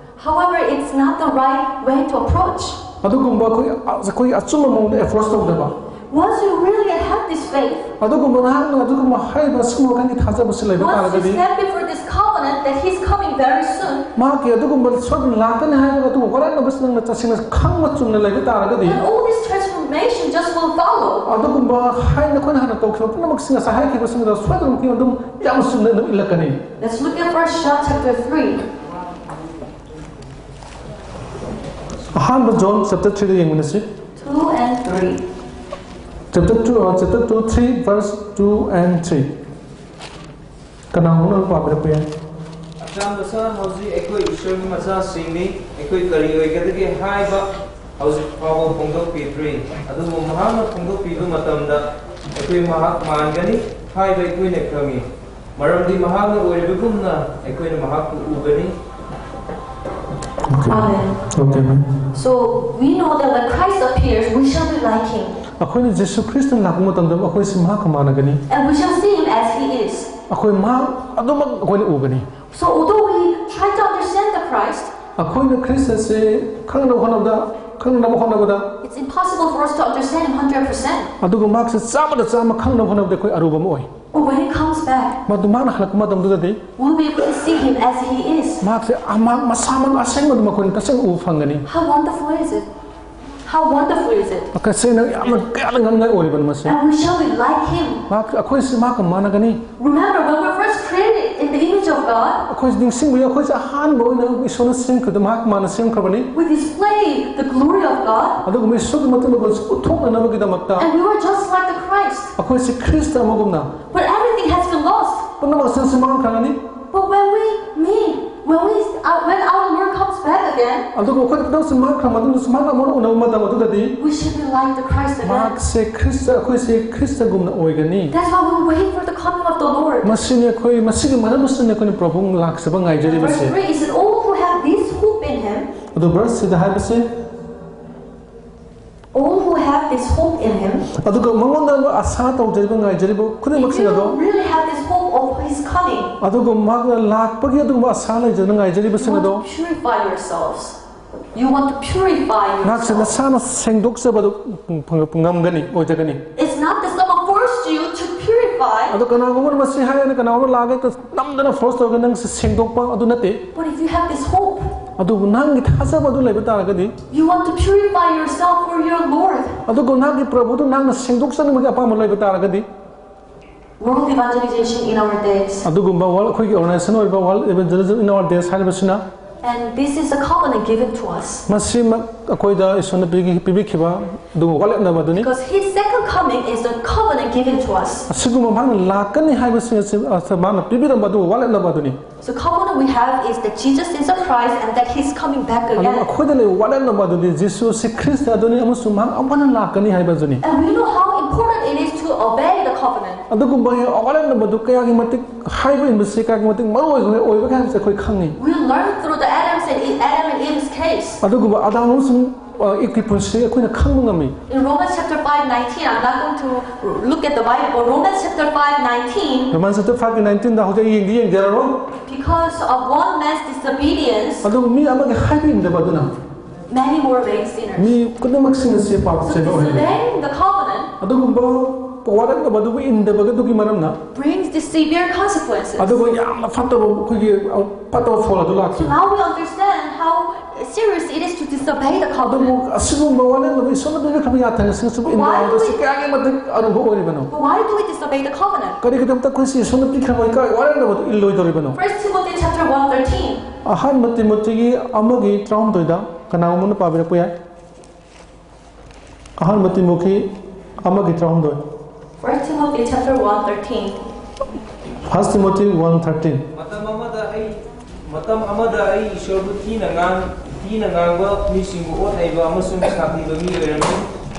However, it's not the right way to approach. ꯑꯗꯨꯒꯨꯝꯕ ꯑꯩꯈꯣꯏ ꯑꯩꯈꯣꯏ ꯑꯆꯨꯝꯕ ꯃꯑꯣꯡꯗ ꯑꯦꯄ꯭ꯔꯣꯆ ꯇꯧꯗꯕ꯫ Once you really have this faith, ꯑꯗꯨꯒꯨꯝꯕ ꯅꯍꯥꯛꯅ ꯑꯗꯨꯒꯨꯝꯕ ꯍꯥꯏꯔꯤꯕ ꯑꯁꯤꯒꯨꯝꯕ ꯋꯥꯈꯜꯒꯤ ꯊꯥꯖꯕꯁꯤ ꯂꯩꯕ once you ꯇꯥꯔꯒꯗꯤ, step before this covenant that He's coming very soon, ꯃꯍꯥꯛꯀꯤ ꯑꯗꯨꯒꯨꯝꯕ ꯁꯣꯏꯗꯅ ꯂꯥꯛꯀꯅꯤ ꯍꯥꯏꯕ ꯑꯗꯨꯒꯨꯝꯕ ꯋꯥꯔꯛꯅꯕꯁꯤ ꯅꯪꯅ ꯇꯁꯦꯡꯅ ꯈꯪꯕ ꯆꯨꯝꯅ ꯂꯩꯕ ꯇꯥꯔꯒꯗꯤ, then all this transformation just will follow. ꯑꯗꯨꯒꯨꯝꯕ ꯍꯥꯏꯅ ꯑꯩꯈꯣꯏꯅ ꯍꯥꯟꯅ ꯇꯧꯈꯤꯕ ꯄꯨꯝꯅꯃꯛꯁꯤꯡ ꯉꯁꯥꯏ ꯍꯥꯏꯈꯤꯕꯁꯤꯡꯗꯣ ꯁꯣꯏꯗꯅꯃꯛꯀꯤ ꯑꯗꯨꯝ ꯌꯥꯝꯅ ꯆꯨꯝꯅ ꯑꯗꯨꯝ ꯏꯜꯂꯛꯀꯅꯤ꯫ Let's look at First John chapter three, ꯑꯍꯥꯟꯕ ꯖꯣꯟ ꯆꯦꯞꯇꯔ ꯊ꯭ꯔꯤꯗ ꯌꯦꯡꯃꯤꯟꯅꯁꯤ꯫ two and three. Chapter two, uh, chapter two, three, verse two and three. ꯀꯅꯥꯒꯨꯝꯕꯅ ꯄꯥꯕꯤꯔꯛꯄ ꯌꯥꯏ꯫ ꯑꯆꯥꯟꯕ ꯁꯥ ꯍꯧꯖꯤꯛ ꯑꯩꯈꯣꯏ ꯏꯁꯣꯔꯒꯤ ꯃꯆꯥꯁꯤꯡꯅꯤ, ꯑꯩꯈꯣꯏ ꯀꯔꯤ ꯑꯣꯏꯒꯗꯒꯦ ꯍꯥꯏꯕ ꯍꯧꯖꯤꯛ ꯐꯥꯎꯕ ꯐꯣꯡꯗꯣꯛꯄꯤꯗ꯭ꯔꯤ꯫ ꯑꯗꯨꯕꯨ ꯃꯍꯥꯛꯅ ꯐꯣꯡꯗꯣꯛꯄꯤꯕ ꯃꯇꯝꯗ ꯑꯩꯈꯣꯏ ꯃꯍꯥꯛ ꯃꯥꯟꯒꯅꯤ ꯍꯥꯏꯕ ꯑꯩꯈꯣꯏꯅ ꯈꯪꯏ, ꯃꯔꯝꯗꯤ ꯃꯍꯥꯛꯅ ꯑꯣꯏꯔꯤꯕꯒꯨꯝꯅ ꯑꯩꯈꯣꯏꯅ ꯃꯍꯥꯛꯄꯨ ꯎꯒꯅꯤ꯫ Amen. Okay, ma'am. So we know that when Christ appears, we shall be like Him, ꯑꯩꯈꯣꯏꯅ ꯖꯤꯁꯨ ꯈ꯭ꯔꯤꯁꯇ ꯂꯥꯛꯄ ꯃꯇꯝꯗ ꯑꯩꯈꯣꯏꯁꯤ ꯃꯍꯥꯛꯀ ꯃꯥꯟꯅꯒꯅꯤ꯫ And we shall see Him as He is. ꯑꯩꯈꯣꯏ ꯃꯍꯥꯛ ꯑꯗꯨꯃꯛ ꯑꯩꯈꯣꯏꯅ ꯎꯒꯅꯤ꯫ So although we try to understand the Christ, ꯑꯩꯈꯣꯏꯅ ꯈ꯭ꯔꯤꯁꯇꯁꯦ ꯈꯪꯅꯕ ꯍꯣꯠꯅꯕꯗ ꯈꯪꯅꯕ ꯍꯣꯠꯅꯕꯗ it's impossible for us to understand Him hundred percent. ꯑꯗꯨꯒ ꯃꯍꯥꯛꯁꯦ ꯆꯥꯝꯃꯗ ꯆꯥꯝꯃ ꯈꯪꯅꯕ ꯍꯣꯠꯅꯕꯗ ꯑꯩꯈꯣꯏ ꯑꯔꯨꯕ ꯑꯃ ꯑꯣꯏ꯫ But when He comes back, ꯃꯗꯨ ꯃꯍꯥꯛꯅ ꯍꯜꯂꯛꯄ ꯃꯇꯝꯗꯨꯗꯗꯤ we'll be able to see Him as He is. ꯃꯍꯥꯛꯁꯦ ꯃꯍꯥꯛ ꯃꯁꯥꯃꯛ ꯑꯁꯦꯡꯕꯗꯨ ꯃꯈꯣꯏꯅ ꯇꯁꯦꯡꯅ ꯎꯕ ꯐꯪꯒꯅꯤ꯫ How wonderful is it? How wonderful is it? ꯇꯁꯦꯡꯅ ꯌꯥꯝꯅ ꯀꯌꯥꯗ ꯉꯝꯅꯤꯡꯉꯥꯏ ꯑꯣꯏꯔꯤꯕꯅꯣ ꯃꯁꯤ꯫ And we shall be like Him. ꯃꯍꯥꯛ ꯑꯩꯈꯣꯏꯁꯤ ꯃꯍꯥꯛꯀ ꯃꯥꯟꯅꯒꯅꯤ꯫ Remember, when we're first created in the image of God, ꯑꯩꯈꯣꯏ ꯅꯤꯡꯁꯤꯡꯕꯤꯌꯨ, ꯑꯩꯈꯣꯏꯁꯦ ꯑꯍꯥꯟꯕ ꯑꯣꯏꯅ ꯏꯁꯣꯔꯅ ꯁꯦꯝꯈꯤꯕꯗ ꯃꯍꯥꯛ ꯃꯥꯅ ꯁꯦꯝꯈ꯭ꯔꯕꯅꯤ꯫ we display the glory of God. ꯑꯗꯨꯒꯨꯝꯕ ꯏꯁꯣꯔꯒꯤ ꯃꯇꯨꯡꯗ ꯑꯩꯈꯣꯏꯁꯨ ꯎꯠꯊꯣꯛꯅꯅꯕꯒꯤꯗꯃꯛꯇ And we were just like the Christ. ꯑꯩꯈꯣꯏꯁꯤ Christ ꯑꯃꯒꯨꯝꯅ But everything has been lost. ꯄꯨꯝꯅꯃꯛ ꯑꯁꯤꯁꯨ ꯃꯥꯡꯈ꯭ꯔꯒꯅꯤ꯫ But when we meet, when we, uh, when our Lord comes back again, ꯑꯗꯨꯒ ꯑꯩꯈꯣꯏ ꯄꯨꯝꯅꯃꯛꯁꯨ ꯃꯥꯡꯈ꯭ꯔ ꯃꯇꯨꯡꯗꯁꯨ ꯃꯍꯥꯛꯅ ꯑꯃꯨꯛ ꯎꯅꯕ ꯃꯇꯝ ꯑꯗꯨꯗꯗꯤ we should be like the Christ again. ꯃꯍꯥꯛꯁꯦ ꯈ꯭ꯔꯤꯁꯇ ꯑꯩꯈꯣꯏꯁꯦ ꯈ꯭ꯔꯤꯁꯇꯒꯨꯝꯅ ꯑꯣꯏꯒꯅꯤ꯫ That's why we wait for the coming of the Lord. ꯃꯁꯤꯅꯤ ꯑꯩꯈꯣꯏ ꯃꯁꯤꯒꯤ ꯃꯔꯝ ꯑꯁꯤꯅꯤ ꯑꯩꯈꯣꯏꯅ ꯄ꯭ꯔꯚꯨ ꯂꯥꯛꯆꯕ Verse ꯉꯥꯏꯖꯔꯤꯕꯁꯦ꯫ three is that all who have this hope in Him ꯑꯗꯨ ꯚꯔꯁ ꯁꯤꯗ ꯍꯥꯏꯕꯁꯦ This hope in him. ꯑꯗꯨꯒ ꯃꯉꯣꯟꯗ ꯑꯁꯥ ꯇꯧꯖꯔꯤꯕ, ꯉꯥꯏꯖꯔꯤꯕ If ꯈꯨꯗꯤꯡꯃꯛꯁꯤꯡ you ꯑꯗꯣ, don't really have this hope of his coming, ꯑꯗꯨꯒ ꯃꯍꯥꯛꯅ ꯂꯥꯛꯄꯒꯤ ꯑꯗꯨꯒꯨꯝꯕ ꯑꯁꯥ ꯂꯩꯖꯅ you ꯉꯥꯏꯖꯔꯤꯕꯁꯤꯡ ꯑꯗꯣ, want to purify yourselves. You want to purify ꯅꯍꯥꯛꯁꯦ yourself. ꯅꯁꯥꯅ ꯁꯦꯡꯗꯣꯛꯆꯕꯗꯨ ꯐꯪ- ꯐꯪ- ꯉꯝꯒꯅꯤ, ꯑꯣꯏꯖꯒꯅꯤ. It's not that someone forced you to purify, ꯑꯗꯣ ꯀꯅꯥꯒꯨꯝꯕꯅ ꯃꯁꯤ ꯍꯥꯏꯔꯒ ꯀꯅꯥꯒꯨꯝꯕ ꯂꯥꯛꯑꯒ ꯅꯝꯗꯅ ꯐꯣꯔꯁ ꯇꯧꯔꯒ ꯅꯪꯁꯦ ꯁꯦꯡꯗꯣꯛꯄ ꯑꯗꯨ ꯅꯠꯇꯦ. But if you have this hope, ꯑꯗꯨꯕꯨ ꯅꯪꯒꯤ ꯊꯥꯖꯕ ꯑꯗꯨ ꯂꯩꯕ ꯇꯥꯔꯒꯗꯤ, you want to purify yourself for your Lord. ꯑꯗꯨꯒ ꯅꯍꯥꯛꯀꯤ ꯄ꯭ꯔꯚꯨꯗꯨ ꯅꯍꯥꯛꯅ ꯁꯦꯡꯗꯣꯛꯆꯅꯤꯡꯕꯒꯤ ꯑꯄꯥꯝꯕ ꯂꯩꯕ ꯇꯥꯔꯒꯗꯤ, World evangelization in our days. ꯑꯗꯨꯒꯨꯝꯕ world, ꯑꯩꯈꯣꯏꯒꯤ organization ꯑꯣꯏꯕ World Evangelism in Our Days ꯍꯥꯏꯔꯤꯕꯁꯤꯅ, And this is a covenant given to us. ꯃꯁꯤꯃꯛ ꯑꯩꯈꯣꯏꯗ ꯏꯁꯣꯔꯅ ꯄꯤꯈꯤ- ꯄꯤꯕꯤꯈꯤꯕ ꯑꯗꯨꯒ ꯋꯥꯠꯂꯛꯅꯕ ꯑꯗꯨꯅꯤ. Because his second coming is the covenant given to us. ꯑꯁꯤꯒꯨꯝꯕ ꯃꯍꯥꯛꯅ ꯂꯥꯛꯀꯅꯤ ꯍꯥꯏꯕꯁꯤꯡ ꯑꯁꯤ, ꯑꯁꯤ ꯃꯥꯅ ꯄꯤꯕꯤꯔꯝꯕ ꯑꯗꯨꯒ ꯋꯥꯠꯂꯛꯅꯕ ꯑꯗꯨꯅꯤ. The covenant we have is that Jesus is the Christ and that he's coming back ꯑꯗꯨꯒ again. ꯑꯩꯈꯣꯏꯗ ꯂꯩꯕ ꯋꯥꯠꯂꯛꯅꯕ ꯑꯗꯨꯗꯤ ꯖꯤꯁꯨ ꯑꯁꯤ ꯈ꯭ꯔꯤꯁꯇ ꯑꯗꯨꯅꯤ ꯑꯃꯁꯨꯡ ꯃꯍꯥꯛ ꯑꯃꯨꯛ ꯍꯟꯅ ꯂꯥꯛꯀꯅꯤ ꯍꯥꯏꯕ ꯑꯗꯨꯅꯤ. And we know how important it is to obey the covenant. ꯑꯗꯨꯒꯨꯝꯕ ꯋꯥꯠꯂꯛꯅꯕ ꯑꯗꯨ ꯀꯌꯥꯒꯤ ꯃꯇꯤꯛ ꯍꯥꯏꯕ ꯏꯟꯕꯁꯤ ꯀꯌꯥꯒꯤ ꯃꯇꯤꯛ ꯃꯔꯨ ꯑꯣꯏꯕ ꯑꯣꯏꯕꯒꯦ ꯍꯥꯏꯕꯁꯤ ꯑꯩꯈꯣꯏ ꯈꯪꯉꯤ. We learn through the Adam's and Eve, Adam and Eve's case. ꯑꯗꯨꯒꯨꯝꯕ ꯑꯗꯥꯝ ꯑꯃꯁꯨꯡ ꯏꯕꯀꯤ ꯄꯨꯟꯁꯤꯗꯒꯤ ꯑꯩꯈꯣꯏꯅ ꯈꯪꯕ ꯉꯝꯃꯤ. In Romans chapter five nineteen, I'm not going to look at the Bible, but Romans chapter five nineteen, Romans chapter five nineteen ꯗ ꯍꯧꯖꯤꯛ ꯑꯩ ꯌꯦꯡꯗꯤ ꯌꯦꯡꯖꯔꯔꯣꯏ. Because of one man's disobedience, ꯑꯗꯨꯕꯨ ꯃꯤ ꯑꯃꯒꯤ ꯍꯥꯏꯕ ꯏꯟꯗꯕ ꯑꯗꯨꯅ many more made sinners. ꯃꯤ ꯈꯨꯗꯤꯡꯃꯛꯁꯤꯡ ꯑꯁꯤ ꯄꯥꯞ So ꯆꯦꯟꯕ ꯑꯣꯏꯍꯜꯂꯤ. Disobeying the covenant ꯑꯗꯨꯒꯨꯝꯕ ꯋꯥꯔꯛꯅꯕ ꯑꯗꯨꯕꯨ ꯏꯟꯗꯕꯒꯤ ꯑꯗꯨꯒꯤ ꯃꯔꯝꯅ brings the severe consequences. ꯑꯗꯨꯒ ꯌꯥꯝꯅ ꯐꯠꯇꯕ ꯑꯩꯈꯣꯏꯒꯤ ꯐꯠꯇꯕ ꯐꯣꯜ ꯑꯗꯨ So ꯂꯥꯛꯈꯤ. now we understand how serious it is to disobey the covenant. ꯑꯗꯨꯕꯨ ꯑꯁꯤꯒꯨꯝꯕ ꯋꯥꯔꯛꯅꯕ ꯏꯁꯣꯔꯅ ꯄꯤꯕꯤꯔꯛꯈꯤꯕ ꯌꯥꯊꯪ ꯑꯁꯤꯁꯨ ꯏꯟꯗꯕ ꯍꯥꯏꯕꯁꯤ ꯀꯌꯥꯒꯤ ꯃꯇꯤꯛ ꯑꯔꯨꯕ ꯑꯣꯏꯔꯤꯕꯅꯣ? But why do we disobey the covenant? ꯀꯔꯤꯒꯤꯗꯃꯛꯇ ꯑꯩꯈꯣꯏꯁꯤ ꯏꯁꯣꯔꯅ ꯄꯤꯈ꯭ꯔꯕ ꯏꯀꯥꯏ ꯋꯥꯔꯛꯅꯕꯗꯨ ꯏꯜꯂꯣꯏꯗꯧꯔꯤꯕꯅꯣ? First Timothy chapter one thirteen. ꯑꯍꯥꯟꯕ ꯇꯤꯃꯣꯊꯤꯒꯤ ꯑꯃꯒꯤ ꯇꯔꯥꯍꯨꯝꯗꯣꯏꯗ ꯀꯅꯥꯒꯨꯝꯕꯅ ꯄꯥꯕꯤꯔꯛꯄ ꯌꯥꯏ. ꯑꯍꯥꯟꯕ ꯇꯤꯃꯣꯊꯤ ꯑꯃꯒꯤ ꯇꯔꯥꯍꯨꯝꯗꯣꯏ. First Timothy chapter one thirteen. First Timothy one thirteen. ꯃꯇꯝ ꯑꯃꯗ ꯑꯩ ꯃꯇꯝ ꯑꯃꯗ ꯑꯩ ꯏꯁꯣꯔꯕꯨ ꯊꯤꯅ ꯉꯥꯡ ꯊꯤꯅ ꯉꯥꯡꯕ ꯃꯤꯁꯤꯡꯕꯨ ꯑꯣꯠ ꯅꯩꯕ ꯑꯃꯁꯨꯡ ꯁꯥꯊꯤꯕ ꯃꯤ ꯑꯣꯏꯔꯝꯃꯤ꯫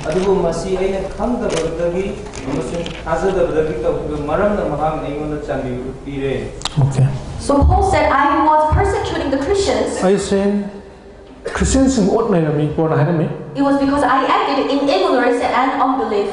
ꯑꯗꯨꯕꯨ ꯃꯁꯤ ꯑꯩꯅ ꯈꯪꯗꯕꯗꯒꯤ ꯑꯃꯁꯨꯡ ꯊꯥꯖꯗꯕꯗꯒꯤ ꯇꯧꯈꯤꯕ ꯃꯔꯝꯅ ꯃꯍꯥꯛꯅ ꯑꯩꯉꯣꯟꯗ ꯆꯥꯟꯕꯤꯕ ꯎꯠꯄꯤꯔꯦ꯫ Okay. So Paul said, I was persecuting the Christians. ꯑꯩꯁꯦ ꯈ꯭ꯔꯤꯁꯇꯤꯌꯥꯟꯁꯤꯡ ꯑꯣꯠ ꯅꯩꯔꯝꯃꯤ, ꯄꯣꯜꯅ ꯍꯥꯏꯔꯝꯃꯤ꯫ It was because I acted in ignorance and unbelief.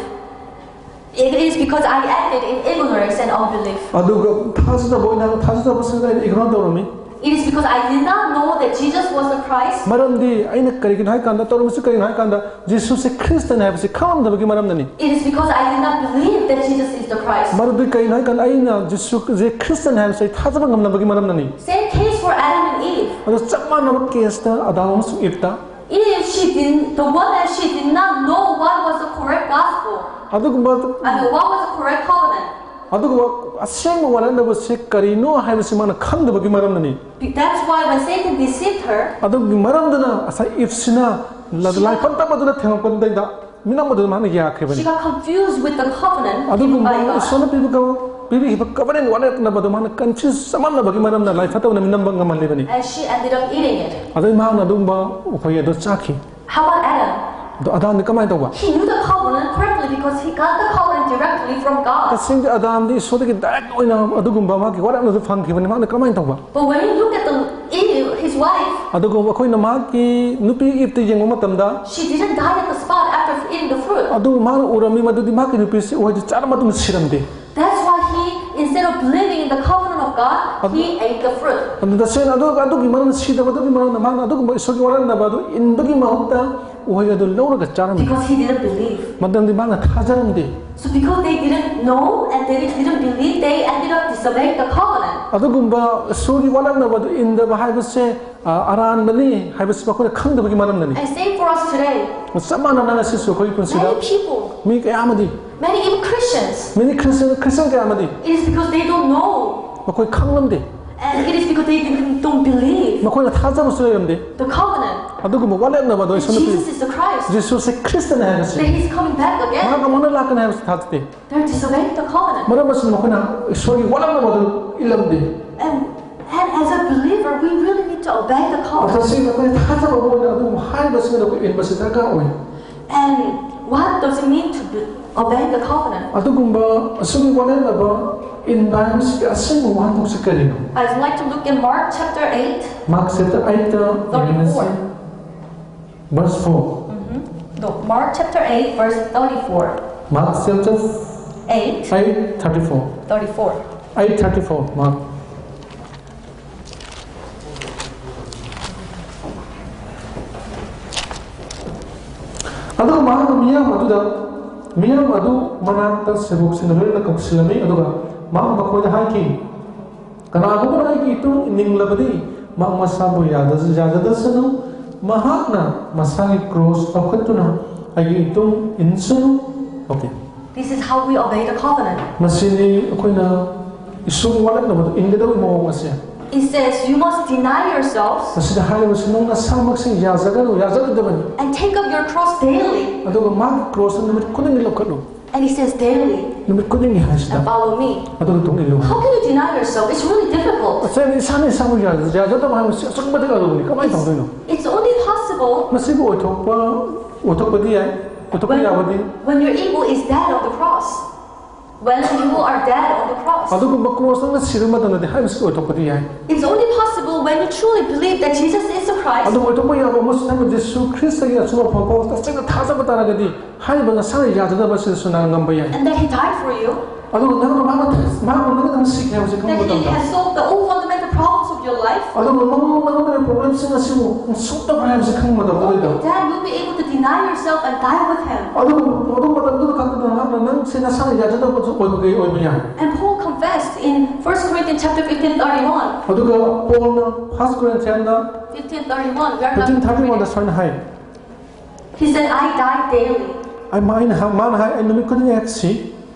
It is because I acted in ignorance and unbelief. ꯑꯗꯨꯒ ꯊꯥꯖꯗꯕ ꯑꯣꯏꯅ ꯊꯥꯖꯗꯕꯁꯤꯡꯗ ꯑꯩꯅ ꯏꯒꯅꯣꯔ ꯇꯧꯔꯝꯃꯤ꯫ It is because I did not know that Jesus was the Christ. ꯃꯔꯝꯗꯤ ꯑꯩꯅ ꯀꯔꯤꯒꯤꯅꯣ ꯍꯥꯏ ꯀꯥꯟꯗ, ꯇꯧꯔꯝꯃꯤꯁꯤ ꯀꯔꯤꯒꯤꯅꯣ ꯍꯥꯏ ꯀꯥꯟꯗ, ꯖꯤꯁꯨꯁꯦ ꯈ꯭ꯔꯤꯁꯇꯅꯤ ꯍꯥꯏꯕꯁꯤ ꯈꯪꯂꯝꯗꯕꯒꯤ ꯃꯔꯝꯅꯅꯤ꯫ It is because I did not believe that Jesus is the Christ. ꯃꯔꯝꯗꯤ ꯀꯔꯤꯅꯣ ꯍꯥꯏ ꯀꯥꯟꯗ, ꯑꯩꯅ ꯖꯤꯁꯨꯁꯦ ꯈ꯭ꯔꯤꯁꯇꯅꯤ ꯍꯥꯏꯕꯁꯤ ꯑꯩ ꯊꯥꯖꯕ ꯉꯝꯂꯝꯕꯒꯤ ꯃꯔꯝꯅꯅꯤ꯫ Same case for Adam and Eve. ꯑꯗꯣ ꯆꯞ ꯃꯥꯟꯅꯕ ꯀꯦꯁꯇ ꯑꯗꯥꯝ ꯑꯃꯁꯨꯡ ꯏꯞꯇ Eve, she didn't, the one that she did not know what was the correct gospel. ꯑꯗꯨꯒꯨꯝꯕ I mean, what was the correct covenant. ꯑꯗꯨꯒꯨꯝꯕ ꯑꯁꯦꯡꯕ ꯋꯥꯔꯦꯡꯅꯕꯁꯤ ꯀꯔꯤꯅꯣ ꯍꯥꯏꯕꯁꯤ ꯃꯥꯅ ꯈꯪꯗꯕꯒꯤ ꯃꯔꯝꯅꯅꯤ꯫ That's why when Satan deceived her, ꯑꯗꯨꯒꯤ ꯃꯔꯝꯗꯨꯅ ꯉꯁꯥꯏ ꯏꯞꯁꯤꯅ ꯂꯥꯏꯐꯝ ꯇꯞꯄꯗꯨꯅ ꯊꯦꯡꯉꯛꯄꯗꯩꯗ ꯃꯤꯅꯝ ꯑꯗꯨ ꯃꯥꯅ she ꯌꯥꯈ꯭ꯔꯤꯕꯅꯤ꯫ Got confused with the covenant given ꯑꯗꯨꯒꯨꯝꯕ by God. ꯏꯁꯣꯔꯅ ꯄꯤꯕ ꯀ- ꯄꯤꯕꯤꯈꯤꯕ ꯀꯕꯅꯦꯟ ꯋꯥꯠꯂꯛꯅꯕꯗꯣ ꯃꯥꯅ ꯀꯟꯐ꯭ꯌꯨꯁ ꯆꯃꯝꯅꯕꯒꯤ ꯃꯔꯝꯅ ꯂꯥꯏꯐꯠꯇꯕꯅ ꯃꯤꯅꯝꯕ ꯉꯝꯍꯜꯂꯤꯕꯅꯤ꯫ And she ended up eating it. ꯑꯗꯩ ꯃꯍꯥꯛꯅ ꯑꯗꯨꯒꯨꯝꯕ ꯎꯍꯩ ꯑꯗꯨ ꯆꯥꯈꯤ꯫ How about Adam? ꯑꯗꯣ ꯑꯗꯥꯝꯗꯤ ꯀꯃꯥꯏꯅ ꯇꯧꯕ? He knew the covenant correctly because he got the covenant directly from God. ꯇꯁꯦꯡꯗꯤ ꯑꯗꯥꯝꯗꯤ ꯏꯁꯣꯔꯗꯒꯤ ꯗꯥꯏꯔꯦꯛ ꯑꯣꯏꯅ ꯑꯗꯨꯒꯨꯝꯕ ꯃꯥꯒꯤ ꯋꯥꯔꯦꯞ ꯑꯗꯨ ꯐꯪꯈꯤꯕꯅꯤ꯫ ꯃꯥꯅ ꯀꯃꯥꯏꯅ ꯇꯧꯕ? But when you look at the Eve, his wife, ꯑꯗꯨꯒ ꯑꯩꯈꯣꯏꯅ ꯃꯍꯥꯛꯀꯤ ꯅꯨꯄꯤ ꯏꯞꯇ ꯌꯦꯡꯕ ꯃꯇꯝꯗ she didn't die at the spot after eating the fruit. ꯑꯗꯨ ꯃꯥꯅ ꯎꯔꯝꯃꯤ ꯃꯗꯨꯗꯤ ꯃꯍꯥꯛꯀꯤ ꯅꯨꯄꯤꯁꯤ ꯎꯍꯩꯗꯨ ꯆꯥꯔ ꯃꯇꯨꯡꯗ ꯁꯤꯔꯝꯗꯦ꯫ That's why he, instead of believing in the covenant of God, he ate the fruit. ꯑꯗꯨ ꯇꯁꯦꯡꯅ ꯑꯗꯨ ꯑꯗꯨꯒꯤ ꯃꯔꯝ ꯁꯤꯗꯕꯗꯨꯒꯤ ꯃꯔꯝꯅ ꯃꯥꯅ ꯑꯗꯨꯒꯨꯝꯕ ꯏꯁꯣꯔꯒꯤ ꯋꯥꯔꯦꯝꯅꯕ ꯑꯗꯨ ꯏꯟꯕꯒꯤ ꯃꯍꯨꯠꯇ ꯎꯍꯩ ꯑꯗꯨ ꯂꯧꯔꯒ ꯆꯥꯔꯝꯃꯤ꯫ Because he didn't believe. ꯃꯇꯝꯗꯤ ꯃꯥꯅ ꯊꯥꯖꯔꯝꯗꯦ꯫ So because they didn't know and they didn't believe, they ended up disobeying the covenant. ꯑꯗꯨꯒꯨꯝꯕ ꯏꯁꯣꯔꯒꯤ ꯋꯥꯔꯦꯝꯅꯕ ꯑꯗꯨ ꯏꯟꯗꯕ ꯍꯥꯏꯕꯁꯦ ꯑ, ꯑꯔꯥꯟꯕꯅꯤ ꯍꯥꯏꯕꯁꯤ ꯃꯈꯣꯏꯅ ꯈꯪꯗꯕꯒꯤ ꯃꯔꯝꯅꯅꯤ꯫ And same for us today. ꯆꯞ ꯃꯥꯟꯅꯅ ꯉꯁꯤꯁꯨ ꯑꯩꯈꯣꯏꯒꯤ ꯄꯨꯟꯁꯤꯗ Many people, ꯃꯤ ꯀꯌꯥ ꯑꯃꯗꯤ, many even Christians, ꯃꯤꯅꯤ ꯈ꯭ꯔꯤꯁꯇꯤꯌꯥꯟ ꯈ꯭ꯔꯤꯁꯇꯤꯌꯥꯟ ꯀꯌꯥ ꯑꯃꯗꯤ it is because they don't know. ꯃꯈꯣꯏ ꯈꯪꯂꯝꯗꯦ꯫ And it is because they didn't, don't believe ꯃꯈꯣꯏꯅ ꯊꯥꯖꯕꯁꯨ ꯂꯩꯔꯝꯗꯦ꯫ the covenant. ꯑꯗꯨꯒꯨꯝꯕ ꯋꯥꯔꯦꯝꯅꯕ ꯑꯗꯣ That ꯏꯁꯣꯔꯅ ꯄꯤ Jesus is the Christ. ꯖꯤꯁꯨꯁꯦ ꯈ꯭ꯔꯤꯁꯇꯅꯤ ꯍꯥꯏꯕꯁꯦ, That he's coming back ꯃꯍꯥꯛ again. ꯑꯃꯨꯛ ꯍꯟꯅ ꯂꯥꯛꯀꯅꯤ ꯍꯥꯏꯕꯁꯤ ꯊꯥꯖꯗꯦ꯫ They're disobeying the covenant. ꯃꯔꯝ ꯑꯁꯤꯅ ꯃꯈꯣꯏꯅ ꯏꯁꯣꯔꯒꯤ ꯋꯥꯔꯦꯝꯅꯕ ꯑꯗꯨ ꯏꯜꯂꯝꯗꯦ꯫ And, and as a believer, we really need to obey the covenant. ꯃꯁꯤ ꯑꯩꯈꯣꯏꯅ ꯊꯥꯖꯕ ꯑꯃ ꯑꯣꯏꯅ ꯑꯗꯨꯝ ꯍꯥꯏꯔꯤꯕꯁꯤꯡ ꯑꯗꯨ ꯑꯩꯈꯣꯏ ꯏꯟꯕꯁꯤ ꯗꯔꯀꯥꯔ ꯑꯣꯏ꯫ And what does it mean to be, obey the covenant? ꯑꯗꯨꯒꯨꯝꯕ ꯑꯁꯤꯒꯤ ꯋꯥꯔꯦꯝꯅꯕ ꯏꯟꯕ ꯍꯥꯏꯕꯁꯤꯒꯤ ꯑꯁꯦꯡꯕ ꯋꯥꯍꯟꯊꯣꯛꯁꯤ ꯀꯔꯤꯅꯣ? I'd like to look in Mark chapter eight. Mark chapter ꯑꯩꯠꯇ ꯌꯦꯡꯃꯤꯟꯅꯁꯤ꯫ Verse four. No, Mark chapter eight, verse thirty-four. Mark chapter 8, eight thirty-four. 34. Eight thirty-four. Mark. ꯑꯗꯨꯒ ꯃꯍꯥꯛꯅ ꯃꯤꯌꯥꯝ ꯑꯗꯨꯗ ꯃꯤꯌꯥꯝ ꯑꯗꯨ ꯃꯅꯥꯛꯇ ꯁꯦꯕꯣꯛꯁꯤꯡꯒ ꯂꯣꯏꯅꯅ ꯀꯧꯁꯤꯜꯂꯝꯃꯤ꯫ ꯑꯗꯨꯒ ꯃꯍꯥꯛ ꯃꯈꯣꯏꯗ ꯍꯥꯏꯈꯤ, "ꯀꯅꯥꯒꯨꯝꯕꯅ ꯑꯩꯒꯤ ꯏꯇꯨꯡ ꯏꯅꯤꯡꯂꯕꯗꯤ ꯃꯍꯥꯛ ꯃꯁꯥꯕꯨ ꯌꯥꯖ- ꯌꯥꯖꯗꯁꯅꯨ, ꯃꯍꯥꯛꯅ ꯃꯁꯥꯒꯤ ꯀ꯭ꯔꯣꯁ ꯂꯧꯈꯠꯇꯨꯅ ꯑꯩꯒꯤ ꯏꯇꯨꯡ ꯏꯟꯁꯅꯨ." Okay. This is how we obey the covenant. ꯃꯁꯤꯅꯤ ꯑꯩꯈꯣꯏꯅ ꯏꯁꯣꯔꯒꯤ ꯋꯥꯔꯛꯅꯕꯗꯨ ꯏꯟꯒꯗꯕꯒꯤ ꯃꯑꯣꯡ ꯑꯁꯦ꯫ It says you must deny yourselves ꯃꯁꯤꯗ ꯍꯥꯏꯔꯤꯕꯁꯤ ꯅꯪ ꯅꯁꯥꯃꯛꯁꯤ ꯌꯥꯖꯒꯅꯨ, ꯌꯥꯖꯔꯣꯏꯗꯕꯅꯤ꯫ and take up your cross daily. ꯑꯗꯨꯒ ꯃꯥꯒꯤ ꯀ꯭ꯔꯣꯁꯇ ꯅꯨꯃꯤꯠ ꯈꯨꯗꯤꯡꯒꯤ ꯂꯧꯈꯠꯂꯨ꯫ And it says daily. ꯅꯨꯃꯤꯠ ꯈꯨꯗꯤꯡꯒꯤ ꯍꯥꯏꯁꯤꯗ And follow me. ꯑꯗꯨꯒ ꯇꯨꯡ ꯏꯜꯂꯨ꯫ How can you deny yourself? It's really difficult. ꯑꯁꯦꯡꯕ ꯏꯁꯥꯅ ꯏꯁꯥꯕꯨ ꯌꯥꯖ- ꯌꯥꯖꯗꯕ ꯍꯥꯏꯕꯁꯤ ꯑꯆꯨꯝꯕꯗꯤ ꯑꯔꯨꯕꯅꯤ꯫ ꯀꯃꯥꯏꯅ ꯇꯧꯗꯣꯏꯅꯣ? It's only possible ꯃꯁꯤꯕꯨ ꯑꯣꯏꯊꯣꯛꯄ ꯑꯣꯏꯊꯣꯛꯄꯗꯤ ꯌꯥꯏ, ꯑꯣꯏꯊꯣꯛꯄ when, ꯌꯥꯕꯗꯤ꯫ when your ego is dead on the cross. When you are dead on the cross. ꯑꯗꯨꯒꯨꯝꯕ ꯀ꯭ꯔꯣꯁꯇ ꯅꯪꯅ ꯁꯤꯔꯕ ꯃꯇꯝꯗꯗꯤ ꯍꯥꯏꯕꯁꯤ ꯑꯣꯏꯊꯣꯛꯄꯗꯤ ꯌꯥꯏ꯫ It's only possible when you truly believe that Jesus is the Christ ꯑꯗꯨ ꯑꯣꯏꯊꯣꯛꯄ ꯌꯥꯕ ꯑꯃꯁꯨ ꯅꯪꯅ ꯖꯤꯁꯨ ꯈ꯭ꯔꯤꯁꯇꯒꯤ ꯑꯆꯨꯝꯕ ꯐꯪꯐꯝ ꯇꯁꯦꯡꯅ ꯊꯥꯖꯕ ꯇꯥꯔꯒꯗꯤ ꯍꯥꯏꯔꯤꯕ ꯅꯁꯥꯅ ꯌꯥꯖꯗꯕ ꯑꯁꯤꯗꯁꯨ ꯅꯪ ꯉꯝꯕ ꯌꯥꯏ꯫ and that He died for you. ꯑꯗꯨꯒ ꯅꯪꯅ ꯃꯥꯅ ꯃꯥꯅ ꯅꯪꯒꯤꯗꯃꯛ ꯁꯤꯈ꯭ꯔꯦ ꯍꯥꯏꯕꯁꯤ ꯈꯪꯕ That He ꯃꯇꯝꯗ has solved the all fundamental problems of your life. ꯑꯗꯨꯒ ꯃꯉꯣꯟꯗ ꯅꯪꯒꯤ ꯄ꯭ꯔꯣꯕ꯭ꯂꯦꯝꯁꯤꯡ ꯑꯁꯤꯕꯨ ꯁꯣꯜꯕ ꯇꯧꯈ꯭ꯔꯦ ꯍꯥꯏꯕꯁꯤ ꯈꯪꯕ ꯃꯇꯝꯗ Then you'll be able to deny yourself and die with Him. ꯑꯗꯨꯒ ꯑꯗꯨ ꯃꯇꯝꯗꯨꯗ ꯈꯛꯇꯗ ꯅꯍꯥꯛꯅ ꯅꯪꯁꯦ ꯅꯁꯥꯅ ꯌꯥꯖꯗꯕꯁꯨ ꯑꯣꯏꯕꯒꯤ ꯑꯣꯏꯕ ꯌꯥꯏ꯫ And Paul confessed in First Corinthians chapter fifteen thirty-one. ꯑꯗꯨꯒ ꯄꯣꯜꯅ ꯐꯥꯔꯁ ꯀꯣꯔꯤꯟꯊꯤꯌꯟꯗ Fifteen thirty-one. We are not fifteen thirty ꯋꯥꯟꯗ ꯁꯨꯃꯥꯏꯅ ꯍꯥꯏ꯫ He said, "I die daily ꯑꯩ ꯃꯥꯅ ꯍꯥꯏ ꯃꯥꯅ ꯍꯥꯏ ꯑꯩ ꯅꯨꯃꯤꯠ ꯈꯨꯗꯤꯡꯒꯤ ꯍꯦꯛ ꯁꯤ꯫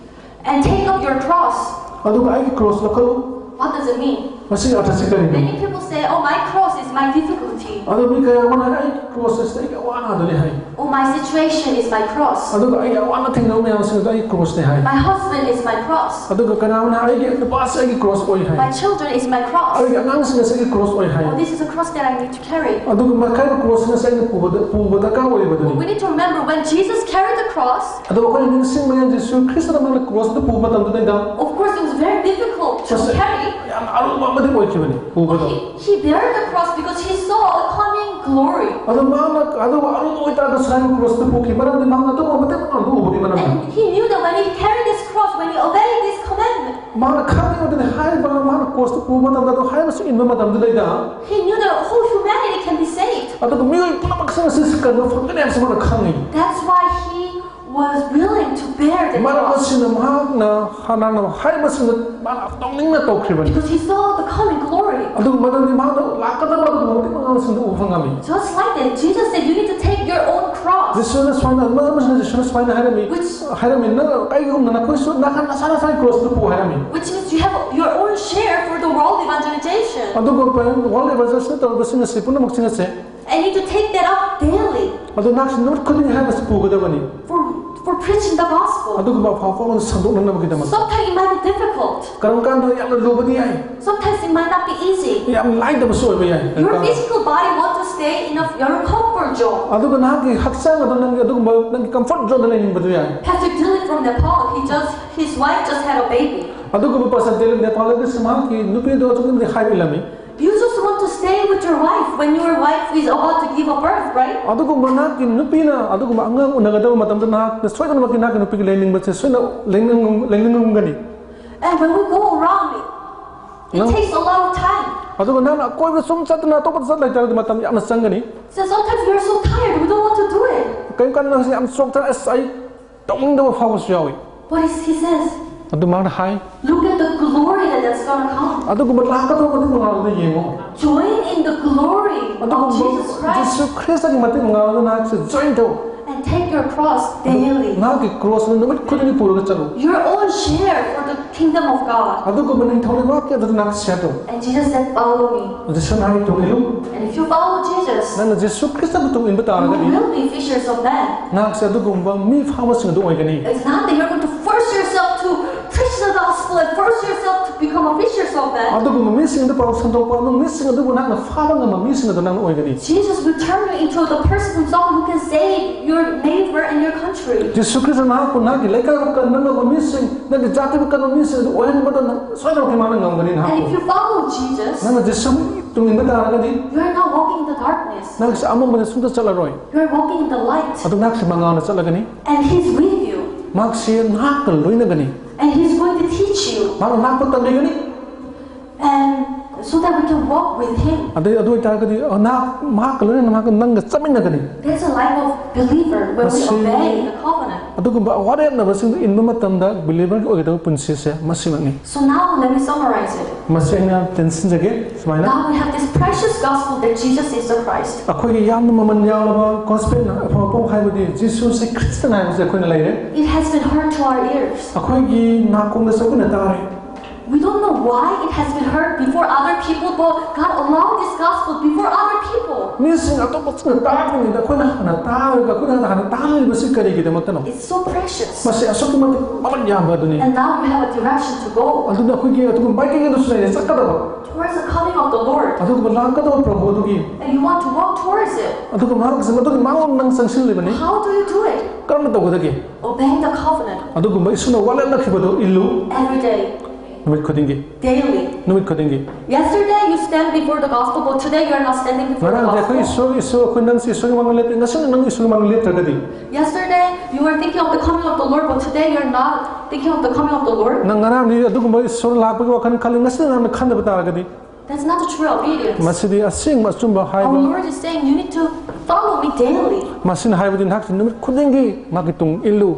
and take up your cross." ꯑꯗꯨꯒ ꯑꯩꯒꯤ cross ꯂꯧꯈꯠꯂꯨ꯫ What does it mean? ꯃꯁꯤꯒꯤ ꯑꯔꯊꯁꯤ ꯀꯔꯤꯅꯣ? Many people say, "Oh, my cross is my difficulty." ꯑꯗꯨ ꯃꯤ ꯀꯌꯥ ꯑꯃꯅ ꯑꯩ ꯀ꯭ꯔꯣꯁ ꯑꯁꯤꯗ ꯑꯩꯒꯤ ꯑꯋꯥ ꯑꯅꯥꯗꯨꯅꯤ ꯍꯥꯏ꯫ Oh, my situation is my cross. ꯑꯗꯨꯒ ꯑꯩ ꯑꯋꯥꯅ ꯊꯦꯡꯅꯕ ꯃꯌꯥꯝꯁꯤꯡ ꯑꯗꯨ ꯑꯩꯒꯤ ꯀ꯭ꯔꯣꯁꯅꯦ ꯍꯥꯏ꯫ My husband is my cross. ꯑꯗꯨꯒ ꯀꯅꯥꯒꯨꯝꯕꯅ ꯑꯩꯒꯤ ꯅꯨꯄꯥꯁꯤ ꯑꯩꯒꯤ ꯀ꯭ꯔꯣꯁ ꯑꯣꯏ ꯍꯥꯏ꯫ My children is my cross. ꯑꯩꯒꯤ ꯑꯉꯥꯡꯁꯤꯡ ꯑꯁꯤ ꯑꯩꯒꯤ ꯀ꯭ꯔꯣꯁ ꯑꯣꯏ ꯍꯥꯏ꯫ Oh, this is a cross that I need to carry. ꯑꯗꯨꯒ ꯃꯈꯥꯏꯕ ꯀ꯭ꯔꯣꯁꯁꯤꯡ ꯑꯁꯤ ꯑꯩꯅ ꯄꯨꯕꯗ ꯄꯨꯕ ꯗꯔꯀꯥꯔ ꯑꯣꯏꯕꯗꯨꯅꯤ꯫ We need to remember when Jesus carried the cross, ꯑꯗꯣ ꯑꯩꯈꯣꯏꯅ ꯅꯤꯡꯁꯤꯡꯕ ꯌꯥꯏ, ꯖꯤꯁꯨ ꯈ꯭ꯔꯤꯁꯇꯅ ꯃꯥꯅ ꯀ꯭ꯔꯣꯁꯇ ꯄꯨꯕ ꯃꯇꯝꯗꯨꯗꯩꯗ of course, it was very difficult to Yes, sir. carry. ꯌꯥꯝꯅ ꯑꯔꯨꯕ ꯑꯃꯗꯤ ꯑꯣꯏꯈꯤꯕꯅꯤ ꯄꯨꯕꯗꯣ꯫ He, he bear the cross because he saw a coming glory. ꯑꯗꯣ ꯃꯥꯅ ꯑꯗꯨꯒ ꯑꯔꯨꯕ ꯑꯣꯏꯇꯥꯔꯒꯁꯨ ꯍꯥꯏꯕ ꯀ꯭ꯔꯣꯁꯇ ꯄꯨꯈꯤ, ꯃꯔꯝꯗꯤ ꯃꯥꯅ ꯑꯗꯨꯒꯨꯝꯕ ꯃꯇꯦꯛ ꯃꯉꯥꯡꯗꯨ ꯎꯕꯒꯤ ꯃꯔꯝꯅꯤ꯫ And he knew that when he carried this cross, when he obeyed this commandment, ꯃꯥꯅ ꯈꯪꯉꯤ ꯃꯗꯨꯗꯤ ꯍꯥꯏꯔꯤꯕ ꯃꯥꯅ ꯀ꯭ꯔꯣꯁꯇ ꯄꯨꯕ ꯃꯇꯝꯗ ꯑꯗꯨ ꯍꯥꯏꯔꯤꯕꯁꯨ ꯏꯟꯕ ꯃꯇꯝꯗꯨꯗꯩꯗ he knew that whole humanity can be saved. ꯑꯗꯨꯒ ꯃꯤꯑꯣꯏ ꯄꯨꯝꯅꯃꯛꯁꯤꯡ ꯑꯁꯤ ꯀꯩꯅꯣ ꯐꯪꯒꯅꯤ ꯍꯥꯏꯕꯁꯤ ꯃꯥꯅ ꯈꯪꯉꯤ꯫ That's why he was willing to bear the ꯃꯔꯝ cross. ꯑꯁꯤꯅ ꯃꯍꯥꯛꯅ ꯍꯥꯟꯅ ꯍꯥꯏꯔꯤꯕꯁꯤꯡꯗ ꯃꯥꯅ ꯇꯧꯅꯤꯡꯅ ꯇꯧꯈ꯭ꯔꯤꯕꯅꯤ꯫ Because he saw the coming glory. ꯑꯗꯨꯒ ꯃꯗꯨꯗꯤ ꯃꯍꯥꯛꯅ ꯂꯥꯛꯀꯗꯕ ꯑꯗꯨꯒꯨꯝꯕ ꯃꯇꯦꯛ ꯃꯉꯥꯡꯁꯤꯡꯗꯨ ꯎꯕ ꯐꯪꯉꯝꯃꯤ꯫ Just like that, Jesus said, "You need to take your own cross." ꯖꯤꯁꯨꯅ ꯁꯨꯃꯥꯏꯅ ꯃꯔꯝ ꯑꯁꯤꯅ ꯖꯤꯁꯨꯅ ꯁꯨꯃꯥꯏꯅ ꯍꯥꯏꯔꯝꯃꯤ꯫ Which, ꯍꯥꯏꯔꯝꯃꯤ, ꯅꯪ ꯀꯩꯒꯨꯝꯅ ꯅꯈꯣꯏꯁꯨ ꯅꯈꯥ ꯅꯁꯥ ꯅꯁꯥꯒꯤ ꯀ꯭ꯔꯣꯁꯇꯨ ꯄꯨ ꯍꯥꯏꯔꯝꯃꯤ꯫ which means you have your own share for the world evangelization. ꯑꯗꯨꯒ ꯋꯥꯔꯜ ꯏꯚꯥꯟꯖꯦꯂꯥꯏꯖꯦꯁꯟ ꯇꯧꯔꯤꯕꯁꯤꯡ ꯑꯁꯤ ꯄꯨꯝꯅꯃꯛꯁꯤꯡ ꯑꯁꯦ And you need to take that up daily ꯑꯗꯨ ꯅꯍꯥꯛꯁꯤ ꯅꯨꯃꯤꯠ ꯈꯨꯗꯤꯡꯒꯤ ꯍꯥꯏꯕꯁꯤ ꯄꯨꯒꯗꯕꯅꯤ꯫ for, for preaching the gospel. ꯑꯗꯨꯒꯨꯝꯕ ꯑꯐꯕ ꯄꯥꯎ ꯑꯃ ꯁꯟꯗꯣꯛꯅꯅꯕꯒꯤꯗꯃꯛ꯫ Sometimes it might be difficult. ꯀꯔꯝ ꯀꯥꯟꯗ ꯌꯥꯝꯅ ꯂꯨꯕꯗꯤ ꯌꯥꯏ, Sometimes it might not be easy. ꯌꯥꯝ ꯂꯥꯏꯗꯕꯁꯨ ꯑꯣꯏꯕ ꯌꯥꯏ꯫ Your physical body wants to stay in a, your comfort zone. ꯑꯗꯨꯒ ꯅꯍꯥꯛꯀꯤ ꯍꯛꯆꯥꯡ ꯑꯗꯨ ꯅꯪꯒꯤ ꯑꯗꯨꯒꯨꯝꯕ ꯅꯪꯒꯤ ꯀꯝꯐꯣꯔꯠ ꯖꯣꯟꯗ ꯂꯩꯅꯤꯡꯕꯗꯨ ꯌꯥꯏ꯫ Pastor Dilip from Nepal, he just, his wife just had a baby. ꯑꯗꯨꯒꯨꯝꯕ ꯄꯥꯁꯇꯔ ꯗꯦꯂꯤꯞ ꯅꯦꯄꯥꯜꯗꯒꯤ ꯃꯍꯥꯛꯀꯤ ꯅꯨꯄꯤꯗꯣ ꯑꯗꯨꯛꯀꯤ ꯃꯇꯤꯛ ꯍꯥꯏꯕ ꯏꯜꯂꯝꯃꯤ꯫ You just want to stay with your wife when your wife is about to give a birth, right? ꯑꯗꯨꯒꯨꯝꯕ ꯅꯍꯥꯛꯀꯤ ꯅꯨꯄꯤꯅ ꯑꯗꯨꯒꯨꯝꯕ ꯑꯉꯥꯡ ꯎꯅꯒꯗꯕ ꯃꯇꯝꯗ ꯅꯍꯥꯛꯅ ꯁꯣꯏꯗꯅꯃꯛꯀꯤ ꯅꯍꯥꯛꯀꯤ ꯅꯨꯄꯤꯒꯤ ꯂꯩꯅꯤꯡꯕꯁꯦ ꯁꯣꯏꯗꯅ ꯂꯩꯅꯤꯡ- ꯂꯩꯅꯤꯡꯉꯝꯒꯅꯤ꯫ And when we go around, it No. takes a lot of time. ꯑꯗꯨꯒ ꯅꯍꯥꯛꯅ ꯑꯀꯣꯏꯕ ꯁꯨꯝ ꯆꯠꯇꯅ ꯑꯇꯣꯞꯄꯗ ꯆꯠ ꯂꯩꯇꯥꯔꯒꯗꯤ ꯃꯇꯝ ꯌꯥꯝꯅ ꯆꯪꯒꯅꯤ꯫ So sometimes we are so tired, we don't want to do it. ꯀꯔꯤꯒꯨꯝꯕ ꯀꯥꯟꯗ ꯅꯪꯁꯦ ꯌꯥꯝ ꯆꯣꯛꯊꯔ ꯑꯁ ꯑꯩ ꯇꯧꯅꯤꯡꯗꯕ ꯐꯥꯎꯕꯁꯨ ꯌꯥꯎꯏ꯫ But he, he says, ꯑꯗꯨ ꯃꯥꯅ ꯍꯥꯏ, "Look at the glory that, that's gonna come." ꯑꯗꯨꯒꯨꯝꯕ ꯂꯥꯛꯀꯗꯧꯕ ꯃꯇꯤꯛ ꯃꯉꯥꯜꯗ ꯌꯦꯡꯉꯣ꯫ Join in the glory of ꯑꯗꯨꯒꯨꯝꯕ Jesus Christ ꯖꯤꯁꯨ ꯈ꯭ꯔꯤꯁꯇꯒꯤ ꯃꯇꯤꯛ ꯃꯉꯥꯜꯗ ꯅꯍꯥꯛꯁꯦ ꯖꯣꯏꯟ ꯇꯧ꯫ and take your cross daily. ꯅꯍꯥꯛꯀꯤ ꯀ꯭ꯔꯣꯁ ꯑꯗꯨ ꯅꯨꯃꯤꯠ ꯈꯨꯗꯤꯡꯒꯤ ꯄꯨꯔꯒ ꯆꯠꯂꯨ꯫ Your own share for the kingdom of God. ꯑꯗꯨꯒꯨꯝꯕ ꯅꯤꯡꯊꯧ ꯂꯩꯕꯥꯛꯀꯤ ꯑꯗꯨꯗ ꯅꯍꯥꯛ ꯁꯤꯌꯥꯔ ꯇꯧ꯫ And Jesus said, "Follow me." ꯑꯗꯨ ꯁꯨꯝ ꯍꯥꯏ ꯇꯨꯡ ꯏꯜꯂꯨ꯫ And if you follow Jesus, ꯅꯪꯅ ꯖꯤꯁꯨ ꯈ꯭ꯔꯤꯁꯇꯕꯨ ꯇꯨꯡ ꯏꯟꯕ you ꯇꯥꯔꯒꯗꯤ will be fishers of men. ꯅꯍꯥꯛꯁꯦ ꯑꯗꯨꯒꯨꯝꯕ ꯃꯤ ꯐꯥꯕꯁꯤꯡ ꯑꯗꯨ ꯑꯣꯏꯒꯅꯤ꯫ It's not that you're going to force yourself to preach the gospel and force yourself to become a fishers of men. ꯑꯗꯨꯒꯨꯝꯕ ꯃꯤꯁꯤꯡ ꯑꯗꯨ ꯄꯥꯎ ꯁꯟꯗꯣꯛꯄ ꯑꯗꯨ ꯃꯤꯁꯤꯡ ꯑꯗꯨꯕꯨ ꯅꯍꯥꯛꯅ ꯐꯥꯕ ꯉꯝꯕ ꯃꯤꯁꯤꯡ ꯑꯗꯨ ꯅꯪꯅ ꯑꯣꯏꯒꯅꯤ꯫ Jesus will turn you into the person, someone who can save your neighbor and your country. Jesus Christ ꯅꯍꯥꯛꯄꯨ ꯅꯍꯥꯛꯀꯤ ꯂꯩꯀꯥꯏꯕꯨ ꯀꯟꯕ ꯉꯝꯕ ꯃꯤꯁꯤꯡ, ꯅꯪꯒꯤ ꯖꯥꯇꯤꯕꯨ ꯀꯟꯕ ꯃꯤꯁꯤꯡ ꯑꯗꯨ ꯑꯣꯏꯍꯟꯕꯗ ꯅꯪ ꯁꯣꯏꯗꯅꯃꯛꯀꯤ ꯃꯥꯅ ꯉꯝꯒꯅꯤ꯫ And if ꯅꯍꯥꯛꯄꯨ you follow Jesus, ꯅꯪꯅ ꯖꯤꯁꯨ ꯇꯨꯡ ꯏꯟꯕ ꯇꯥꯔꯒꯗꯤ you are not walking in the darkness. ꯅꯪꯁꯦ ꯑꯃꯝꯕꯗ ꯁꯨꯝꯇ ꯆꯠꯂꯔꯣꯏ꯫ You are walking in the light. ꯑꯗꯨ ꯅꯍꯥꯛꯁꯦ ꯃꯉꯥꯜꯗ ꯆꯠꯂꯒꯅꯤ꯫ And He's with you. ꯃꯍꯥꯛꯁꯦ ꯅꯍꯥꯛꯀ ꯂꯣꯏꯅꯒꯅꯤ꯫ And He's going to teach you. ꯃꯍꯥꯛꯅ ꯅꯍꯥꯛꯄꯨ ꯇꯝꯕꯤꯒꯅꯤ꯫ And so that we can walk with Him. ꯑꯗꯩ ꯑꯗꯨ ꯑꯣꯏꯇꯥꯔꯒꯗꯤ ꯅꯍꯥꯛ ꯃꯍꯥꯛꯀ ꯂꯣꯏꯅꯅ ꯃꯍꯥꯛꯀ ꯅꯪꯒ ꯆꯠꯃꯤꯟꯅꯒꯅꯤ꯫ That's a life of believer when we Masi- obey the covenant. ꯑꯗꯨꯒꯨꯝꯕ ꯋꯥꯔꯦꯞꯅꯕꯁꯤꯡꯗꯨ ꯏꯟꯕ ꯃꯇꯝꯗ ꯕꯤꯂꯤꯚꯔꯒꯤ ꯑꯣꯏꯒꯗꯕ ꯄꯨꯟꯁꯤꯁꯦ ꯃꯁꯤꯃꯛꯅꯤ꯫ So now let me summarize it. ꯃꯁꯤ ꯑꯩꯅ ꯇꯦꯟꯁꯤꯟꯖꯒꯦ ꯁꯨꯃꯥꯏꯅ꯫ Now we have this precious gospel that Jesus is the Christ. ꯑꯩꯈꯣꯏꯒꯤ ꯌꯥꯝꯅ ꯃꯃꯜ ꯌꯥꯎꯂꯕ ꯒꯣꯁꯄꯦꯜ ꯑꯐꯕ ꯄꯥꯎ ꯍꯥꯏꯕꯗꯤ ꯖꯤꯁꯨꯁꯦ ꯈ꯭ꯔꯤꯁꯇꯅ ꯍꯥꯏꯕꯁꯦ ꯑꯩꯈꯣꯏꯅ ꯂꯩꯔꯦ꯫ It has been heard to our ears. ꯑꯩꯈꯣꯏꯒꯤ ꯅꯥꯀꯣꯡꯗꯁꯨ ꯑꯩꯈꯣꯏꯅ ꯇꯥꯔꯦ꯫ We don't know why it has been heard before other people, but God allowed this gospel before other people. ꯃꯤꯁꯤꯡ ꯑꯇꯣꯞꯄꯁꯤꯡꯅ ꯇꯥꯗ꯭ꯔꯤꯉꯩꯗ ꯑꯩꯈꯣꯏꯅ ꯍꯥꯟꯅ ꯇꯥꯔꯒ ꯑꯩꯈꯣꯏꯅ ꯍꯥꯟꯅ ꯇꯥꯍꯜꯂꯤꯕꯁꯤ ꯀꯔꯤꯒꯤꯗꯃꯛꯇꯅꯣ? It's so precious. ꯃꯁꯤ ꯑꯁꯨꯛꯀꯤ ꯃꯇꯤꯛ ꯃꯃꯜ ꯌꯥꯝꯕ ꯑꯗꯨꯅꯤ꯫ And now we have a direction to go ꯑꯗꯨꯅ ꯑꯩꯈꯣꯏꯒꯤ ꯑꯗꯨꯒꯨꯝꯕ ꯃꯥꯏꯀꯩ ꯑꯗꯨꯁꯨ ꯂꯩꯔꯦ ꯆꯠꯀꯗꯕ꯫ towards the coming of the Lord. ꯑꯗꯨꯒꯨꯝꯕ ꯂꯥꯛꯀꯗꯕ ꯄ꯭ꯔꯚꯨ ꯑꯗꯨꯒꯤ And you want to walk towards it. ꯑꯗꯨꯒ ꯃꯍꯥꯛꯁꯤ ꯃꯗꯨꯒꯤ ꯃꯥꯡꯂꯣꯝꯗ ꯅꯪ ꯆꯪꯁꯤꯜꯂꯤꯕꯅꯤ꯫ How do you do it? ꯀꯔꯝꯅ ꯇꯧꯒꯗꯒꯦ? Obeying the covenant ꯑꯗꯨꯒꯨꯝꯕ ꯏꯁꯣꯔꯅ ꯋꯥꯔꯦꯞꯅꯈꯤꯕꯗꯨ ꯏꯜꯂꯨ꯫ every day, ꯅꯨꯃꯤꯠ ꯈꯨꯗꯤꯡꯒꯤ daily. ꯅꯨꯃꯤꯠ ꯈꯨꯗꯤꯡꯒꯤ Yesterday you stand before the gospel, but today you are not standing before the ꯉꯔꯥꯡꯗꯤ ꯑꯩꯈꯣꯏ gospel. ꯏꯁꯣꯔ ꯏꯁꯣꯔ ꯑꯩꯈꯣꯏ ꯅꯪꯁꯤ ꯏꯁꯣꯔꯒꯤ ꯃꯥꯡꯗ ꯂꯦꯞꯄꯤ, ꯉꯁꯤꯅ ꯅꯪ ꯏꯁꯣꯔꯒꯤ ꯃꯥꯡꯗ ꯂꯦꯞꯇ꯭ꯔꯒꯗꯤ Yesterday you were thinking of the coming of the Lord, but today you are not thinking of the coming of the Lord. ꯅꯪ ꯉꯔꯥꯡꯗꯤ ꯑꯗꯨꯒꯨꯝꯕ ꯏꯁꯣꯔ ꯂꯥꯛꯄꯒꯤ ꯋꯥꯈꯜ ꯈꯜꯂꯤ, ꯉꯁꯤꯅ ꯅꯪꯅ ꯈꯟꯗꯕ ꯇꯥꯔꯒꯗꯤ That's not the true obedience. ꯃꯁꯤꯗꯤ ꯑꯁꯦꯡꯕ ꯑꯆꯨꯝꯕ Our ꯍꯥꯏꯕ꯫ Lord is saying you need to follow me daily. ꯃꯁꯤꯅ ꯍꯥꯏꯕꯗꯤ ꯅꯍꯥꯛꯁꯤ ꯅꯨꯃꯤꯠ ꯈꯨꯗꯤꯡꯒꯤ ꯃꯍꯥꯛꯀꯤ ꯇꯨꯡ ꯏꯜꯂꯨ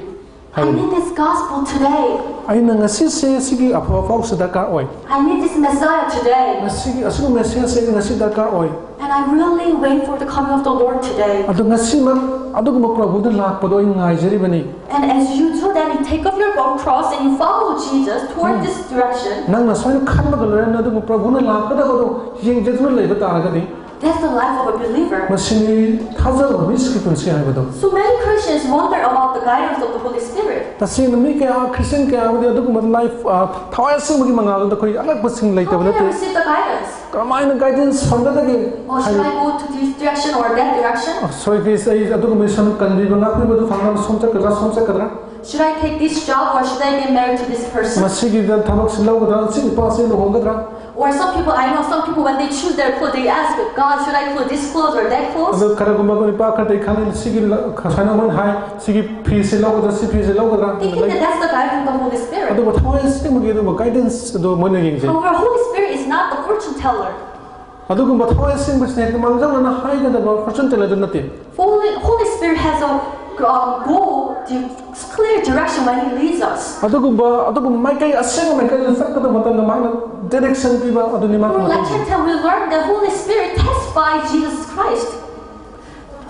I ꯍꯥꯏꯕꯅꯤ꯫ need this gospel today. ꯑꯩꯅ ꯉꯁꯤꯁꯦ ꯁꯤꯒꯤ ꯑꯐꯕ ꯄꯥꯎꯁꯦ ꯗꯔꯀꯥꯔ ꯑꯣꯏ꯫ I need this Messiah today. ꯉꯁꯤꯒꯤ ꯑꯁꯤꯒꯨꯝꯕ ꯃꯦꯁꯦꯖꯁꯦ ꯑꯩꯅ ꯉꯁꯤ ꯗꯔꯀꯥꯔ ꯑꯣꯏ꯫ And I really wait for the coming of the Lord today. ꯑꯗꯨ ꯉꯁꯤꯃꯛ ꯑꯗꯨꯒꯨꯝꯕ ꯄ꯭ꯔꯚꯨꯗ ꯂꯥꯛꯄꯗꯣ ꯑꯩ ꯉꯥꯏꯖꯔꯤꯕꯅꯤ꯫ And as you do that, you take up your own cross and you follow Jesus toward this direction. ꯅꯪꯅ ꯁꯨꯃꯥꯏꯅ ꯈꯟꯕꯒ ꯂꯣꯏꯅꯅ ꯑꯗꯨꯒꯨꯝꯕ ꯄ꯭ꯔꯚꯨꯅ ꯂꯥꯛꯀꯗꯕꯗꯣ ꯌꯦꯡꯖꯗꯨꯅ ꯂꯩꯕ ꯇꯥꯔꯒꯗꯤ, That's the life of a believer. ꯃꯁꯤꯅꯤ ꯊꯥꯖꯕ ꯃꯤꯁꯤꯒꯤ ꯄꯨꯟꯁꯤ ꯍꯥꯏꯕꯗꯣ꯫ So many Christians wonder about the guidance of the Holy Spirit. ꯇꯁꯦꯡꯅ ꯃꯤ ꯀꯌꯥ, ꯈ꯭ꯔꯤꯁꯇꯤꯌꯟ ꯀꯌꯥ ꯑꯃꯗꯤ ꯑꯗꯨꯒꯨꯝꯕ ꯂꯥꯏꯐ, ꯑ, ꯊꯋꯥꯏ ꯑꯁꯦꯡꯕꯒꯤ ꯃꯉꯥꯜꯗ ꯑꯩꯈꯣꯏ ꯑꯉꯛꯄꯁꯤꯡ How ꯂꯩꯇꯕ can I ꯅꯠꯇꯦ꯫ receive the guidance? ꯀꯔꯝꯍꯥꯏꯅ ꯒꯥꯏꯗꯦꯟꯁ ꯐꯪꯒꯗꯒꯦ? Or should I go to this direction or that direction? ꯁꯣꯏꯒꯤ ꯑꯩ ꯑꯗꯨꯒꯨꯝꯕ ꯏꯁꯣꯔꯅ ꯀꯟꯕꯤꯕ ꯉꯥꯛꯄꯤꯕꯗꯨ ꯐꯪꯅꯕ ꯁꯣꯝ ꯆꯠꯀꯗ꯭ꯔꯥ, ꯁꯣꯝ ꯆꯠꯀꯗ꯭ꯔꯥ? Should I take this job or should I get married to this person? ꯃꯁꯤꯒꯤꯗ ꯊꯕꯛꯁꯤ ꯂꯧꯒꯗ꯭ꯔꯥ, ꯁꯤ ꯅꯨꯄꯥꯁꯤ ꯂꯨꯍꯣꯡꯒꯗ꯭ꯔꯥ? Or some people, I know some people, when they choose their clothes, they ask, "God, should I put this clothes or that clothes?" ꯑꯗꯣ ꯀꯔꯤꯒꯨꯝꯕ ꯅꯨꯄꯥ ꯈꯔꯗꯤ ꯈꯪꯉꯤ, ꯁꯤꯒꯤ ꯁꯥꯏꯅ ꯑꯃꯅ ꯍꯥꯏ, ꯁꯤꯒꯤ ꯐꯤꯁꯤ ꯂꯧꯒꯗ꯭ꯔꯥ, ꯁꯤ ꯐꯤꯁꯤ ꯂꯧꯒꯗ꯭ꯔꯥ? Thinking that that's the guidance of the Holy Spirit. ꯑꯗꯨꯕꯨ ꯊꯋꯥꯏ ꯑꯁꯦꯡꯕꯒꯤ ꯑꯗꯨꯒꯨꯝꯕ ꯒꯥꯏꯗꯦꯟꯁ ꯑꯗꯨ ꯃꯣꯏꯅ ꯌꯦꯡꯖꯩ꯫ However, Holy Spirit is not the fortune teller. ꯑꯗꯨꯒꯨꯝꯕ ꯊꯋꯥꯏ ꯑꯁꯦꯡꯕꯁꯤꯅ ꯍꯦꯛꯇ ꯃꯥꯡꯖꯧꯅꯅ ꯍꯥꯏꯒꯗꯕ ꯐꯣꯔꯆꯨꯟ ꯇꯦꯂꯔꯗꯨ ꯅꯠꯇꯦ꯫ Holy, Holy Spirit has a um, goal, the clear direction when He leads us. ꯑꯗꯨꯒꯨꯝꯕ ꯑꯗꯨꯒꯨꯝꯕ ꯃꯥꯏꯀꯩ, ꯑꯁꯦꯡꯕ ꯃꯥꯏꯀꯩꯗ ꯆꯠꯀꯗꯕ ꯃꯇꯝꯗ ꯃꯥꯅ ꯗꯥꯏꯔꯦꯛꯁꯟ ꯄꯤꯕ ꯑꯗꯨꯅꯤ ꯃꯥꯅ Through ꯇꯧꯔꯤꯁꯦ꯫ Lecture ten, we learned that Holy Spirit testifies Jesus Christ.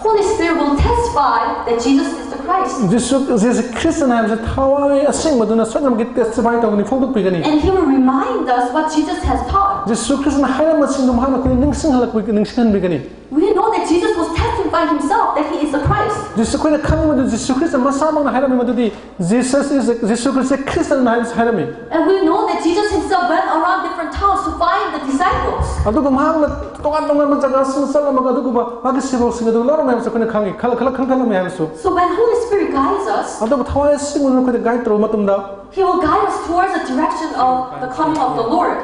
Holy Spirit will testify that Jesus is the Christ. ꯖꯤꯁꯨ ꯖꯤꯁꯨ ꯈ꯭ꯔꯤꯁꯇꯅ ꯍꯥꯏꯕꯁꯦ ꯊꯋꯥꯏ ꯑꯁꯦꯡꯕꯗꯨꯅ ꯁꯣꯏꯗꯅꯃꯛꯀꯤ ꯇꯦꯁꯇꯤꯐꯥꯏ ꯇꯧꯒꯅꯤ, ꯐꯣꯡꯗꯣꯛꯄꯤꯒꯅꯤ꯫ And He will remind us what Jesus has taught. ꯖꯤꯁꯨ ꯈ꯭ꯔꯤꯁꯇꯅ ꯍꯥꯏꯔꯝꯕꯁꯤꯡꯗꯨ ꯃꯍꯥꯛꯅ ꯑꯩꯈꯣꯏꯗ ꯅꯤꯡꯁꯤꯡꯍꯜꯂꯛꯄ ꯅꯤꯡꯁꯤꯡꯍꯟꯕꯤꯒꯅꯤ꯫ We know that Jesus was testifying Himself that He is the Christ. ꯖꯤꯁꯨ ꯑꯩꯈꯣꯏꯅ ꯈꯪꯕꯗꯨ Jesus Christ ꯃꯁꯥꯃꯛꯅ ꯍꯥꯏꯔꯝꯃꯤ ꯃꯗꯨꯗꯤ Jesus is the, Jesus Christ ꯈ꯭ꯔꯤꯁꯇꯅ ꯍꯥꯏꯕꯁꯤ ꯍꯥꯏꯔꯝꯃꯤ꯫ And we know that Jesus Himself went around different towns to find the disciples. ꯑꯗꯨꯒ ꯃꯍꯥꯛꯅ ꯇꯣꯉꯥꯟ ꯇꯣꯉꯥꯟꯕ ꯖꯒꯥꯁꯤꯡꯗ ꯆꯠꯂꯝꯃꯒ ꯑꯗꯨꯒꯨꯝꯕ ꯃꯥꯒꯤ ꯁꯦꯕꯣꯛꯁꯤꯡ ꯑꯗꯨ ꯂꯧꯔꯝꯃꯦ ꯍꯥꯏꯕꯁꯤ ꯑꯩꯈꯣꯏꯅ ꯈꯪꯉꯤ, ꯈꯜ- ꯈꯜ- ꯈꯟꯒꯠꯂꯝꯃꯦ ꯍꯥꯏꯕꯁꯨ꯫ So when Holy Spirit guides us, ꯑꯗꯨꯕꯨ ꯊꯋꯥꯏ ꯑꯁꯦꯡꯕꯅ ꯑꯩꯈꯣꯏꯗ ꯒꯥꯏꯗ ꯇꯧꯔꯕ ꯃꯇꯝꯗ He will guide us towards the direction of the coming of the Lord.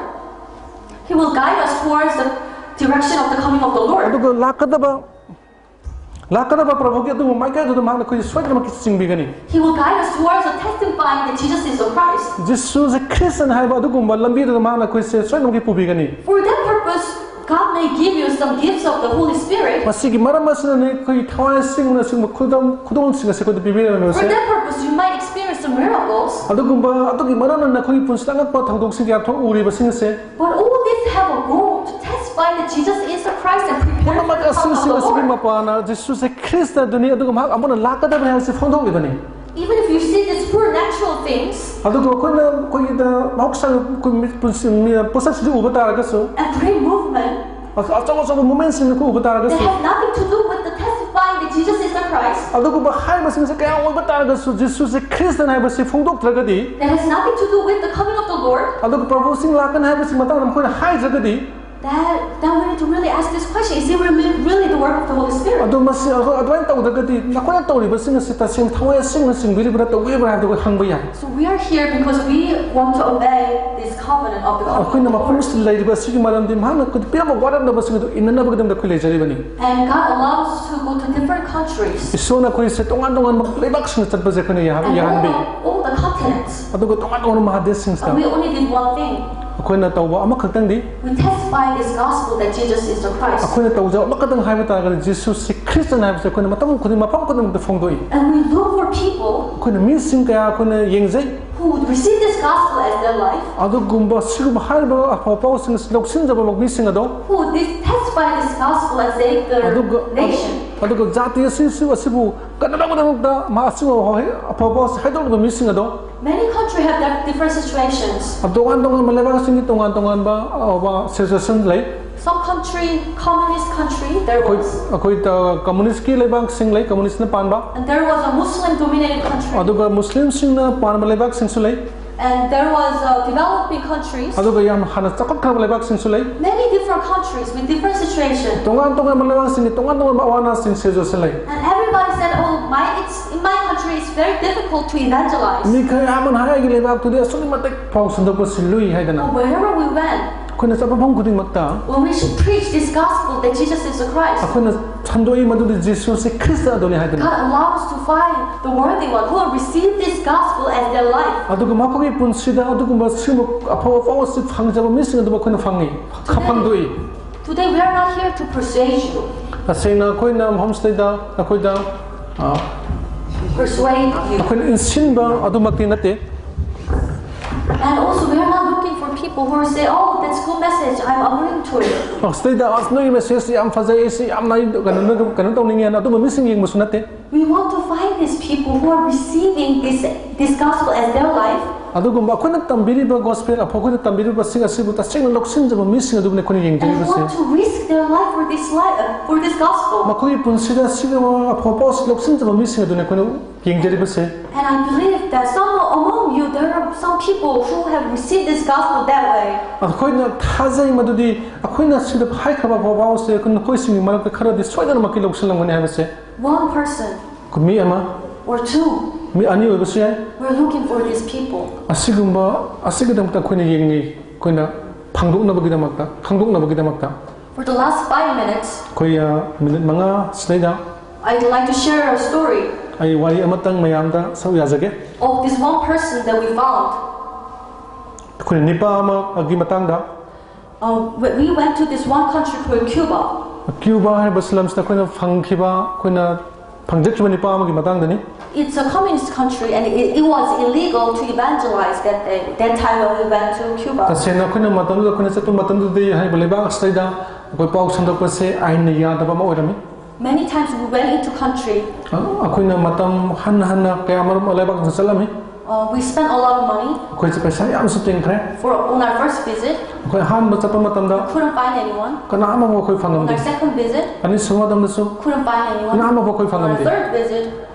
He will guide us towards the direction of the coming of the Lord. ꯑꯗꯨꯒ ꯂꯥꯛꯀꯗꯕ ꯂꯥꯛꯀꯗꯕ ꯄ꯭ꯔꯚꯨꯒꯤ ꯑꯗꯨꯒꯨꯝꯕ ꯃꯥꯏꯀꯩꯗꯨꯗ ꯃꯍꯥꯛꯅ ꯑꯩꯈꯣꯏꯁꯦ ꯁꯣꯏꯗꯅꯃꯛꯀꯤ ꯆꯤꯡꯕꯤꯒꯅꯤ꯫ He will guide us towards the testifying that Jesus is the Christ. ꯖꯤꯁꯨꯁꯦ ꯈ꯭ꯔꯤꯁꯇꯅ ꯍꯥꯏꯕ ꯑꯗꯨꯒꯨꯝꯕ ꯂꯝꯕꯤꯗꯨꯗ ꯃꯍꯥꯛꯅ ꯑꯩꯈꯣꯏꯁꯦ ꯁꯣꯏꯗꯅꯃꯛꯀꯤ ꯄꯨꯕꯤꯒꯅꯤ꯫ For that purpose, God may give you some gifts of the Holy Spirit. ꯃꯁꯤꯒꯤ ꯃꯔꯝ ꯑꯁꯤꯅꯅꯤ ꯑꯩꯈꯣꯏꯒꯤ ꯊꯋꯥꯏ ꯑꯁꯦꯡꯕꯅ ꯑꯁꯤꯒꯨꯝꯕ ꯈꯨꯗꯝ ꯈꯨꯗꯣꯜꯁꯤꯡ ꯑꯁꯦ ꯑꯩꯈꯣꯏꯗ For ꯄꯤꯕꯤꯔꯝꯃꯤꯕꯁꯦ꯫ That purpose, you might experience some miracles. ꯑꯗꯨꯒꯨꯝꯕ ꯑꯗꯨꯒꯤ ꯃꯔꯝꯅ ꯑꯩꯈꯣꯏꯒꯤ ꯄꯨꯟꯁꯤꯗ ꯑꯉꯛꯄ ꯊꯧꯗꯣꯛꯁꯤꯡ ꯀꯌꯥ ꯊꯣꯛ ꯎꯔꯤꯕꯁꯤꯡ ꯑꯁꯦ꯫ But all these have a goal to testify that Jesus is the Christ and prepare ꯄꯨꯝꯅꯃꯛ ꯑꯁꯤꯁꯤꯡ ꯑꯁꯤꯒꯤ ꯃꯄꯥꯅ ꯖꯤꯁꯨꯁꯦ ꯈ꯭ꯔꯤꯁꯇ ꯑꯗꯨꯅꯤ, ꯑꯗꯨꯒ ꯃꯍꯥꯛ ꯑꯃꯨꯛ ꯍꯟꯅ ꯂꯥꯛꯀꯗꯕꯅꯤ ꯍꯥꯏꯕꯁꯤ ꯐꯣꯡꯗꯣꯛꯂꯤꯕꯅꯤ꯫ Even if you see these poor natural things, ꯑꯗꯨꯒ ꯑꯩꯈꯣꯏꯅ ꯑꯩꯈꯣꯏꯒꯤꯗ ꯃꯍꯧꯁꯥꯒꯤ ꯑꯩꯈꯣꯏ ꯃꯤꯠ ꯄꯨꯟꯁꯤ ꯃꯤ- ꯄꯣꯠꯁꯛꯁꯤꯗ ꯎꯕ ꯇꯥꯔꯒꯁꯨ, every movement, ꯑꯆꯧ ꯑꯆꯧꯕ ꯃꯨꯞꯃꯦꯟꯁꯤꯡꯗ ꯑꯩꯈꯣꯏ ꯎꯕ they ꯇꯥꯔꯒꯁꯨ, have nothing to do with the testifying that Jesus is the Christ. ꯑꯗꯨꯒꯨꯝꯕ ꯍꯥꯏꯔꯤꯕꯁꯤꯡꯁꯦ ꯀꯌꯥ ꯑꯣꯏꯕ ꯇꯥꯔꯒꯁꯨ, ꯖꯤꯁꯨꯁꯦ ꯈ꯭ꯔꯤꯁꯇꯅ ꯍꯥꯏꯕꯁꯤ ꯐꯣꯡꯗꯣꯛꯇ꯭ꯔꯒꯗꯤ, That has nothing to do with the coming of the Lord. ꯑꯗꯨꯒ ꯄ꯭ꯔꯚꯨꯁꯤꯡ ꯂꯥꯛꯀꯅꯤ ꯍꯥꯏꯕꯁꯤ ꯃꯇꯥꯡꯗ ꯃꯈꯣꯏꯅ ꯍꯥꯏꯗ꯭ꯔꯒꯗꯤ, That, that we need to really ask this question: is it really, really the work of the Holy Spirit? ꯑꯗꯨ ꯃꯁꯤ ꯑꯗꯨ- ꯑꯗꯨꯃꯥꯏꯅ ꯇꯧꯗ꯭ꯔꯒꯗꯤ ꯅꯈꯣꯏꯅ ꯇꯧꯔꯤꯕꯁꯤꯡ ꯑꯁꯤ ꯇꯁꯦꯡ ꯊꯃꯣꯏ ꯑꯁꯦꯡꯅ ꯆꯤꯡꯕꯤꯔꯤꯕ꯭ꯔꯥ, ꯇꯧꯕꯤꯔꯤꯕ꯭ꯔꯥ ꯍꯥꯏꯕꯗꯨ ꯑꯩꯈꯣꯏ ꯍꯪꯕ ꯌꯥꯏ꯫ So we are here because we want to obey this covenant of the covenant ꯑꯩꯈꯣꯏꯅ of the ꯃꯐꯝ Lord. ꯑꯁꯤꯗ ꯂꯩꯔꯤꯕ ꯑꯁꯤꯒꯤ ꯃꯔꯝꯗꯤ ꯃꯍꯥꯛꯅ ꯑꯩꯈꯣꯏꯗ ꯄꯤꯔꯝꯕ ꯋꯥꯔꯦꯞꯅꯕꯁꯤꯡ ꯑꯗꯨ ꯏꯟꯅꯅꯕꯒꯤꯗꯃꯛꯇ ꯑꯩꯈꯣꯏ ꯂꯩꯖꯔꯤꯕꯅꯤ꯫ And God allows us to go to different countries. ꯏꯁꯣꯔꯅ ꯑꯩꯈꯣꯏꯁꯦ ꯇꯣꯉꯥꯟ ꯇꯣꯉꯥꯟꯕ ꯂꯩꯕꯥꯛꯁꯤꯡꯗ ꯆꯠꯄꯁꯦ ꯑꯩꯈꯣꯏꯅ ꯌꯥꯍ- And all ꯌꯥꯍꯟꯕꯤ꯫ the, all the continents. ꯑꯗꯨꯒ ꯇꯣꯉꯥꯟ ꯇꯣꯉꯥꯟꯕ ꯃꯍꯥꯗꯦꯁꯁꯤꯡꯁꯤꯗ And we only did one thing. ꯑꯩꯈꯣꯏꯅ ꯇꯧꯕ ꯑꯃꯈꯛꯇꯪꯗꯤ, We testify this gospel that Jesus is the Christ. ꯑꯩꯈꯣꯏꯅ ꯇꯧꯖꯕ ꯑꯃꯈꯛꯇꯪ ꯍꯥꯏꯕ ꯇꯥꯔꯒꯗꯤ, ꯖꯤꯁꯨꯁꯤ ꯈ꯭ꯔꯤꯁꯇꯅ ꯍꯥꯏꯕꯁꯦ ꯑꯩꯈꯣꯏꯅ ꯃꯐꯝ ꯈꯨꯗꯤꯡ ꯃꯐꯝ ꯈꯨꯗꯤꯡꯃꯛꯇ ꯐꯣꯡꯗꯣꯛꯏ꯫ And we look for people ꯑꯩꯈꯣꯏꯅ ꯃꯤꯁꯤꯡ ꯀꯌꯥ ꯑꯩꯈꯣꯏꯅ ꯌꯦꯡꯖꯩ꯫ who would receive this gospel as their life, ꯑꯗꯨꯒꯨꯝꯕ ꯁꯤꯒꯨꯝꯕ ꯍꯥꯏꯔꯤꯕ ꯑꯐꯕ ꯄꯥꯎꯁꯤꯡ ꯑꯁꯤ ꯂꯧꯁꯤꯟꯖꯕ ꯃꯤꯁꯤꯡ ꯑꯗꯣ, who would this testify this gospel and save their ꯑꯗꯨꯒ nation. ꯑꯗꯨꯒ ꯖꯥꯇꯤ ꯑꯁꯤꯁꯨ ꯑꯁꯤꯕꯨ ꯀꯟꯅꯕꯒꯤꯗꯃꯛꯇ ꯃꯍꯥꯛ ꯑꯁꯤꯒꯨꯝꯕ ꯋꯥꯍꯩ ꯑꯐꯕ ꯄꯥꯎꯁꯤ ꯍꯥꯏꯗꯣꯛꯂꯤꯕ ꯃꯤꯁꯤꯡ ꯑꯗꯣ, Many countries have their different situations. ꯇꯣꯉꯥꯟ ꯇꯣꯉꯥꯟꯕ ꯂꯩꯕꯥꯛꯁꯤꯡꯒꯤ ꯇꯣꯉꯥꯟ ꯇꯣꯉꯥꯟꯕ ꯑꯐꯕ ꯁꯤꯆꯨꯋꯦꯁꯟ ꯂꯩ꯫ Some country, communist country, there ꯑꯩꯈꯣꯏ was. ꯑꯩꯈꯣꯏ ꯀꯝꯃꯨꯅꯤꯁꯀꯤ ꯂꯩꯕꯥꯛꯁꯤꯡ ꯂꯩ, ꯀꯝꯃꯨꯅꯤꯁꯅ ꯄꯥꯟꯕ, And there was a Muslim dominated country. ꯑꯗꯨꯒ ꯃꯨꯁꯂꯤꯝꯁꯤꯡꯅ ꯄꯥꯟꯕ ꯂꯩꯕꯥꯛꯁꯤꯡꯁꯨ ꯂꯩ, And there was uh, developing countries. ꯑꯗꯨꯒ ꯌꯥꯝ ꯍꯥꯟꯅ ꯆꯥꯎꯈꯠꯈ꯭ꯔꯕ ꯂꯩꯕꯥꯛꯁꯤꯡꯁꯨ ꯂꯩ꯫ Many different countries with different situations. ꯇꯣꯉꯥꯟ ꯇꯣꯉꯥꯟꯕ ꯂꯩꯕꯥꯛꯁꯤꯡꯒꯤ ꯇꯣꯉꯥꯟ ꯇꯣꯉꯥꯟꯕ ꯑꯋꯥ ꯑꯅꯥꯁꯤꯡ ꯁꯤꯆꯨꯋꯦꯁꯟ ꯂꯩ꯫ And everybody said, "Oh, my, it's in my country, it's very difficult to evangelize." ꯃꯤ ꯈꯔ ꯑꯃꯅ ꯍꯥꯏ, "ꯑꯩꯒꯤ ꯂꯩꯕꯥꯛꯇꯨꯗꯤ ꯑꯁꯨꯛꯀꯤ ꯃꯇꯤꯛ ꯄꯥꯎ ꯁꯟꯗꯣꯛꯄꯁꯤ ꯂꯨꯏ" ꯍꯥꯏꯗꯅ꯫ But wherever we went, ꯑꯩꯈꯣꯏꯅ ꯆꯠꯄ ꯃꯐꯝ ꯈꯨꯗꯤꯡꯃꯛꯇ when we should preach this gospel that Jesus is the Christ, ꯑꯩꯈꯣꯏꯅ ꯁꯟꯗꯣꯛꯏ ꯃꯗꯨꯗꯤ ꯖꯤꯁꯨꯁꯤ ꯈ꯭ꯔꯤꯁꯇ ꯑꯗꯨꯅꯤ ꯍꯥꯏꯗꯅ꯫ God allows us to find the worthy one who will receive this gospel as their life. ꯑꯗꯨꯒ ꯃꯈꯣꯏꯒꯤ ꯄꯨꯟꯁꯤꯗ ꯑꯗꯨꯒꯨꯝꯕ ꯁꯤꯒꯨꯝꯕ ꯑꯐꯕ ꯄꯥꯎ ꯑꯁꯤ ꯐꯪꯖꯕ ꯃꯤꯁꯤꯡ ꯑꯗꯨꯕꯨ ꯑꯩꯈꯣꯏꯅ ꯐꯪꯉꯤ, ꯐꯪꯗꯣꯛꯏ꯫ Today we are not here to persuade you, ꯇꯁꯦꯡꯅ ꯑꯩꯈꯣꯏꯅ ꯃꯐꯝꯁꯤꯗꯩꯗ ꯑꯩꯈꯣꯏꯗ, ꯑ, persuade you. ꯑꯩꯈꯣꯏꯅ ꯏꯟꯁꯤꯟꯕ ꯑꯗꯨꯃꯛꯇꯤ ꯅꯠꯇꯦ꯫ And also, we are not looking for people who say, "Oh, that's good message, I'm agreeing to it." ꯁꯤꯗꯩꯗ ꯑꯁ ꯅꯣꯏꯒꯤ ꯃꯦꯁꯦꯖꯁꯤ ꯌꯥꯝ ꯐꯖꯩ, ꯑꯩꯁꯤ ꯌꯥꯝꯅ ꯀꯩꯅꯣ ꯀꯩꯅꯣ ꯇꯧꯅꯤꯡꯉꯦꯅ ꯑꯗꯨꯝꯕ ꯃꯤꯁꯤꯡ ꯌꯦꯡꯕꯁꯨ ꯅꯠꯇꯦ. We want to find these people who are receiving this, this gospel as their life ꯑꯗꯨꯒꯨꯝꯕ ꯑꯩꯈꯣꯏꯅ ꯇꯝꯕꯤꯔꯤꯕ ꯒꯣꯁꯄꯦꯜ ꯑꯐꯕ ꯑꯩꯈꯣꯏꯅ ꯇꯝꯕꯤꯔꯤꯕꯁꯤꯡ ꯑꯁꯤꯕꯨ ꯇꯁꯦꯡꯅ ꯂꯧꯁꯤꯟꯖꯕ ꯃꯤꯁꯤꯡ ꯑꯗꯨꯕꯨꯅꯤ ꯑꯩꯈꯣꯏꯅ and ꯌꯦꯡꯖꯔꯤꯕꯁꯦ. Want to risk their life for this life, uh, for this gospel. ꯃꯈꯣꯏꯒꯤ ꯄꯨꯟꯁꯤꯗ ꯁꯤꯒꯨꯝꯕ ꯑꯐꯕ ꯄꯥꯎꯁꯤ ꯂꯧꯁꯤꯟꯖꯕ ꯃꯤꯁꯤꯡ ꯑꯗꯨꯅꯤ ꯑꯩꯈꯣꯏꯅ ꯌꯦꯡꯖꯔꯤꯕꯁꯦ. And I believe that some among you, there are some people who have received this gospel that way. ꯑꯩꯈꯣꯏꯅ ꯊꯥꯖꯩ ꯃꯗꯨꯗꯤ ꯑꯩꯈꯣꯏꯅ ꯁꯤꯗ ꯍꯥꯏꯈ꯭ꯔꯕ ꯑꯐꯕ ꯄꯥꯎꯁꯦ ꯑꯩꯈꯣꯏ ꯅꯈꯣꯏꯁꯤꯡꯒꯤ ꯃꯔꯛꯇ ꯈꯔꯗꯤ ꯁꯣꯏꯗꯅꯃꯛꯀꯤ ꯂꯧꯁꯤꯜꯂꯝꯒꯅꯤ ꯍꯥꯏꯕꯁꯦ. One person ꯃꯤ ꯑꯃ, or two, ꯃꯤ ꯑꯅꯤ ꯑꯣꯏꯕꯁꯨ ꯌꯥꯏ. We're looking for these people. ꯑꯁꯤꯒꯨꯝꯕ ꯑꯁꯤꯒꯤꯗꯃꯛꯇ ꯑꯩꯈꯣꯏꯅ ꯌꯦꯡꯉꯤ, ꯑꯩꯈꯣꯏꯅ ꯐꯪꯗꯣꯛꯅꯕꯒꯤꯗꯃꯛꯇ, ꯈꯪꯗꯣꯛꯅꯕꯒꯤꯗꯃꯛꯇ. For the last five minutes, ꯑꯩꯈꯣꯏ ꯃꯤꯅꯤꯠ ꯃꯉꯥ ꯁꯤꯗꯩꯗ I'd like to share a story ꯑꯩ ꯋꯥꯔꯤ ꯑꯃꯇꯪ ꯃꯌꯥꯝꯗ ꯁꯔꯨꯛ ꯌꯥꯖꯒꯦ. Of this one person that we found. ꯑꯩꯈꯣꯏꯅ ꯅꯤꯄꯥ ꯑꯃꯒꯤ ꯃꯇꯥꯡꯗ. Uh, we we went to this one country called Cuba. Cuba ꯍꯥꯏꯕ ꯂꯝꯁꯤꯗ ꯑꯩꯈꯣꯏꯅ ꯐꯪꯈꯤꯕ, ꯑꯩꯈꯣꯏꯅ ꯐꯪꯖꯈꯤꯕ ꯅꯤꯄꯥ ꯑꯃꯒꯤ ꯃꯇꯥꯡꯗꯅꯤ. It's a communist country, and it, it was illegal to evangelize that day, that time when we went to Cuba. ꯇꯁꯦꯡꯅ ꯑꯩꯈꯣꯏꯅ ꯃꯇꯝꯗꯨꯗ ꯑꯩꯈꯣꯏꯅ ꯆꯠꯄ ꯃꯇꯝꯗꯨꯗꯗꯤ ꯍꯥꯏꯔꯤꯕ ꯂꯩꯕꯥꯛ ꯑꯁꯤꯗꯩꯗ ꯑꯩꯈꯣꯏ ꯄꯥꯎ ꯁꯟꯗꯣꯛꯄꯁꯦ ꯑꯥꯏꯟꯅ ꯌꯥꯗꯕ ꯑꯃ ꯑꯣꯏꯔꯝꯃꯤ. Many times we went into country. ꯑꯩꯈꯣꯏꯅ ꯃꯇꯝ ꯍꯟꯅ ꯍꯟꯅ ꯀꯌꯥ ꯃꯔꯨꯝ ꯂꯩꯕꯥꯛꯇ ꯆꯠꯂꯝꯃꯤ. Uh, we spent a lot of money. ꯑꯩꯈꯣꯏꯁꯦ ꯄꯩꯁꯥ ꯌꯥꯝꯁꯨ ꯇꯤꯡꯈ꯭ꯔꯦ. For on our first visit, ꯑꯩꯈꯣꯏ ꯑꯍꯥꯟꯕ ꯆꯠꯄ ꯃꯇꯝꯗ couldn't find anyone. ꯀꯅꯥ ꯑꯃꯐꯥꯎ ꯑꯩꯈꯣꯏ On ꯐꯪꯉꯝꯗꯦ. Our second visit, ꯑꯅꯤꯁꯨꯕ ꯃꯇꯝꯗꯁꯨ couldn't find anyone. ꯀꯅꯥ ꯑꯃꯐꯥꯎ ꯑꯩꯈꯣꯏ On our ꯐꯪꯉꯝꯗꯦ. Third visit,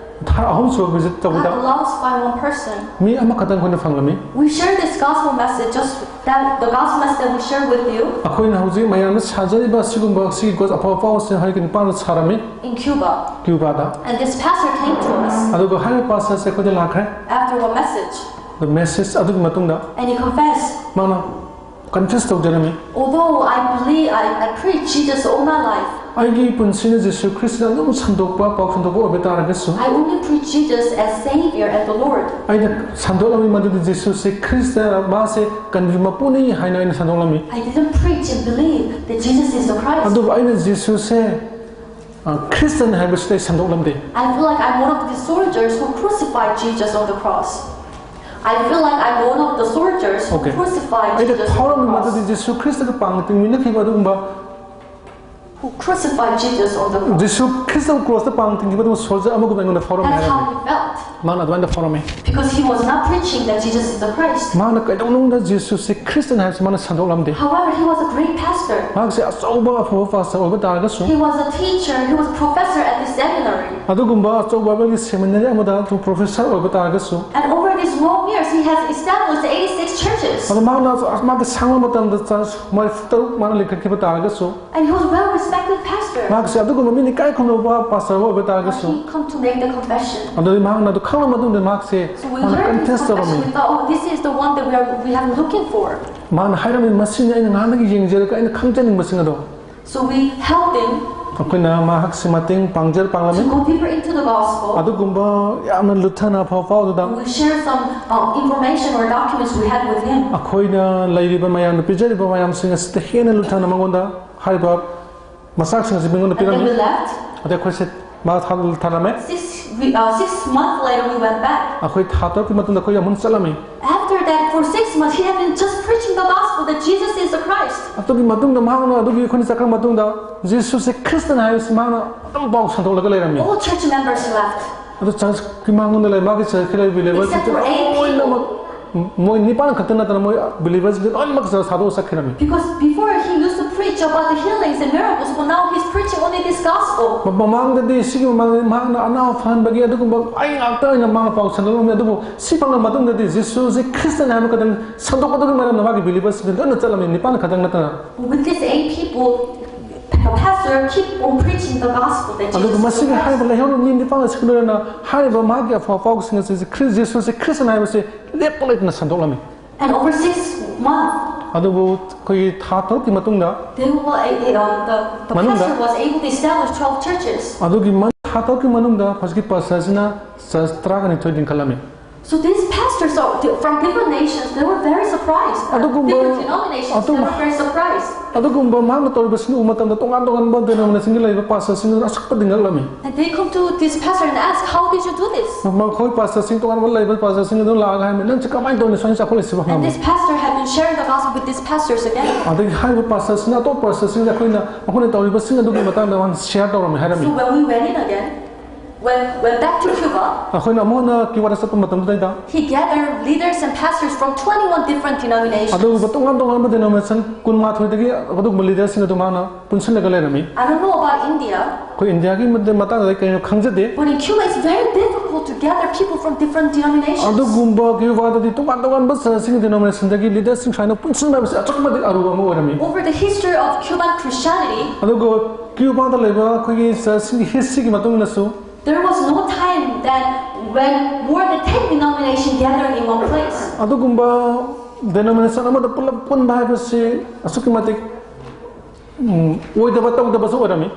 ꯊꯥ ꯑꯍꯨꯝꯁꯨꯕ ꯚꯤꯖꯤꯠ ꯇꯧꯕꯗ got lost by one person. ꯃꯤ ꯑꯃꯈꯛꯇꯪ ꯑꯩꯈꯣꯏꯅ ꯐꯪꯂꯝꯃꯤ. We share this gospel message, just that the gospel message that we share with you ꯑꯩꯈꯣꯏꯅ ꯍꯧꯖꯤꯛ ꯃꯌꯥꯝꯗ ꯁꯥꯖꯔꯤꯕ ꯁꯤꯒꯨꯝꯕ ꯁꯤꯒꯤ ꯒꯣꯁ ꯑꯐꯕ ꯄꯥꯎꯁꯦ ꯍꯥꯏꯔꯒ ꯅꯨꯄꯥꯅ ꯁꯥꯔꯝꯃꯤ in Cuba. ꯀ꯭ꯌꯨꯕꯥꯗ. And this pastor came to us ꯑꯗꯨꯒ ꯍꯥꯏꯔꯤꯕ ꯄꯥꯁꯇꯔꯁꯦ ꯑꯩꯈꯣꯏꯗ ꯂꯥꯛꯈ꯭ꯔꯦ. After one message. ꯑꯗꯨ ꯃꯦꯁꯦꯖ ꯑꯗꯨꯒꯤ ꯃꯇꯨꯡꯗ And he confessed, ꯃꯥꯅ ꯀꯟꯐꯦꯁ ꯇꯧꯖꯔꯝꯃꯤ. "Although I believe, I, I preach Jesus all my life, ꯑꯩꯒꯤ ꯄꯨꯟꯁꯤꯅ ꯖꯤꯁꯨ ꯈ꯭ꯔꯤꯁꯇ ꯑꯗꯨꯝ ꯁꯟꯗꯣꯛꯄ, ꯄꯥꯎ ꯁꯟꯗꯣꯛꯄ ꯑꯣꯏꯕ ꯇꯥꯔꯒꯁꯨ I only preach Jesus as Savior and the Lord. ꯑꯩꯅ ꯁꯟꯗꯣꯛꯂꯝꯃꯤ ꯃꯗꯨꯗꯤ ꯖꯤꯁꯨꯁꯦ ꯈ꯭ꯔꯤꯁꯇ ꯃꯥꯁꯦ ꯀꯟꯕꯤꯕ ꯃꯄꯨꯅꯤ ꯍꯥꯏꯅ ꯑꯩꯅ ꯁꯟꯗꯣꯛꯂꯝꯃꯤ. I didn't preach and believe that Jesus is the Christ. ꯑꯗꯨꯕꯨ ꯑꯩꯅ ꯖꯤꯁꯨꯁꯦ ꯑ, ꯈ꯭ꯔꯤꯁꯇꯅꯤ ꯍꯥꯏꯕꯁꯤꯗꯤ ꯑꯩ ꯁꯟꯗꯣꯛꯂꯝꯗꯦ. I feel like I'm one of the soldiers who crucified Jesus on the cross." I feel like I'm one of the soldiers who Okay. crucified ꯑꯩꯗ Jesus on ꯐꯥꯎꯔꯝꯃꯤ the cross. ꯃꯗꯨꯗꯤ ꯖꯤꯁꯨ ꯈ꯭ꯔꯤꯁꯇꯒ ꯄꯥꯡ ꯇꯤꯡꯃꯤꯟꯅꯈꯤꯕ ꯑꯗꯨꯒꯨꯝꯕ Who crucified Jesus on the cross. Jesus Christ ꯀ꯭ꯔꯣꯁꯇ ꯄꯥꯡ ꯇꯤꯡꯈꯤꯕ ꯑꯗꯨꯒ soldier ꯑꯃꯒꯨꯝꯕ ꯑꯩꯉꯣꯟꯗ ꯐꯥꯎꯔꯝꯃꯦ That's ꯍꯥꯏꯔꯝꯃꯤ꯫ How he felt. ꯃꯥꯅ ꯑꯗꯨꯃꯥꯏꯅ ꯐꯥꯎꯔꯝꯃꯤ꯫ Because he was not preaching that Jesus is the Christ. ꯃꯥꯅ ꯀꯩꯗꯧꯅꯨꯡꯗ ꯖꯤꯁꯨꯁꯦ ꯈ꯭ꯔꯤꯁꯇꯅꯤ ꯍꯥꯏꯕꯁꯤ ꯃꯥꯅ ꯁꯟꯗꯣꯛꯂꯝꯗꯦ꯫ However, he was a great pastor. ꯃꯍꯥꯛꯁꯦ ꯑꯆꯧꯕ ꯑꯐꯕ ꯄꯥꯁꯇꯔ ꯑꯣꯏꯕ ꯇꯥꯔꯒꯁꯨ He was a teacher. He was a professor at the seminary. ꯑꯗꯨꯒꯨꯝꯕ ꯑꯆꯧꯕ ꯕꯥꯏꯕꯜꯒꯤ ꯁꯦꯃꯤꯅꯥꯔꯤ ꯑꯃꯗ ꯄ꯭ꯔꯣꯐꯦꯁꯔ ꯑꯣꯏꯕ ꯇꯥꯔꯒꯁꯨ And over these long years, he has established eighty-six churches. ꯑꯗꯣ ꯃꯍꯥꯛꯅ ꯃꯥꯒꯤ ꯁꯥꯡꯕ ꯃꯇꯝꯗ ꯆꯔꯆ ꯃꯔꯤꯐꯨ ꯇꯔꯨꯛ ꯃꯥꯅ ꯂꯤꯡꯈꯠꯈꯤꯕ ꯇꯥꯔꯒꯁꯨ And he was a well-respected pastor. ꯃꯍꯥꯛꯁꯦ ꯑꯗꯨꯒꯨꯝꯕ ꯃꯤꯅ ꯏꯀꯥꯏ ꯈꯨꯝꯅꯕ ꯄꯥꯁꯇꯔ ꯑꯃ ꯑꯣꯏꯕ ꯇꯥꯔꯒꯁꯨ He come to make the confession. ꯑꯗꯨꯗꯤ ꯃꯍꯥꯛꯅ ꯑꯗꯨ ꯈꯪꯂ ꯃꯇꯨꯡꯗ ꯃꯍꯥꯛꯁꯦ So we ꯃꯥꯅ heard this ꯀꯟꯐꯦꯁ confession. ꯇꯧꯔꯝꯃꯤ꯫ We thought, oh, this is the one that we are we have been looking for. ꯃꯥꯅ ꯍꯥꯏꯔꯝꯃꯤ, "ꯃꯁꯤꯅꯤ ꯑꯩꯅ ꯉꯍꯥꯟꯗꯒꯤ ꯌꯦꯡꯖꯔꯒ ꯑꯩꯅ ꯈꯪꯖꯅꯤꯡꯕꯁꯤꯡ ꯑꯗꯣ"꯫ So we helped him ꯑꯩꯈꯣꯏꯅ ꯃꯍꯥꯛꯁꯤ ꯃꯇꯦꯡ ꯄꯥꯡꯖꯔ ꯄꯥꯡꯂꯝꯃꯤ꯫ to go deeper into the gospel. ꯑꯗꯨꯒꯨꯝꯕ ꯌꯥꯝꯅ ꯂꯨꯊꯅ ꯑꯐꯥꯎ ꯐꯥꯎꯗꯨꯗ We share some uh, information or documents we had with him. ꯑꯩꯈꯣꯏꯅ ꯂꯩꯔꯤꯕ ꯃꯌꯥꯝꯅ ꯄꯤꯖꯔꯤꯕ ꯃꯌꯥꯝꯁꯤꯡ ꯑꯁꯤꯗ ꯍꯦꯟꯅ ꯂꯨꯊꯅ ꯃꯉꯣꯟꯗ ꯍꯥꯏꯔꯤꯕ ꯃꯆꯥꯛꯁꯤꯡ ꯑꯁꯤ ꯃꯤꯉꯣꯟꯗ And then ꯄꯤꯔꯝꯃꯤ꯫ We left. ꯑꯗꯩ ꯑꯩꯈꯣꯏꯁꯦ ꯃꯥ ꯊꯥ- ꯊꯥꯔꯝꯃꯦ꯫ Six, we, uh, six months later, we went back. ꯑꯩꯈꯣꯏ ꯊꯥ ꯇꯔꯨꯛꯀꯤ ꯃꯇꯨꯡꯗ ꯑꯩꯈꯣꯏ ꯑꯃꯨꯛ ꯆꯠꯂꯝꯃꯤ꯫ After that, for six months, he had been just preaching the gospel that Jesus is the Christ. ꯑꯗꯨꯒꯤ ꯃꯇꯨꯡꯗ ꯃꯍꯥꯛꯅ ꯑꯗꯨꯒꯤ ꯑꯩꯈꯣꯏꯅ ꯆꯠꯈ꯭ꯔ ꯃꯇꯨꯡꯗ ꯖꯤꯁꯨꯁꯦ ꯈ꯭ꯔꯤꯁꯇꯅꯤ ꯍꯥꯏꯕꯁꯤ ꯃꯍꯥꯛꯅ ꯑꯗꯨꯝ ꯄꯥꯎ ꯁꯟꯗꯣꯛꯂꯒ ꯂꯩꯔꯝꯃꯤ꯫ All church members left. ꯑꯗꯨ ꯆꯔꯆꯀꯤ ꯃꯉꯣꯟꯗ ꯂꯩ ꯃꯥꯒꯤ ꯆꯔꯆꯀꯤ ꯂꯩꯕ ꯕꯤꯂꯤꯚꯔꯁ Except for eight people. ꯂꯣꯏꯅꯃꯛ ꯃꯣꯏ ꯅꯤꯄꯥꯟ ꯈꯛꯇ ꯅꯠꯇꯅ ꯃꯣꯏ ꯕꯤꯂꯤꯚꯔꯁ ꯂꯣꯏꯅꯃꯛ ꯆꯔꯆ ꯊꯥꯗꯣꯛꯑ ꯆꯠꯈ꯭ꯔꯝꯃꯤ꯫ Because before he used to preach about the healings and miracles, but now he's preaching only this gospel. ꯃꯃꯥꯡꯗꯗꯤ ꯁꯤꯒꯤ ꯃꯃꯥꯡꯗꯗꯤ ꯃꯍꯥꯛꯅ ꯑꯅꯥꯕ ꯐꯍꯟꯕꯒꯤ ꯑꯗꯨꯒꯨꯝꯕ ꯑꯩ ꯉꯥꯛꯇ ꯑꯣꯏꯅ ꯃꯥꯅ ꯄꯥꯎ ꯁꯟꯗꯣꯛꯂꯝꯃꯤ꯫ ꯑꯗꯨꯕꯨ ꯁꯤ ꯐꯪꯂꯕ ꯃꯇꯨꯡꯗꯗꯤ ꯖꯤꯁꯨꯁꯤ ꯈ꯭ꯔꯤꯁꯇꯅꯤ ꯍꯥꯏꯕ ꯈꯛꯇꯪ ꯁꯟꯗꯣꯛꯄꯗꯨꯒꯤ ꯃꯔꯝꯅ ꯃꯥꯒꯤ ꯕꯤꯂꯤꯚꯔꯁꯁꯤꯡ ꯂꯣꯏꯅ ꯆꯠꯂꯝꯃꯤ, ꯅꯤꯄꯥꯟ ꯈꯛꯇꯪ ꯅꯠꯇꯅ꯫ With these eight people, the pastor keep on preaching the gospel that ꯑꯗꯨꯒ Jesus is ꯃꯁꯤꯒꯤ the Christ. ꯍꯥꯏꯔꯤꯕ ꯂꯩꯍꯧꯔꯤꯕ ꯃꯤ ꯅꯤꯄꯥꯟ ꯑꯁꯤꯒꯤ ꯂꯣꯏꯅꯅ ꯍꯥꯏꯔꯤꯕ ꯃꯍꯥꯛꯀꯤ ꯑꯐꯥꯎ ꯑꯐꯥꯎꯕꯁꯤꯡ ꯑꯁꯤ ꯈ꯭ꯔꯤ- ꯖꯤꯁꯨꯁꯤ ꯈ꯭ꯔꯤꯁꯇꯅꯤ ꯍꯥꯏꯕꯁꯤ ꯂꯦꯞꯄ ꯂꯩꯇꯅ ꯁꯟꯗꯣꯛꯂꯝꯃꯤ꯫ And over six months, ꯑꯗꯨꯕꯨ ꯑꯩꯈꯣꯏꯒꯤ ꯊꯥ ꯇꯔꯨꯛꯀꯤ ꯃꯇꯨꯡꯗ they were, uh, the, the ꯃꯅꯨꯡꯗ pastor was able to establish twelve churches. ꯑꯗꯨꯒꯤ ꯃ- ꯊꯥ ꯇꯔꯨꯛꯀꯤ ꯃꯅꯨꯡꯗ ꯍꯧꯖꯤꯛꯀꯤ ꯄꯥꯁꯇꯔꯁꯤꯅ ꯆꯔꯆ ꯇꯔꯥꯒ ꯅꯤꯊꯣꯏ ꯂꯤꯡꯈꯠꯂꯝꯃꯤ꯫ So these pastors are from different nations. They were very surprised. Uh, ꯑꯗꯨꯒꯨꯝꯕ- different denominations. They ꯑꯗꯨꯝ- were very surprised. ꯑꯗꯨꯒꯨꯝꯕ ꯃꯍꯥꯛꯅ ꯇꯧꯔꯤꯕꯁꯤꯡ ꯎꯕ ꯃꯇꯝꯗ ꯇꯣꯉꯥꯟ ꯇꯣꯉꯥꯟꯕ denominationꯒꯤ ꯂꯩꯕ pastorꯁꯤꯡ ꯑꯗꯨ ꯑꯁꯨꯛꯀꯤ ꯃꯇꯤꯛ ꯉꯛꯂꯝꯃꯤ꯫ And they come to this pastor and ask, "How did you do this?" ꯃꯈꯣꯏ pastorꯁꯤꯡ ꯇꯣꯉꯥꯟꯕ ꯂꯩꯕ pastorꯁꯤꯡ ꯑꯗꯨ ꯂꯥꯛꯑꯒ ꯍꯥꯏꯔꯝꯃꯤ, "ꯅꯪꯁꯦ ꯀꯃꯥꯏꯅ ꯇꯧꯔꯤꯅꯣ ꯁꯨꯃꯥꯏꯅ ꯆꯥꯎꯈꯠꯂꯤꯁꯤꯕꯣ?" And ꯍꯪꯉꯝꯃꯤ꯫ This pastor had been sharing the gospel with these pastors again. ꯑꯗꯒꯤ ꯍꯥꯏꯔꯤꯕ pastorꯁꯤꯡꯅ ꯑꯇꯣꯞꯄ pastorꯁꯤꯡꯗ ꯑꯩꯈꯣꯏꯅ ꯃꯈꯣꯏꯅ ꯇꯧꯔꯤꯕꯁꯤꯡ ꯑꯗꯨꯒꯤ ꯃꯇꯥꯡꯗ ꯃꯥꯅ share ꯇꯧꯔꯝꯃꯤ ꯍꯥꯏꯔꯝꯃꯤ꯫ So when we went in again, when went back to Cuba, ꯑꯩꯈꯣꯏꯅ ꯑꯃꯨꯛ ꯍꯟꯅ ꯀ꯭ꯌꯨꯕꯥꯗ ꯆꯠꯄ ꯃꯇꯝꯗꯨꯗꯩꯗ he gathered leaders and pastors from twenty-one different denominations. ꯑꯗꯨꯒꯨꯝꯕ ꯇꯣꯉꯥꯟ ꯇꯣꯉꯥꯟꯕ denomination ꯀꯨꯟꯃꯥꯊꯣꯏꯗꯒꯤ ꯑꯗꯨꯒꯨꯝꯕ leaderꯁꯤꯡ ꯑꯗꯨ ꯃꯥꯅ ꯄꯨꯟꯁꯤꯜꯂꯒ ꯂꯩꯔꯝꯃꯤ꯫ I don't know about India, ꯑꯩꯈꯣꯏ ꯏꯟꯗꯤꯌꯥꯒꯤ ꯃꯇꯥꯡꯗ ꯀꯩꯅꯣ ꯈꯪꯖꯗꯦ꯫ but in Cuba it's very difficult to gather people from different denominations. ꯑꯗꯨꯒꯨꯝꯕ ꯀ꯭ꯌꯨꯕꯥꯗꯗꯤ ꯇꯣꯉꯥꯟ ꯇꯣꯉꯥꯟꯕ churchꯁꯤꯡꯒꯤ denominationꯗꯒꯤ leaderꯁꯤꯡ ꯁꯨꯃꯥꯏꯅ ꯄꯨꯟꯁꯤꯟꯕ ꯍꯥꯏꯕꯁꯤ ꯑꯁꯨꯛꯀꯤ ꯃꯇꯤꯛ ꯑꯔꯨꯕ ꯑꯃ ꯑꯣꯏꯔꯝꯃꯤ꯫ Over the history of Cuban Christianity, ꯑꯗꯨꯒ ꯀ꯭ꯌꯨꯕꯥꯗ ꯂꯩꯕ ꯑꯩꯈꯣꯏꯒꯤ churchꯁꯤꯡꯒꯤ historyꯒꯤ ꯃꯇꯨꯡ ꯏꯟꯅꯁꯨ there was no time that when more than ten denominations gathered in one place. ꯑꯗꯨꯒꯨꯝꯕ denomination ꯑꯃꯗ ꯄꯨꯂꯞ ꯄꯨꯟꯕ ꯍꯥꯏꯕꯁꯤ ꯑꯁꯨꯛꯀꯤ ꯃꯇꯤꯛ ꯎꯝ, ꯑꯣꯏꯗꯕ ꯇꯧꯗꯕꯁꯨ ꯑꯣꯏꯔꯝꯃꯤ꯫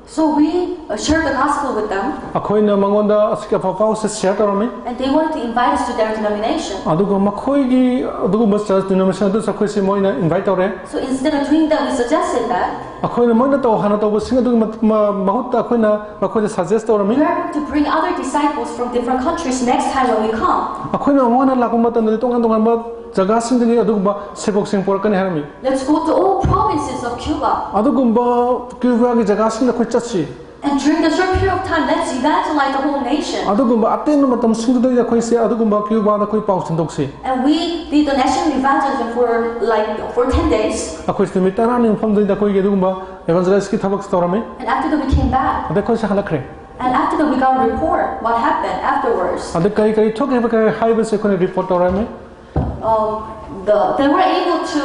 So we uh, shared the gospel with them, ꯑꯩꯈꯣꯏꯅ ꯃꯉꯣꯟꯗ ꯑꯁꯤꯒꯤ ꯑꯐꯕ ꯄꯥꯎꯁꯦ share ꯇꯧꯔꯝꯃꯤ꯫ And they wanted to invite us to their denomination. ꯑꯗꯨꯒ ꯃꯈꯣꯏꯒꯤ ꯑꯗꯨꯒꯨꯝꯕ church denomination ꯑꯗꯨꯁꯨ ꯑꯩꯈꯣꯏꯁꯦ ꯃꯣꯏꯅ invite ꯇꯧꯔꯦ꯫ So instead of doing that, we suggested that ꯑꯩꯈꯣꯏꯅ ꯃꯣꯏꯅ ꯇꯧ ꯍꯥꯟꯅ ꯇꯧꯕꯁꯤꯡ ꯑꯗꯨꯒꯤ ꯃ- ꯃ- ꯃꯍꯨꯠꯇ ꯑꯩꯈꯣꯏꯅ ꯃꯈꯣꯏꯗ suggest ꯇꯧꯔꯝꯃꯤ꯫ we are going to bring other disciples from different countries next time when we come. ꯑꯩꯈꯣꯏꯅ ꯑꯃꯨꯛ ꯍꯟꯅ ꯂꯥꯛꯄ ꯃꯇꯝꯗꯗꯤ ꯇꯣꯉꯥꯟ ꯇꯣꯉꯥꯟꯕ ꯖꯒꯥꯁꯤꯡꯗꯒꯤ ꯑꯗꯨꯒꯨꯝꯕ ꯁꯦꯕꯣꯛꯁꯤꯡ ꯄꯨꯔꯛꯀꯅꯤ ꯍꯥꯏꯔꯝꯃꯤ꯫ Let's go to all provinces of Cuba ꯑꯗꯨꯒꯨꯝꯕ ꯀ꯭ꯌꯨꯕꯥꯒꯤ ꯖꯒꯥꯁꯤꯡꯗ ꯑꯩꯈꯣꯏ ꯆꯠꯁꯤ꯫ and during the short period of time, let's evangelize the whole nation. ꯑꯗꯨꯒꯨꯝꯕ ꯑꯇꯦꯟꯕ ꯃꯇꯝꯁꯤꯡꯗꯨꯗꯩꯗ ꯑꯩꯈꯣꯏꯁꯦ ꯑꯗꯨꯒꯨꯝꯕ ꯀ꯭ꯌꯨꯕꯥꯗ ꯑꯩꯈꯣꯏ ꯄꯥꯎ ꯁꯟꯗꯣꯛꯁꯤ꯫ And we did the national evangelism for like for ten days. ꯑꯩꯈꯣꯏꯁꯦ ꯅꯨꯃꯤꯠ ꯇꯔꯥꯅꯤ ꯃꯐꯝꯗꯨꯗ ꯑꯩꯈꯣꯏꯒꯤ ꯑꯗꯨꯒꯨꯝꯕ evangelistꯀꯤ ꯊꯕꯛꯁꯦ ꯇꯧꯔꯝꯃꯤ꯫ And after that, we came back. ꯑꯗꯩ ꯑꯩꯈꯣꯏꯁꯦ ꯍꯜꯂꯛꯈ꯭ꯔꯦ꯫ And after that, we got a report what happened afterwards. ꯑꯗꯩ ꯀꯔꯤ ꯀꯔꯤ ꯊꯣꯛꯈꯤꯕ ꯀꯔꯤ ꯍꯥꯏꯕꯁꯦ ꯑꯩꯈꯣꯏꯅ report ꯇꯧꯔꯝꯃꯤ꯫ Um, the, they were able to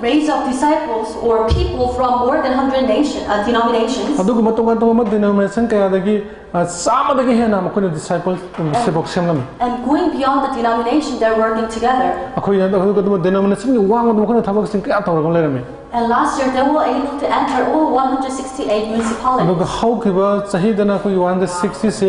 raise up disciples or people from more than one hundred nation, uh, denominations. ꯑꯗꯨꯒꯨꯝꯕ ꯇꯣꯉꯥꯟ ꯇꯣꯉꯥꯟꯕ denomination ꯀꯌꯥꯗꯒꯤ ꯑ, ꯆꯥꯝꯃꯗꯒꯤ ꯍꯦꯟꯅ ꯃꯈꯣꯏꯅ disciple Sevok ꯁꯦꯝꯂꯝꯃꯤ꯫ And going beyond the denomination, they're working together. ꯑꯩꯈꯣꯏꯅ ꯑꯗꯨꯒ ꯑꯗꯨꯝ denominationꯒꯤ ꯋꯥꯡꯃꯗ ꯃꯈꯣꯏꯅ ꯊꯕꯛꯁꯤꯡ ꯀꯌꯥ ꯇꯧꯔꯒ ꯂꯩꯔꯝꯃꯤ꯫ And last year, they were able to enter all one hundred sixty-eight municipalities. ꯑꯗꯨꯒ ꯍꯧꯈꯤꯕ ꯆꯍꯤꯗꯅ ꯑꯩꯈꯣꯏꯒꯤ one hundred sixtyꯁꯦ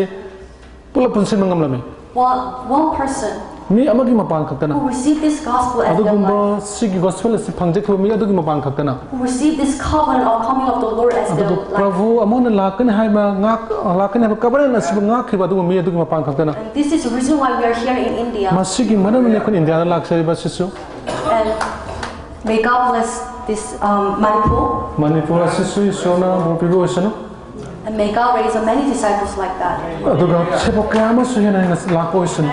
ꯄꯨꯂꯞ ꯄꯨꯟꯁꯤꯟꯕ ꯉꯝꯂꯝꯃꯤ꯫ One, one person ꯃꯤ ꯑꯃꯒꯤ ꯃꯄꯥꯟ ꯈꯛꯇꯅ who received this gospel as their life, ꯑꯗꯨꯒꯨꯝꯕ ꯁꯤꯒꯤ ꯒꯣꯁꯄꯦꯜ ꯑꯁꯤ ꯐꯪꯖꯈꯤꯕ ꯃꯤ ꯑꯗꯨꯒꯤ ꯃꯄꯥꯟ ꯈꯛꯇꯅ who received this covenant of coming of the Lord as their ꯑꯗꯨꯒ life. ꯄ꯭ꯔꯚꯨ ꯑꯃꯅ ꯂꯥꯛꯀꯅꯤ ꯍꯥꯏꯕ ꯉꯥꯛ ꯂꯥꯛꯀꯅꯤ ꯍꯥꯏꯕ ꯀꯕꯅꯦꯟ ꯑꯁꯤꯕꯨ ꯉꯥꯛꯈꯤꯕ ꯑꯗꯨꯒꯨꯝꯕ ꯃꯤ ꯑꯗꯨꯒꯤ ꯃꯄꯥꯟ ꯈꯛꯇꯅ And this is the reason why we are here in India. ꯃꯁꯤꯒꯤ ꯃꯔꯝꯅꯤ ꯑꯩꯈꯣꯏꯅ ꯏꯟꯗꯤꯌꯥꯗ ꯂꯥꯛꯆꯔꯤꯕ ꯑꯁꯤꯁꯨ And may God bless this um, Manipur. Manipur ꯑꯁꯤꯁꯨ ꯏꯁꯣꯔꯅ ꯃꯄꯨ ꯄꯤꯕ ꯑꯣꯏꯁꯅꯨ And may God raise up many disciples like that. ꯑꯗꯨꯒ ꯁꯦꯕꯣꯛ ꯀꯌꯥ ꯑꯃꯁꯨ ꯍꯦꯟꯅ ꯍꯦꯟꯅ ꯂꯥꯛꯄ ꯑꯣꯏꯁꯅꯨ